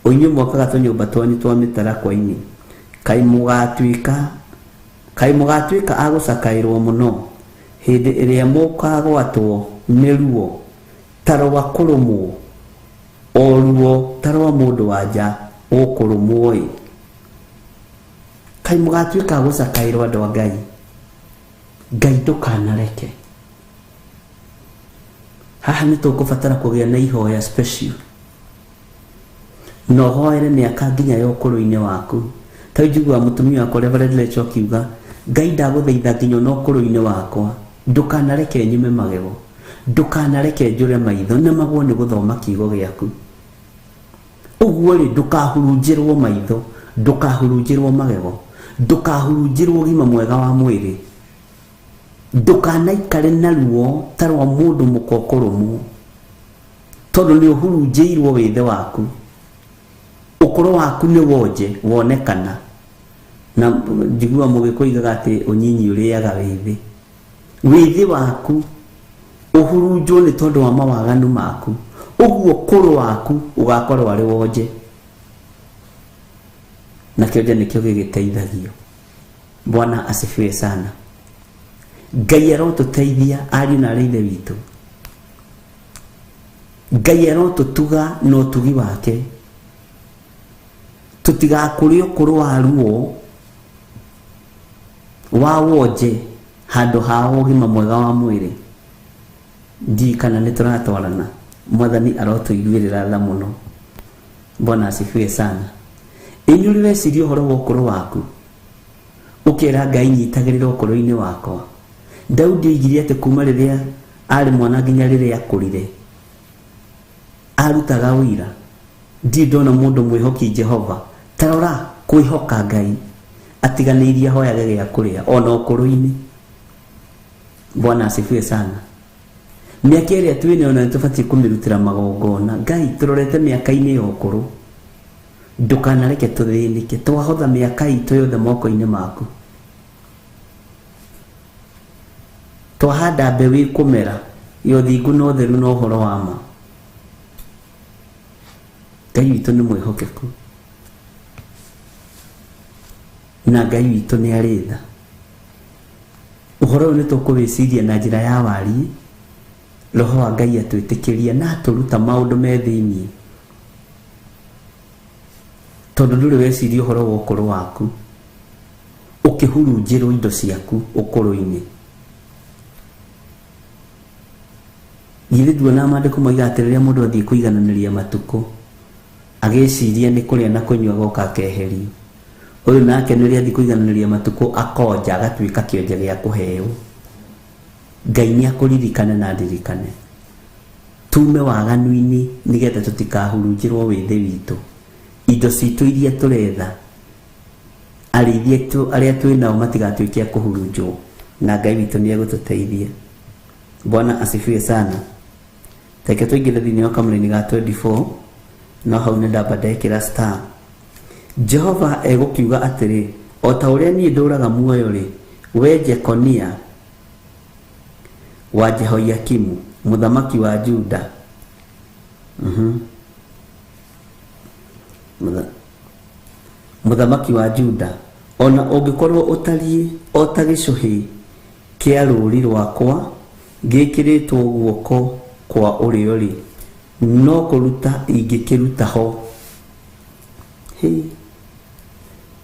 [SPEAKER 3] o inyuĩ mwakaga tũnyũmba twanyu twa mĩtarakwa-inĩ, kaĩ mũgaatuĩka kaĩ mũgaatuĩka a gũcakaĩrwo mũno hĩndĩ ĩrĩa mũkaagwatwo nĩ ruo ta rwa kũrũmwo, o ruo ta rwa mũndũ-wa-nja ũkũrũmwo-ĩ! Kaĩ mũgaatuĩka a gũcakaĩrwo andũ a Ngai? Ngai ndũkanareke. Haha nĩ tũkũbatara kũgĩa na ihoya special na ũhoere mĩaka nginya ya ũkũrũ-inĩ waku. Ta rĩu njiguaga mũtumia wakwa Reverend Rachel akiuga, Ngai ndagũthaitha nginya ona ũkũrũ-inĩ wakwa ndũkanareke nyume magego, ndũkanareke njũre maitho nemagwo nĩ gũthoma kiugo gĩaku. Ũguo rĩ, ndũkahurunjĩrwo maitho, ndũkahurunjĩrwo magego, ndũkahurunjĩrwo ũgima mwega wa mwĩrĩ. Ndũkanaikare na ruo ta rwa mũndũ mũka ũkũrũmwo, tondũ nĩ ũhurunjĩirwo wĩthĩ waku. Ũkũrũ waku nĩ wonje wonekana. Na njiguaga mũgĩkũyũ oigaga atĩ ũnyinyi ũrĩaga wĩthĩ. Wĩthĩ waku ũhurunjwo nĩ tondũ wa mawaganu maku, ũguo ũkũrũ waku ũgakorwo arĩ wonje. Na kĩonje nĩkĩo gĩgĩteithagio. Bwana asifiwe sana. Ngai arotũteithia ariũ na arĩ ithe witũ. Ngai arotũtuga na ũtugi wake. Tũtigakũre ũkũrũ wa ruo wa wonje handũ ha ũgima mwega wa mwĩrĩ. Ndiũĩ kana nĩ tũratwarana. Mwathani arotũiguĩrĩra tha mũno. Bwana asifiwe sana. Ĩ nĩ ũrĩ weciria ũhoro wa ũkũrũ waku? Ũkera Ngai nyitagĩrĩra ũkũrũ-inĩ wakwa. Daudi oigire atĩ kuma rĩrĩa arĩ mwana nginya rĩrĩa akũrire, arutaga ũira. Ndirĩ ndona mũndũ mwĩhoki Jehova. Ta rora, kwĩhoka Ngai atiganĩirie ahoyage gĩa kũrĩa ona ũkũrũ-inĩ. Bwana asifiwe sana. Mĩaka ĩrĩa twĩnayo na nĩtũbatiĩ kũmĩrutĩra magongona. Ngai tũrorete mĩaka-inĩ ya ũkũrũ. Ndũkanareke tũthĩnĩke. Twahotha mĩaka itũ yothe moko-inĩ maku. Twahanda mbeũ ĩkũmera ya ũthingu na ũtheru na ũhoro wa ma. Ngai witũ nĩ mwĩhokeku. Na Ngai witũ nĩ arĩ tha. Ũhoro ũyũ nĩ tũkũwĩciria na njĩra ya wariĩ. Roho wa Ngai atwĩtĩkĩria na atũruta maũndũ me thĩinĩ. Tondũ ndũrĩ weciria ũhoro wa ũkũrũ waku ũkĩhurunjĩrwo indo ciaku ũkũrũ-inĩ. Githĩ nduonaga maandĩko moigaga atĩ rĩrĩa mũndũ athiĩ kũigananĩria matukũ, agĩciria nĩ kũrĩa na kũnyua agoka akeherio. Ũyũ nake nĩ rĩrĩa athiĩ kũigananĩria matukũ akonja agatuĩka kĩonje gĩa kũheo. Ngai nĩ akũririkane na andirikane. Tume waganu-inĩ nĩgetha tũtikahurunjĩrwo wĩthĩ witũ. Indo citũ iria tũretha, arĩithi aitũ arĩa twĩ nao matigatuĩke a kũhurunjwo, na Ngai witũ nĩ egũtũteithia. Bwana asifiwe sana. Reke tũingĩre thĩinĩ wa kamũraini ga 24, no hau nĩ ndamba ndekĩra star. Jehova egũkiuga atĩrĩ, o ta ũrĩa niĩ ndũũraga muoyo-rĩ, we Jekonia, wa Jehoiakimu mũthamaki wa Juda. Mũthamaki wa Juda, ona ũngĩkorwo ũtariĩ o ta gĩcũhĩ kĩa rũũri rwakwa gĩkĩrĩtwo guoko kwa ũrĩo-rĩ, no kũruta ingĩkĩruta ho. Hĩ,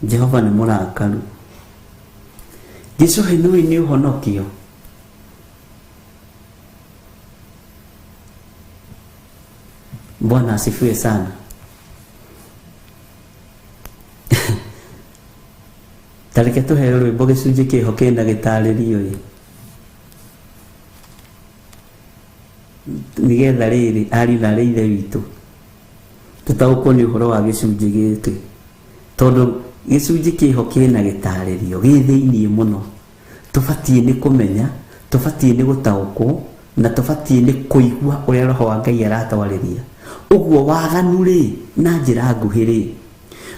[SPEAKER 3] Jehova nĩ mũrakaru. Gĩcũhĩ nũĩ nĩ ũhonokio. Bwana asifiwe sana. Ta reke tũheo rwĩmbo gĩcunjĩ kĩho kĩna gĩtarĩrio ĩ, nĩgetha rĩrĩ ariũ na arĩ ithe witũ tũtaũkwo nĩ ũhoro wa gĩcunjĩ gĩkĩ, tondũ gĩcunjĩ kĩho kĩna gĩtarĩrio gĩ thĩiniĩ mũno. Tũbatiĩ nĩ kũmenya, tũbatiĩ nĩ gũtaũkwo, na tũbatiĩ nĩ kũigua ũrĩa Roho wa Ngai aratwarĩria. Ũguo waganu rĩ, na njĩra nguhĩ rĩ,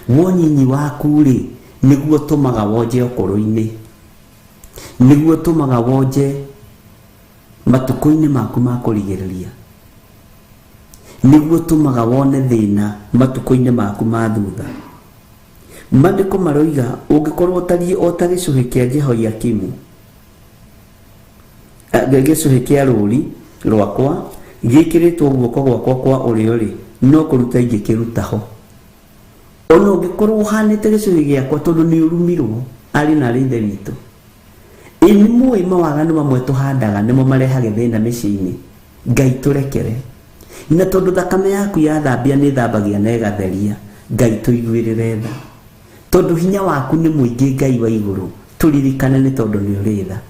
[SPEAKER 3] wonyinyi waku rĩ, nĩguo ũtũmaga wonje ũkũrũ-inĩ, nĩguo ũtũmaga wonje matukũ-inĩ maku ma kũrigĩrĩria, nĩguo ũtũmaga wone thĩna matukũ-inĩ maku ma thutha. Maandĩko maroiga ũngĩkorwo ũtariĩ o ta gĩcũhĩ kĩa Jehoiakimu, gĩcũhĩ kĩa rũũri rwakwa gĩkĩrĩtwo guoko gwakwa kwa ũrĩo-rĩ, no kũruta ingĩkĩruta ho. Ona ũngĩkorwo ũhanĩte gĩcũhĩ gĩakwa tondũ nĩ ũrumirwo, arĩ na arĩ ithe witũ. Ĩ nĩ mũĩ mawaganu mamwe tũhandaga nĩmo marehage thĩna mĩciĩ-inĩ. Ngai tũrekere. Na tondũ thakame yaku yathambia nĩ thambagia na ĩgatheria, Ngai tũiguĩrĩre tha. Tondũ hinya waku nĩ mũingĩ Ngai wa igũrũ, tũririkane nĩ tondũ nĩ ũrĩ tha.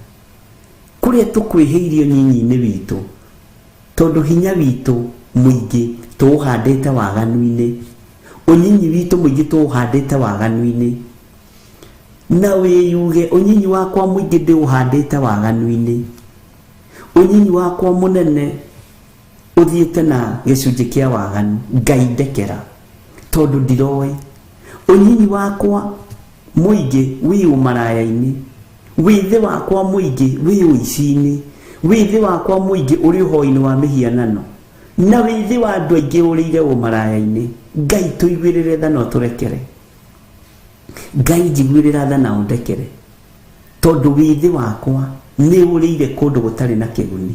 [SPEAKER 3] Kũrĩa tũkwĩhĩirio nyinyi-inĩ witũ, tondũ hinya witũ mũingĩ tũũhandĩte waganu-inĩ, ũnyinyi witũ mũingĩ tũũhandĩte waganu-inĩ, na wĩyuge ũnyinyi wakwa mũingĩ ndĩũhandĩte waganu-inĩ, ũnyinyi wakwa mũnene ũthiĩte na gĩcunjĩ kĩa waganu, Ngai ndekera tondũ ndiroĩ. Ũnyinyi wakwa mũingĩ wĩ ũmaraya-inĩ, wĩthĩ wakwa mũingĩ wĩ ũici-inĩ, wĩthĩ wakwa mũingĩ ũrĩ ũhoi-inĩ wa mĩhianano, na wĩthĩ wa andũ aingĩ ũrĩire ũmaraya-inĩ. Ngai tũiguĩrĩre tha na ũtũrekere. Ngai njiguĩrĩra tha na ũndekere, tondũ wĩthĩ wakwa nĩ ũrĩire kũndũ gũtarĩ na kĩguni,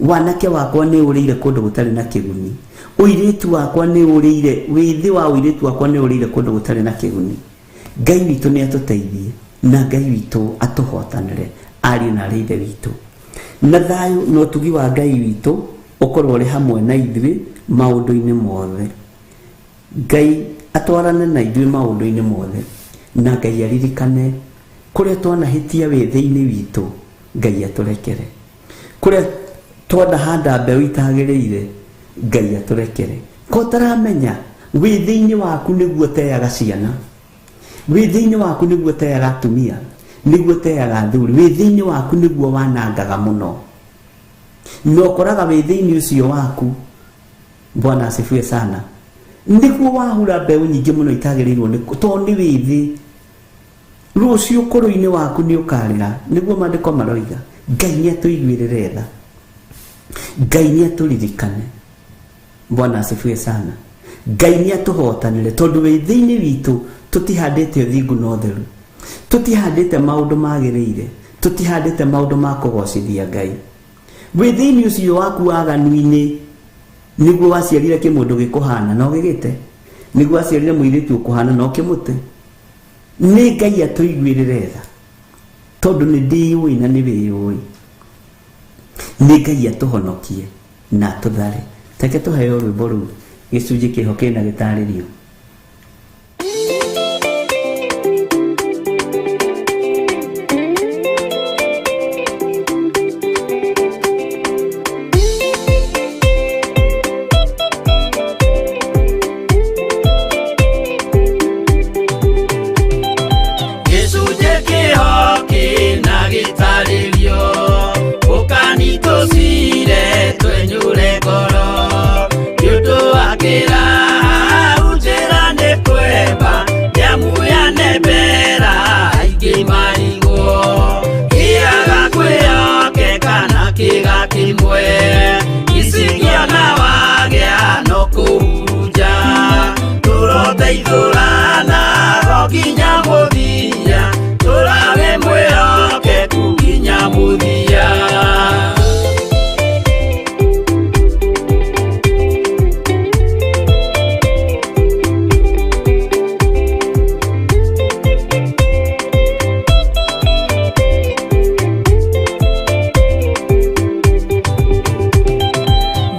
[SPEAKER 3] wanake wakwa nĩ ũrĩire kũndũ gũtarĩ na kĩguni, ũirĩtu wakwa nĩ ũrĩire, wĩthĩ wa ũirĩtu wakwa nĩ ũrĩire kũndũ gũtarĩ na kĩguni. Ngai witũ nĩ atũteithie na Ngai witũ atũhotanĩre, ariũ na arĩ ithe witũ. Na thayũ na ũtugi wa Ngai witũ ũkorwo ũrĩ hamwe na ithuĩ maũndũ-inĩ mothe. Ngai atwarane na ithuĩ maũndũ-inĩ mothe, na Ngai aririkane kũrĩa twanahĩtia wĩthĩ-inĩ witũ, Ngai atũrekere. Kũrĩa twanahanda mbeũ itagĩrĩire, Ngai atũrekere. Ko ũtaramenya wĩthĩ-inĩ waku nĩguo ũteaga ciana, wĩthĩ-inĩ waku nĩguo ũteaga atumia, nĩguo ũteaga athuri, wĩthĩ-inĩ waku nĩguo wanangaga mũno, na ũkoraga wĩthĩ-inĩ ũcio waku, Bwana asifiwe sana, nĩguo wahura mbeũ nyingĩ mũno itagĩrĩirwo nĩ tondũ nĩ wĩthĩ. Rũciũ ũkũrũ-inĩ waku nĩ ũkarĩra, nĩguo maandĩko maroiga. Ngai nĩ atũiguĩrĩre tha, Ngai nĩ atũririkane. Bwana asifiwe sana. Ngai nĩ atũhotanĩre, tondũ wĩthĩ-inĩ witũ tũtihandĩte ũthingu na ũtheru, tũtihandĩte maũndũ magĩrĩire, tũtihandĩte maũndũ ma kũgocithia Ngai. Wĩthĩ-inĩ ũcio waku waganu-inĩ nĩguo waciarire kĩmũndũ gĩkũhana na ũgĩgĩte, nĩguo waciarire mũirĩtu ũkũhana na ũkĩmũte. Nĩ Ngai atũiguĩrĩre tha, tondũ nĩ ndĩyũĩ na nĩ wĩyũĩ. Nĩ Ngai atũhonokie na atũthare. Reke tũheo rwĩmbo rũu gĩcunjĩ kĩho kĩna gĩtarĩrio.
[SPEAKER 2] Gĩcunjĩ kĩho kĩna gĩtarĩrio, ũkani tũcire twenyũre ngoro, nĩ ũndũ wa kĩraha. Tũgateithũrana nginya mũthia, tũrawe mwĩhokeku nginya mũthia.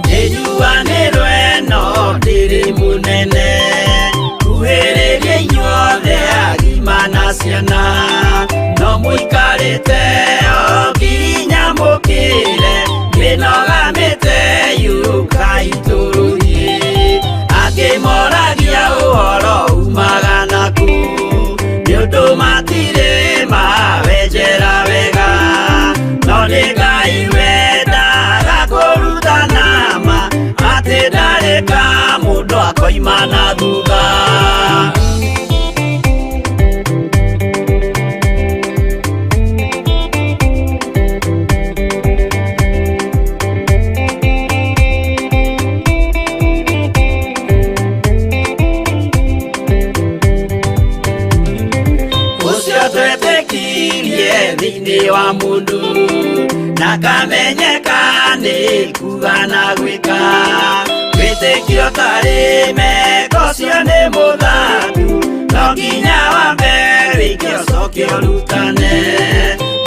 [SPEAKER 2] Nĩnjuanĩrwo ĩno ndĩrĩ mũnene, kuhĩrĩria inyuothe agima na ciana, no mũikarĩte o nginya mũkĩre, mĩnoga mĩte yũkai tũrũthiĩ. Angĩ moragia ũhoro umaga nakũ, nĩ ũndũ matirĩ mawenjera wega, no nĩ Ngai wendaga kũrutana ma, atĩ ndarĩ ka mũndũ akoima na thutha. Ũcio twetĩkirie thĩinĩ wa mũndũ, na kamenyeka nĩ kuga na gwĩka, wĩtĩkio tarĩ meko ũcio nĩ mũthangu, no nginya wambe wĩke ũcoke ũrutane.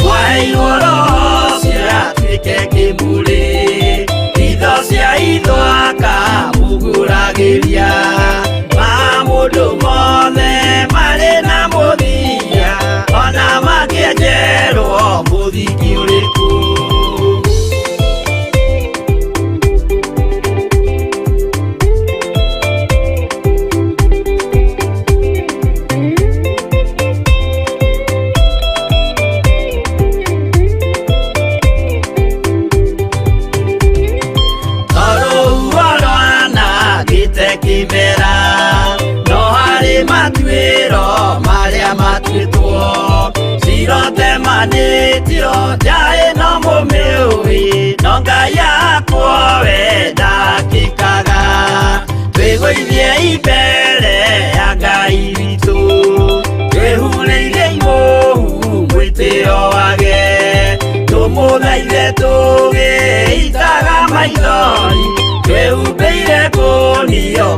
[SPEAKER 2] Mwaheirwo roho ũcio atuĩke kĩmũrĩ, itho cia itho akamũgũragĩria, ma mũndũ mothe marĩ na mũthia, ona mangĩenjerwo mũthingi ũrĩkũ. Tondũ rwanangĩte kĩmera, no harĩ matuĩro marĩa matuĩtwo, cirotemanĩtio nja ĩno mũmĩũĩ, no Ngai akwo we ndakĩkaga. Twĩgũithie mbere ya Ngai witũ, twĩhurĩire imũhu mwĩtĩo wage, tũmũthaithe tũgĩitaga maithori, twĩhumbĩire kũnio.